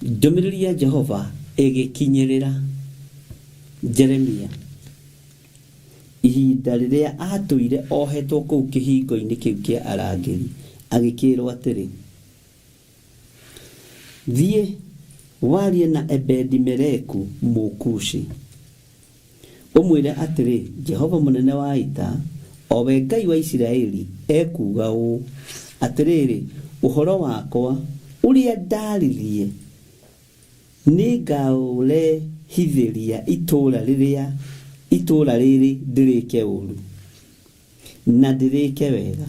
ndũmĩrĩri ya Jehova ĩgĩkinyĩrĩra Jeremia ihinda rĩrĩa aatũire ohetwo kũu kĩhingo-inĩ kĩu kĩa arangĩri, agĩkĩĩrũo atĩrĩ, Thiĩ, warie na Ebedi-Meleku Mũkushi, ũmwĩre atĩrĩ, 'Jehova Mũnene wa Ita, o we Ngai wa Isiraeli, ekuuga ũũ, Atĩrĩrĩ, ũhoro wakwa ũrĩa ndaaririe nĩngaũrehithĩria itũũra rĩrĩa itũũra rĩrĩ ndĩrĩĩke ũũru, na ndĩrĩĩke wega.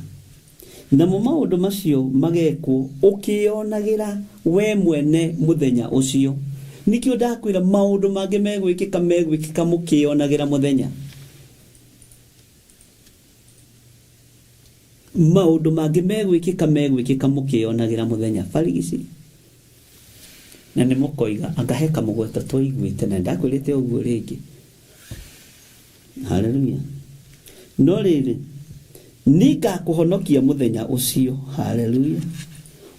Namo maũndũ macio magekwo ũkĩĩonagĩra wee mwene mũthenya ũcio. Nĩkĩo ndakwĩra maũndũ mangĩ megwĩkĩka megwĩkĩka mũkĩĩonagĩra mũthenya. Maũndũ mangĩ megwĩkĩka megwĩkĩka mũkĩĩonagĩra mũthenya. Barigici. Na nĩ mũkoiga, anga he kamũgweta twaiguĩte na ndakwĩrĩte ũguo rĩngĩ. Haleluya. No rĩrĩ, nĩngakũhonokia mũthenya ũcio. Haleluya.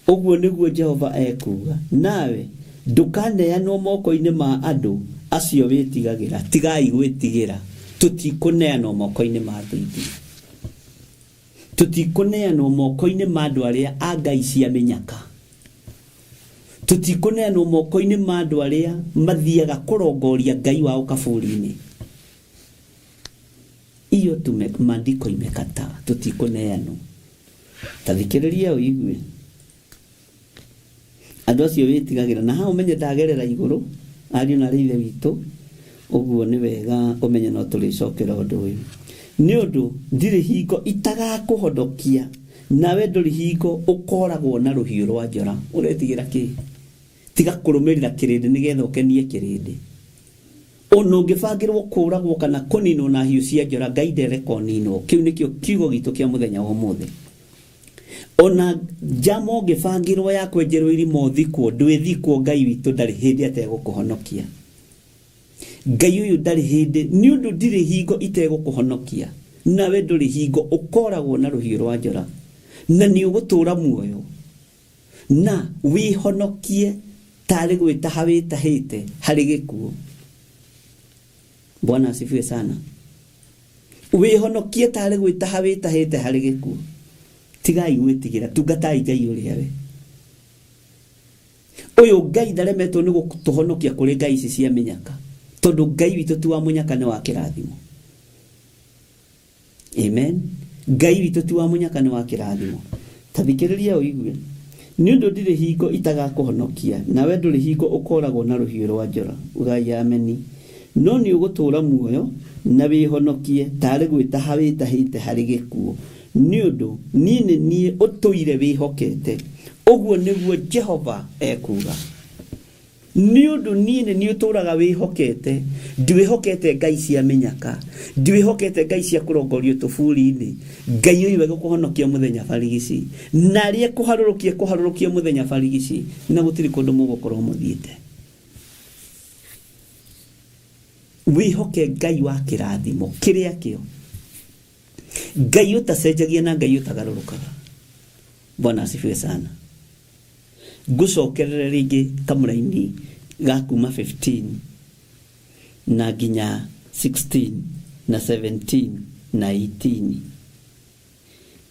Ũguo nĩguo Jehova ekuuga. Nawe ndũkaneanwo moko-inĩ ma andũ acio wĩtigagĩra. Tigai gwĩtigĩra. Tũtikũneanwo moko-inĩ ma thũ itũ. Tũtikũneanwo moko-inĩ ma andũ arĩa a ngai cia mĩnyaka. Tũtikũneanwo moko-inĩ ma andũ arĩa mathiaga kũrongoria Ngai wao kaburi-inĩ. Iyo tume, maandiko imekataa. Tũtikũneanwo. Ta thikĩrĩria ũigue. Andũ acio wĩtigagĩra. Na haha ũmenye ndagerera igũrũ, ariũ na aarĩ a Ithe witũ, ũguo nĩ wega ũmenye no tũrĩcokera ũndũ ũyũ. Nĩ ũndũ ndirĩ hingo itagakũhonokia, nawe ndũrĩ hingo ũkooragwo na rũhiũ rwa njora. Ũretigĩra kĩ? Tiga kũrũmĩrĩra kĩrĩndĩ nĩgetha ũkenie kĩrĩndĩ. Ona ũngĩbangĩrwo kũũragwo kana kũninwo na hiũ cia njora, Ngai ndereka ũninwo. Kĩu nĩkĩo kiugo gitũ kĩa mũthenya wa ũmũthĩ. Ona njama ũngĩbangĩrwo ya kwenjerwo irima ũthikwo, ndwĩthikwo Ngai witũ ndarĩ hĩndĩ ategũkũhonokia. Ngai ũyũ ndarĩ hĩndĩ, nĩ ũndũ ndirĩ hingo itegũkũhonokia, nawe ndũrĩ hingo ũkoragwo na rũhiũ rwa njora, na nĩ ũgũtũũra muoyo, na wĩhonokie tarĩ gwĩtaha wĩtahĩte harĩ gĩkuũ. Bwana asifiwe sana. Wĩhonokie tarĩ gwĩtaha wĩtahĩte harĩ gĩkuũ. Tigai gwĩtigĩra, tungatai Ngai ũrĩa we. Ũyũ Ngai ndaremetwo nĩ gũtũhonokia kũrĩ ngai ici cia mĩnyaka, tondũ Ngai witũ ti wa mũnyaka nĩ wa kĩrathimo. Amen. Ngai witũ ti wa mũnyaka nĩ wa kĩrathimo. Ta thikĩrĩria ũigue. Nĩ ũndũ ndirĩ hingo itagakũhonokia, nawe ndũrĩ hingo ũkooragwo na rũhiũ rwa njora. Ugai ameni. No nĩ ũgũtũũra muoyo na wĩhonokie taarĩ gwĩtaha wĩtahĩte harĩ gĩkuũ, nĩ ũndũ niĩ nĩ niĩ ũtũire wĩhokete, ũguo nĩguo Jehova ekuuga. Nĩ ũndũ niĩ nĩ niĩ ũtũũraga wĩhokete, ndiwĩhokete ngai cia mĩnyaka, ndiwĩhokete ngai cia kũrongorio tũburi-inĩ. Ngai ũyũ egũkũhonokia mũthenya barigici, na arĩa ekũharũrũkia ekũharũrũkia mũthenya barigici, na gũtirĩ kũndũ mũgũkorwo mũthiĩte. Wĩhoke Ngai wa kĩrathimo kĩrĩa kĩo, Ngai ũtacenjagia na Ngai ũtagarũrũkaga. Bwana asifiwe sana. Ngũcokerere rĩngĩ kamũraini ga kuma 15 na nginya 16 na 17 na 18.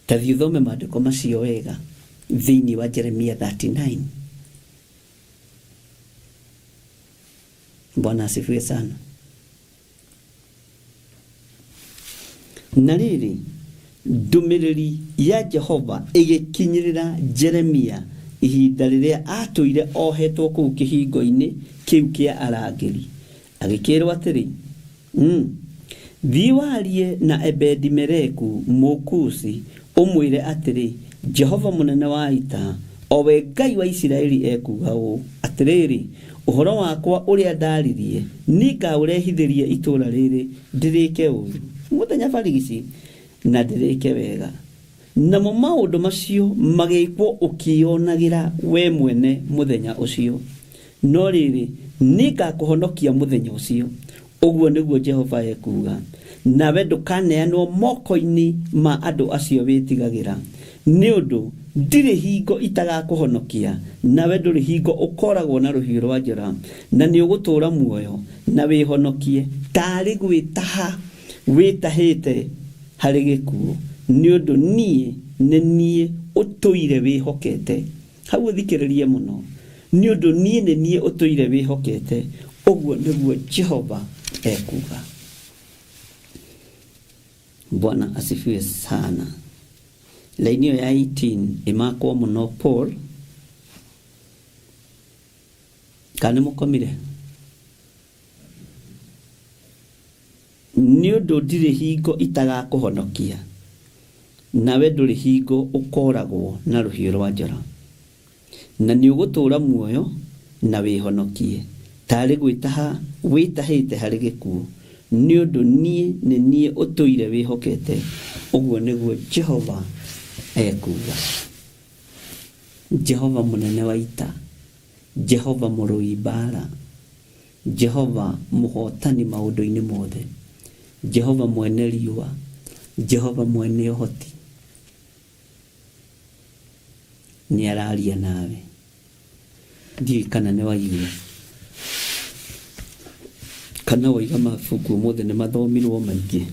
Ta thiĩ ũthome maandĩko macio wega thĩinĩ wa Jeremia 39. Bwana asifiwe sana. Na rĩrĩ, ndũmĩrĩri ya Jehova ĩgĩkinyĩrĩra Jeremia ihinda rĩrĩa atũire ohetwo kũu kĩhingo-inĩ kĩu kĩa arangĩri, agĩkĩrwo atĩrĩ, thiĩ warie na Ebedi-Meleku Mũkushi, ũmwĩre atĩrĩ, Jehova mũnene wa ita, o we Ngai wa Isiraeli ekuuga ũũ, atĩrĩrĩ, ũhoro wakwa ũrĩa ndaririe nĩngaũrehithĩria itũũra rĩrĩ ndĩrĩke ũũru mũthenya barigici na ndĩrĩke wega. Namo maũndũ macio magĩkwo ũkĩĩonagĩra we mwene mũthenya ũcio. No rĩrĩ, nĩngakũhonokia mũthenya ũcio, ũguo nĩguo Jehova ekuuga, nawe ndũkaneanwo moko-inĩ ma andũ acio wĩtigagĩra. Nĩ ũndũ ndirĩ hingo itagakũhonokia, nawe ndũrĩ hingo ũkoragwo na rũhiũ rwa njora, na nĩ ũgũtũũra muoyo na wĩhonokie taarĩ gwĩtaha wĩtahĩte harĩ gĩkuũ, nĩ ũndũ niĩ nĩ niĩ ũtũire wĩhokete. Hau ũthikĩrĩrie mũno. Nĩ ũndũ niĩ nĩ niĩ ũtũire wĩhokete, ũguo nĩguo Jehova ekuuga. Bwana asifiwe sana. Laini ĩyo ya 18 ĩmakwo mũno Paul, kana nĩ mũkomire? Nĩ ũndũ ndirĩ hingo itagakũhonokia, nawe ndũrĩ hingo ũkoragwo na rũhiũ rwa njora, na nĩ ũgũtũũra muoyo na wĩhonokie taarĩ gwĩtaha wĩtahĩte harĩ gĩkuũ, nĩ ũndũ niĩ nĩ niĩ ũtũire wĩhokete, ũguo nĩguo Jehova ekuuga. Jehova mũnene wa ita, Jehova mũrũi mbaara, Jehova mũhotani maũndũ-inĩ mothe, Jehova mwene riũa, Jehova mwene ũhoti, nĩ araria nawe. Ndiũĩ kana nĩ waigua kana waiga mabuku ũmũthĩ nĩ mathomirwo maingĩ,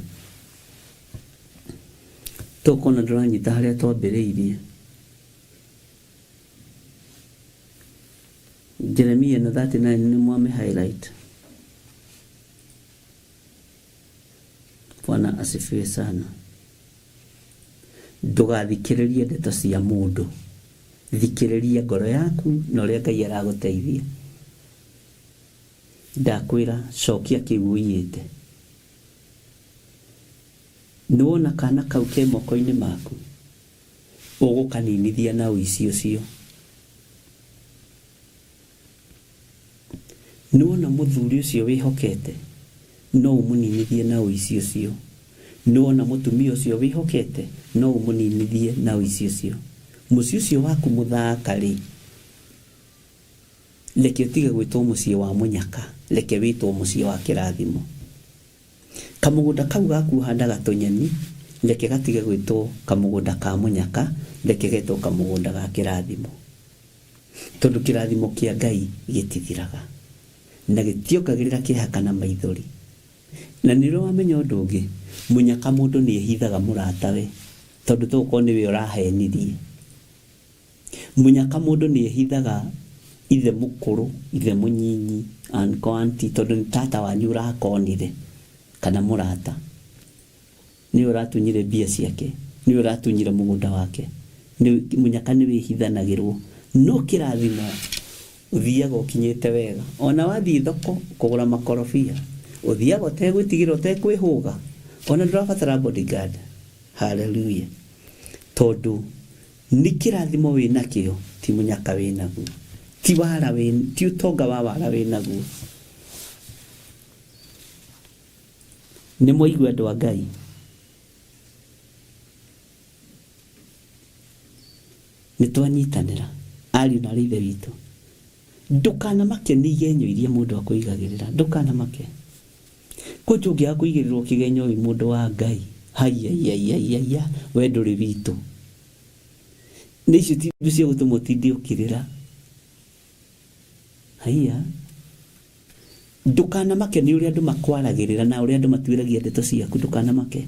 tũkona ndũranyita harĩa twambĩrĩirie. Jeremia na 39 nĩ mwame highlight. Bwana asifiwe sana. Ndũgathikĩrĩrie ndeto cia mũndũ, thikĩrĩria ngoro yaku na ũrĩa Ngai aragũteithia. Ndakwĩra cokia kĩu ũiyĩte. Nĩ wona kana kau ke moko-inĩ maku, ũgũkaninithia na ũici ũcio. Nĩ wona mũthuri ũcio wĩhokete, no ũmũninithie na ũici ũcio. Nĩ wona mũtumia ũcio wĩhokete, no ũmũninithie na ũici ũcio. Mũciĩ ũcio waku mũthaka rĩ, reke ũtige gwĩtwo mũciĩ wa mũnyaka, reke wĩtwo mũciĩ wa kĩrathimo. Kamũgũnda kau gaku ũhandaga tũnyeni, reke gatige gwĩtwo kamũgũnda ka mũnyaka, reke getwo kamũgũnda ga kĩrathimo. Tondũ kĩrathimo kĩa Ngai gĩtithiraga na gĩtiongagĩrĩra kĩeha kana maithori. Na nĩ ũrĩ wamenya ũndũ ũngĩ, mũnyaka mũndũ nĩ ehithaga mũratawe, tondũ tũgũkorwo nĩwe ũrahenirie. Mũnyaka mũndũ nĩ ehithaga ithe mũkũrũ, ithe mũnyinyi, uncle, auntie, tondũ nĩ tata wanyu ũrakonire kana mũrata. Nĩwe ũratunyire mbia ciake, nĩwe ũratunyire mũgũnda wake. Mũnyaka nĩ wĩhithanagĩrwo, no kĩrathimo ũthiaga ũkinyĩte wega. Ona wathiĩ thoko kũgũra makorobia, ũthiaga ũtegwĩtigĩra, ũtekwĩhũga, ona ndũrabatara bodyguard. Hallelujah. Tondũ nĩ kĩrathimo wĩnakĩo, ti mũnyaka wĩnaguo, ti wara wĩ, ti ũtonga wa wara wĩnaguo. Nĩ mwaigua andũ a Ngai? Nĩ twanyitanĩra ariũ na arĩ ithe witũ. Ndũkanamake nĩ igenyo iria mũndũ akũigagĩrĩra, ndũkanamake. Kwanza ũngĩaga kũigĩrĩrwo kĩgenyo wĩ mũndũ wa Ngai, haiya, we ndũrĩ witũ. Nĩ icio ti indo cia gũtũma ũtinde ũkĩrĩra. Haiya. Ndũkanamake nĩ ũrĩa andũ makwaragĩrĩra na ũrĩa andũ matuĩragia ndeto ciaku, ndũkanamake.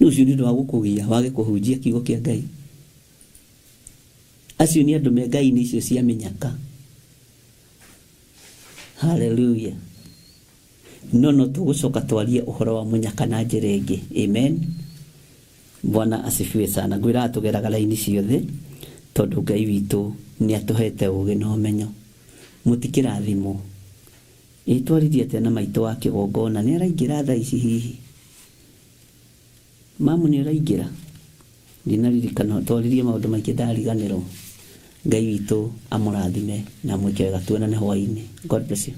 Nĩ Ũcio nĩ ũndũ wa gũkũgia wage kũhunjia kiugo kĩa Ngai. Acio nĩ andũ me ngai-inĩ icio cia mĩnyaka. Haleluya. No no tũgũcoka twarie ũhoro wa mũnyaka na njĩra ĩngĩ. Amen. Bwana asifiwe sana. Ngwĩraga tũgeraga raini ciothe tondũ Ngai witũ nĩ atũhete ũgĩ na ũmenyo. Mũtikĩrathimwo. Ĩ twaririe atĩa na maitũ wa kĩgongona? Nĩ araingĩra thaa ici hihi? Mamu nĩ ũraingĩra? Ndinaririkana twaririe maũndũ maingĩ ndariganĩrwo. Ngai witũ amũrathime na amwĩke wega. Tuonane hwaĩ-inĩ. God bless you.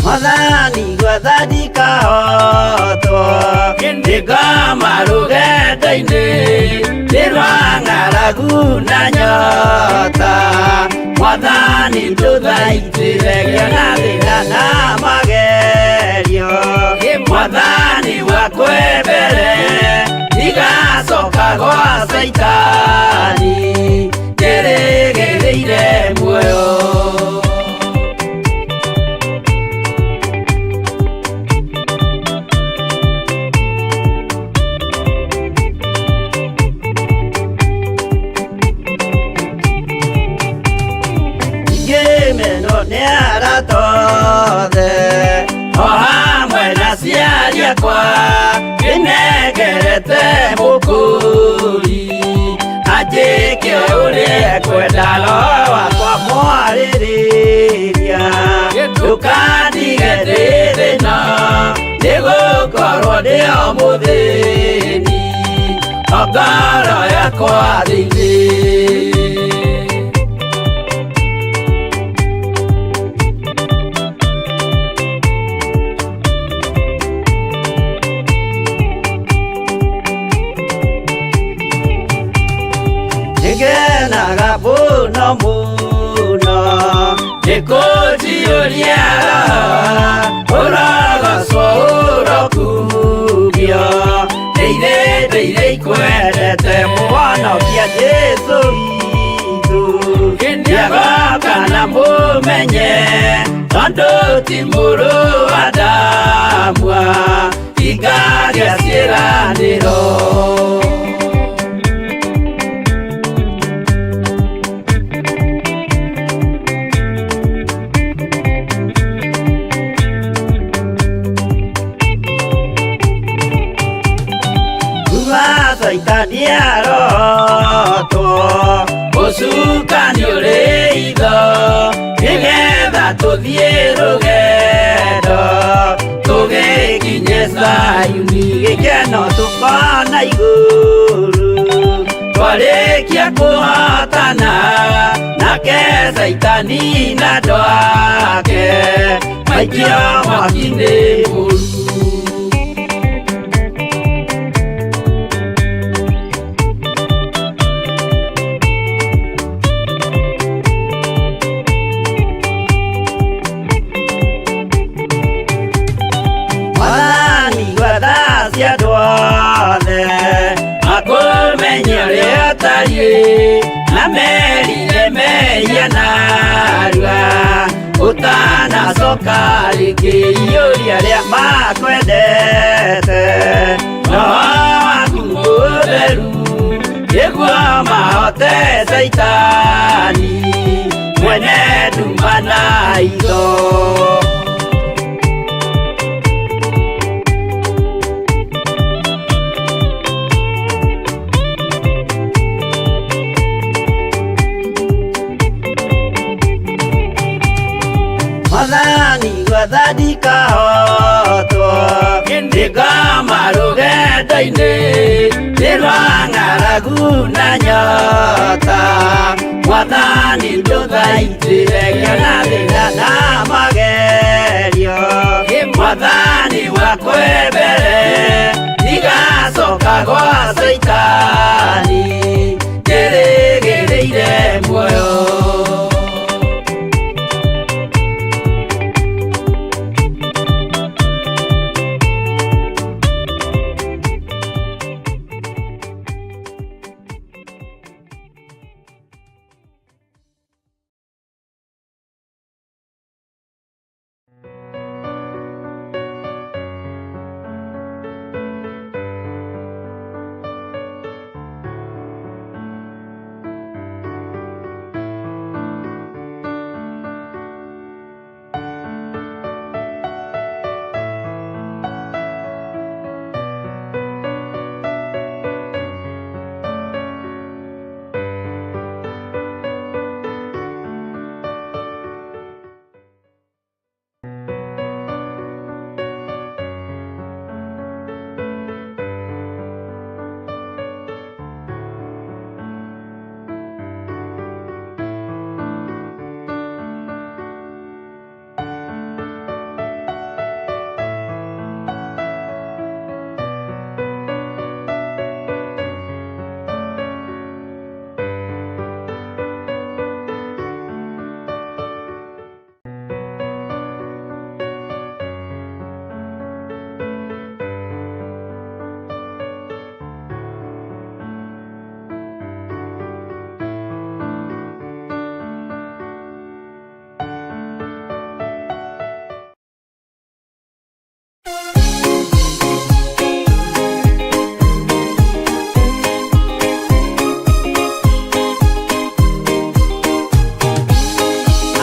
Mwathani gwathani kahotwo nĩngoma rũgendo-inĩ nĩ rwa ng'aragu na nyota. Mwathani ndũthaitĩre ngĩona thĩna na magerio. Mwathani wakwe mbere ndigacoka gwa Caitani njĩrĩgĩrĩire muoyo. Ngĩmenwo nĩ arata othe o hamwe na aciari akwa ndĩnengerete mũkũri anjĩke ũrĩa ekwenda roho wakwa mwarĩrĩria ndũkandige ndĩ thĩna nĩgũkorwo ndĩ o mũthĩni o ngoro yakwa thĩinĩ. Nĩngenaga mũno mũno nĩkũnjiyũria ũrogocwo ũrokumio ndĩire ndĩire ikwendete mũhonokia Jesũ witũ nĩagoka na mũmenye tondũ ti mũrũ wa Adamu ingagĩa ciĩranĩro. Kuma Caitani arotwo ũcukani ũrĩ itho nĩgetha tũthiĩ rũgendo tũgĩkinye Zayuni gĩkeno tũkona igũrũ twarĩkia kũhotana nake Caitani na andũ ake maikio mwaki-inĩ mũru. Mwathani gwatha cia andũ othe makũmenye ũrĩa ũtariĩ na merire mehia narua ũtanacoka rĩngĩ iyũria arĩa makwendete roho waku mũtheru nĩguo mahote Caitani mwene nduma na itho. Mwathani gwathani kahotwo nĩngoma rũgendo-inĩ nĩ rwa ng'aragu na nyota. Mwathani ndũthaitĩre ngĩona thĩna na magerio. Mwathani wakwe mbere ndigacoka gwa Caitani njĩrĩgĩrĩire muoyo.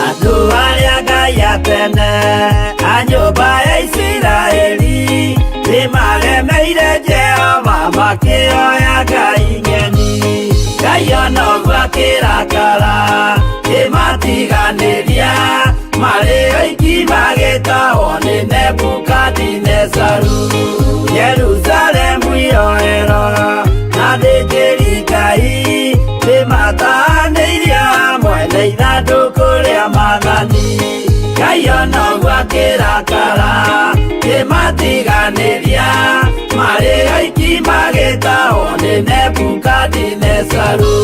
Andũ arĩa Ngai atene a nyũmba ya Isiraeli nĩmaremeire Jehova makĩoya ngai ng'eni. Ngai ona ũguo akĩrakara kĩmatiganĩria marĩ oiki magĩtahwo nĩ Nebukadinezaru. Jerusalemu iroero na athĩnjĩri Ngai nĩmatahanĩirio hamwe na ithandũkũ rĩa maathani. Ngai ona ũguo akĩrakara kĩmatiganĩria marĩ oiki magĩtahwo nĩ Nebukadinezaru.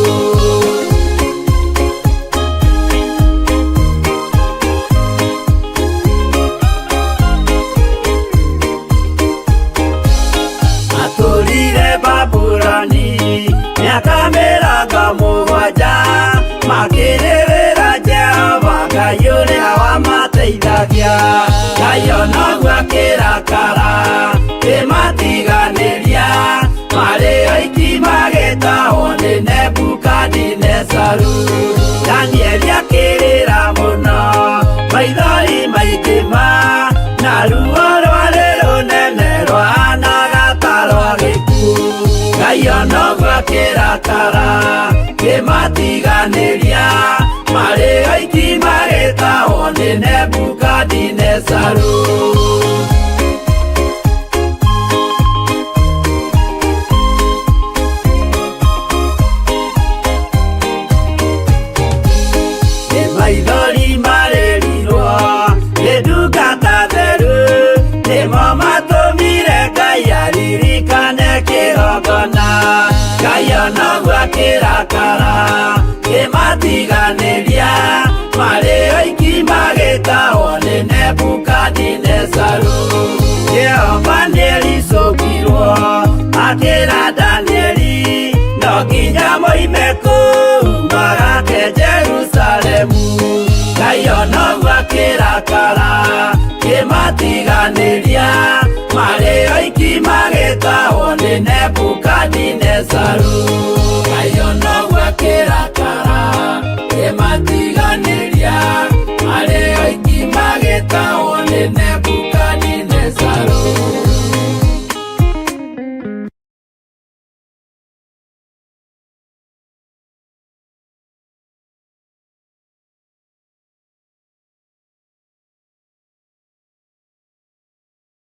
Matũrire Babuloni mĩaka 70 makĩrĩrĩra Jehova Ngai ũrĩa wamateithagia. Ngai ona ũguo akĩrakara kĩmatiganĩria marĩ oiki magĩtahwo nĩ Nebukadinezaru. Danieli akĩrĩra mũno maithori maingĩ ma na ruo rwarĩ rũnene rwahanaga ta rwa gĩkuũ. Ngai ona ũguo akĩrakara kĩmatiganĩria marĩ oiki magĩtahwo nĩ Nebukadinezaru. Nĩ maithori marĩrirwo nĩ ndungata theru nĩmo matũmire Ngai aririkane kĩgongona. Ngai ona ũguo akĩrakara kĩmatiganĩria marĩ oiki magĩtahwo nĩ Nebukadinezaru. Jehova nĩericũkirwo akĩra Danieli no nginya moime kũu magake Jerusalemu. Ngai ona ũguo akĩrakara kĩmatiganĩria marĩ oiki magĩtahwo nĩ Nebukadinezaru. Ngai ona ũguo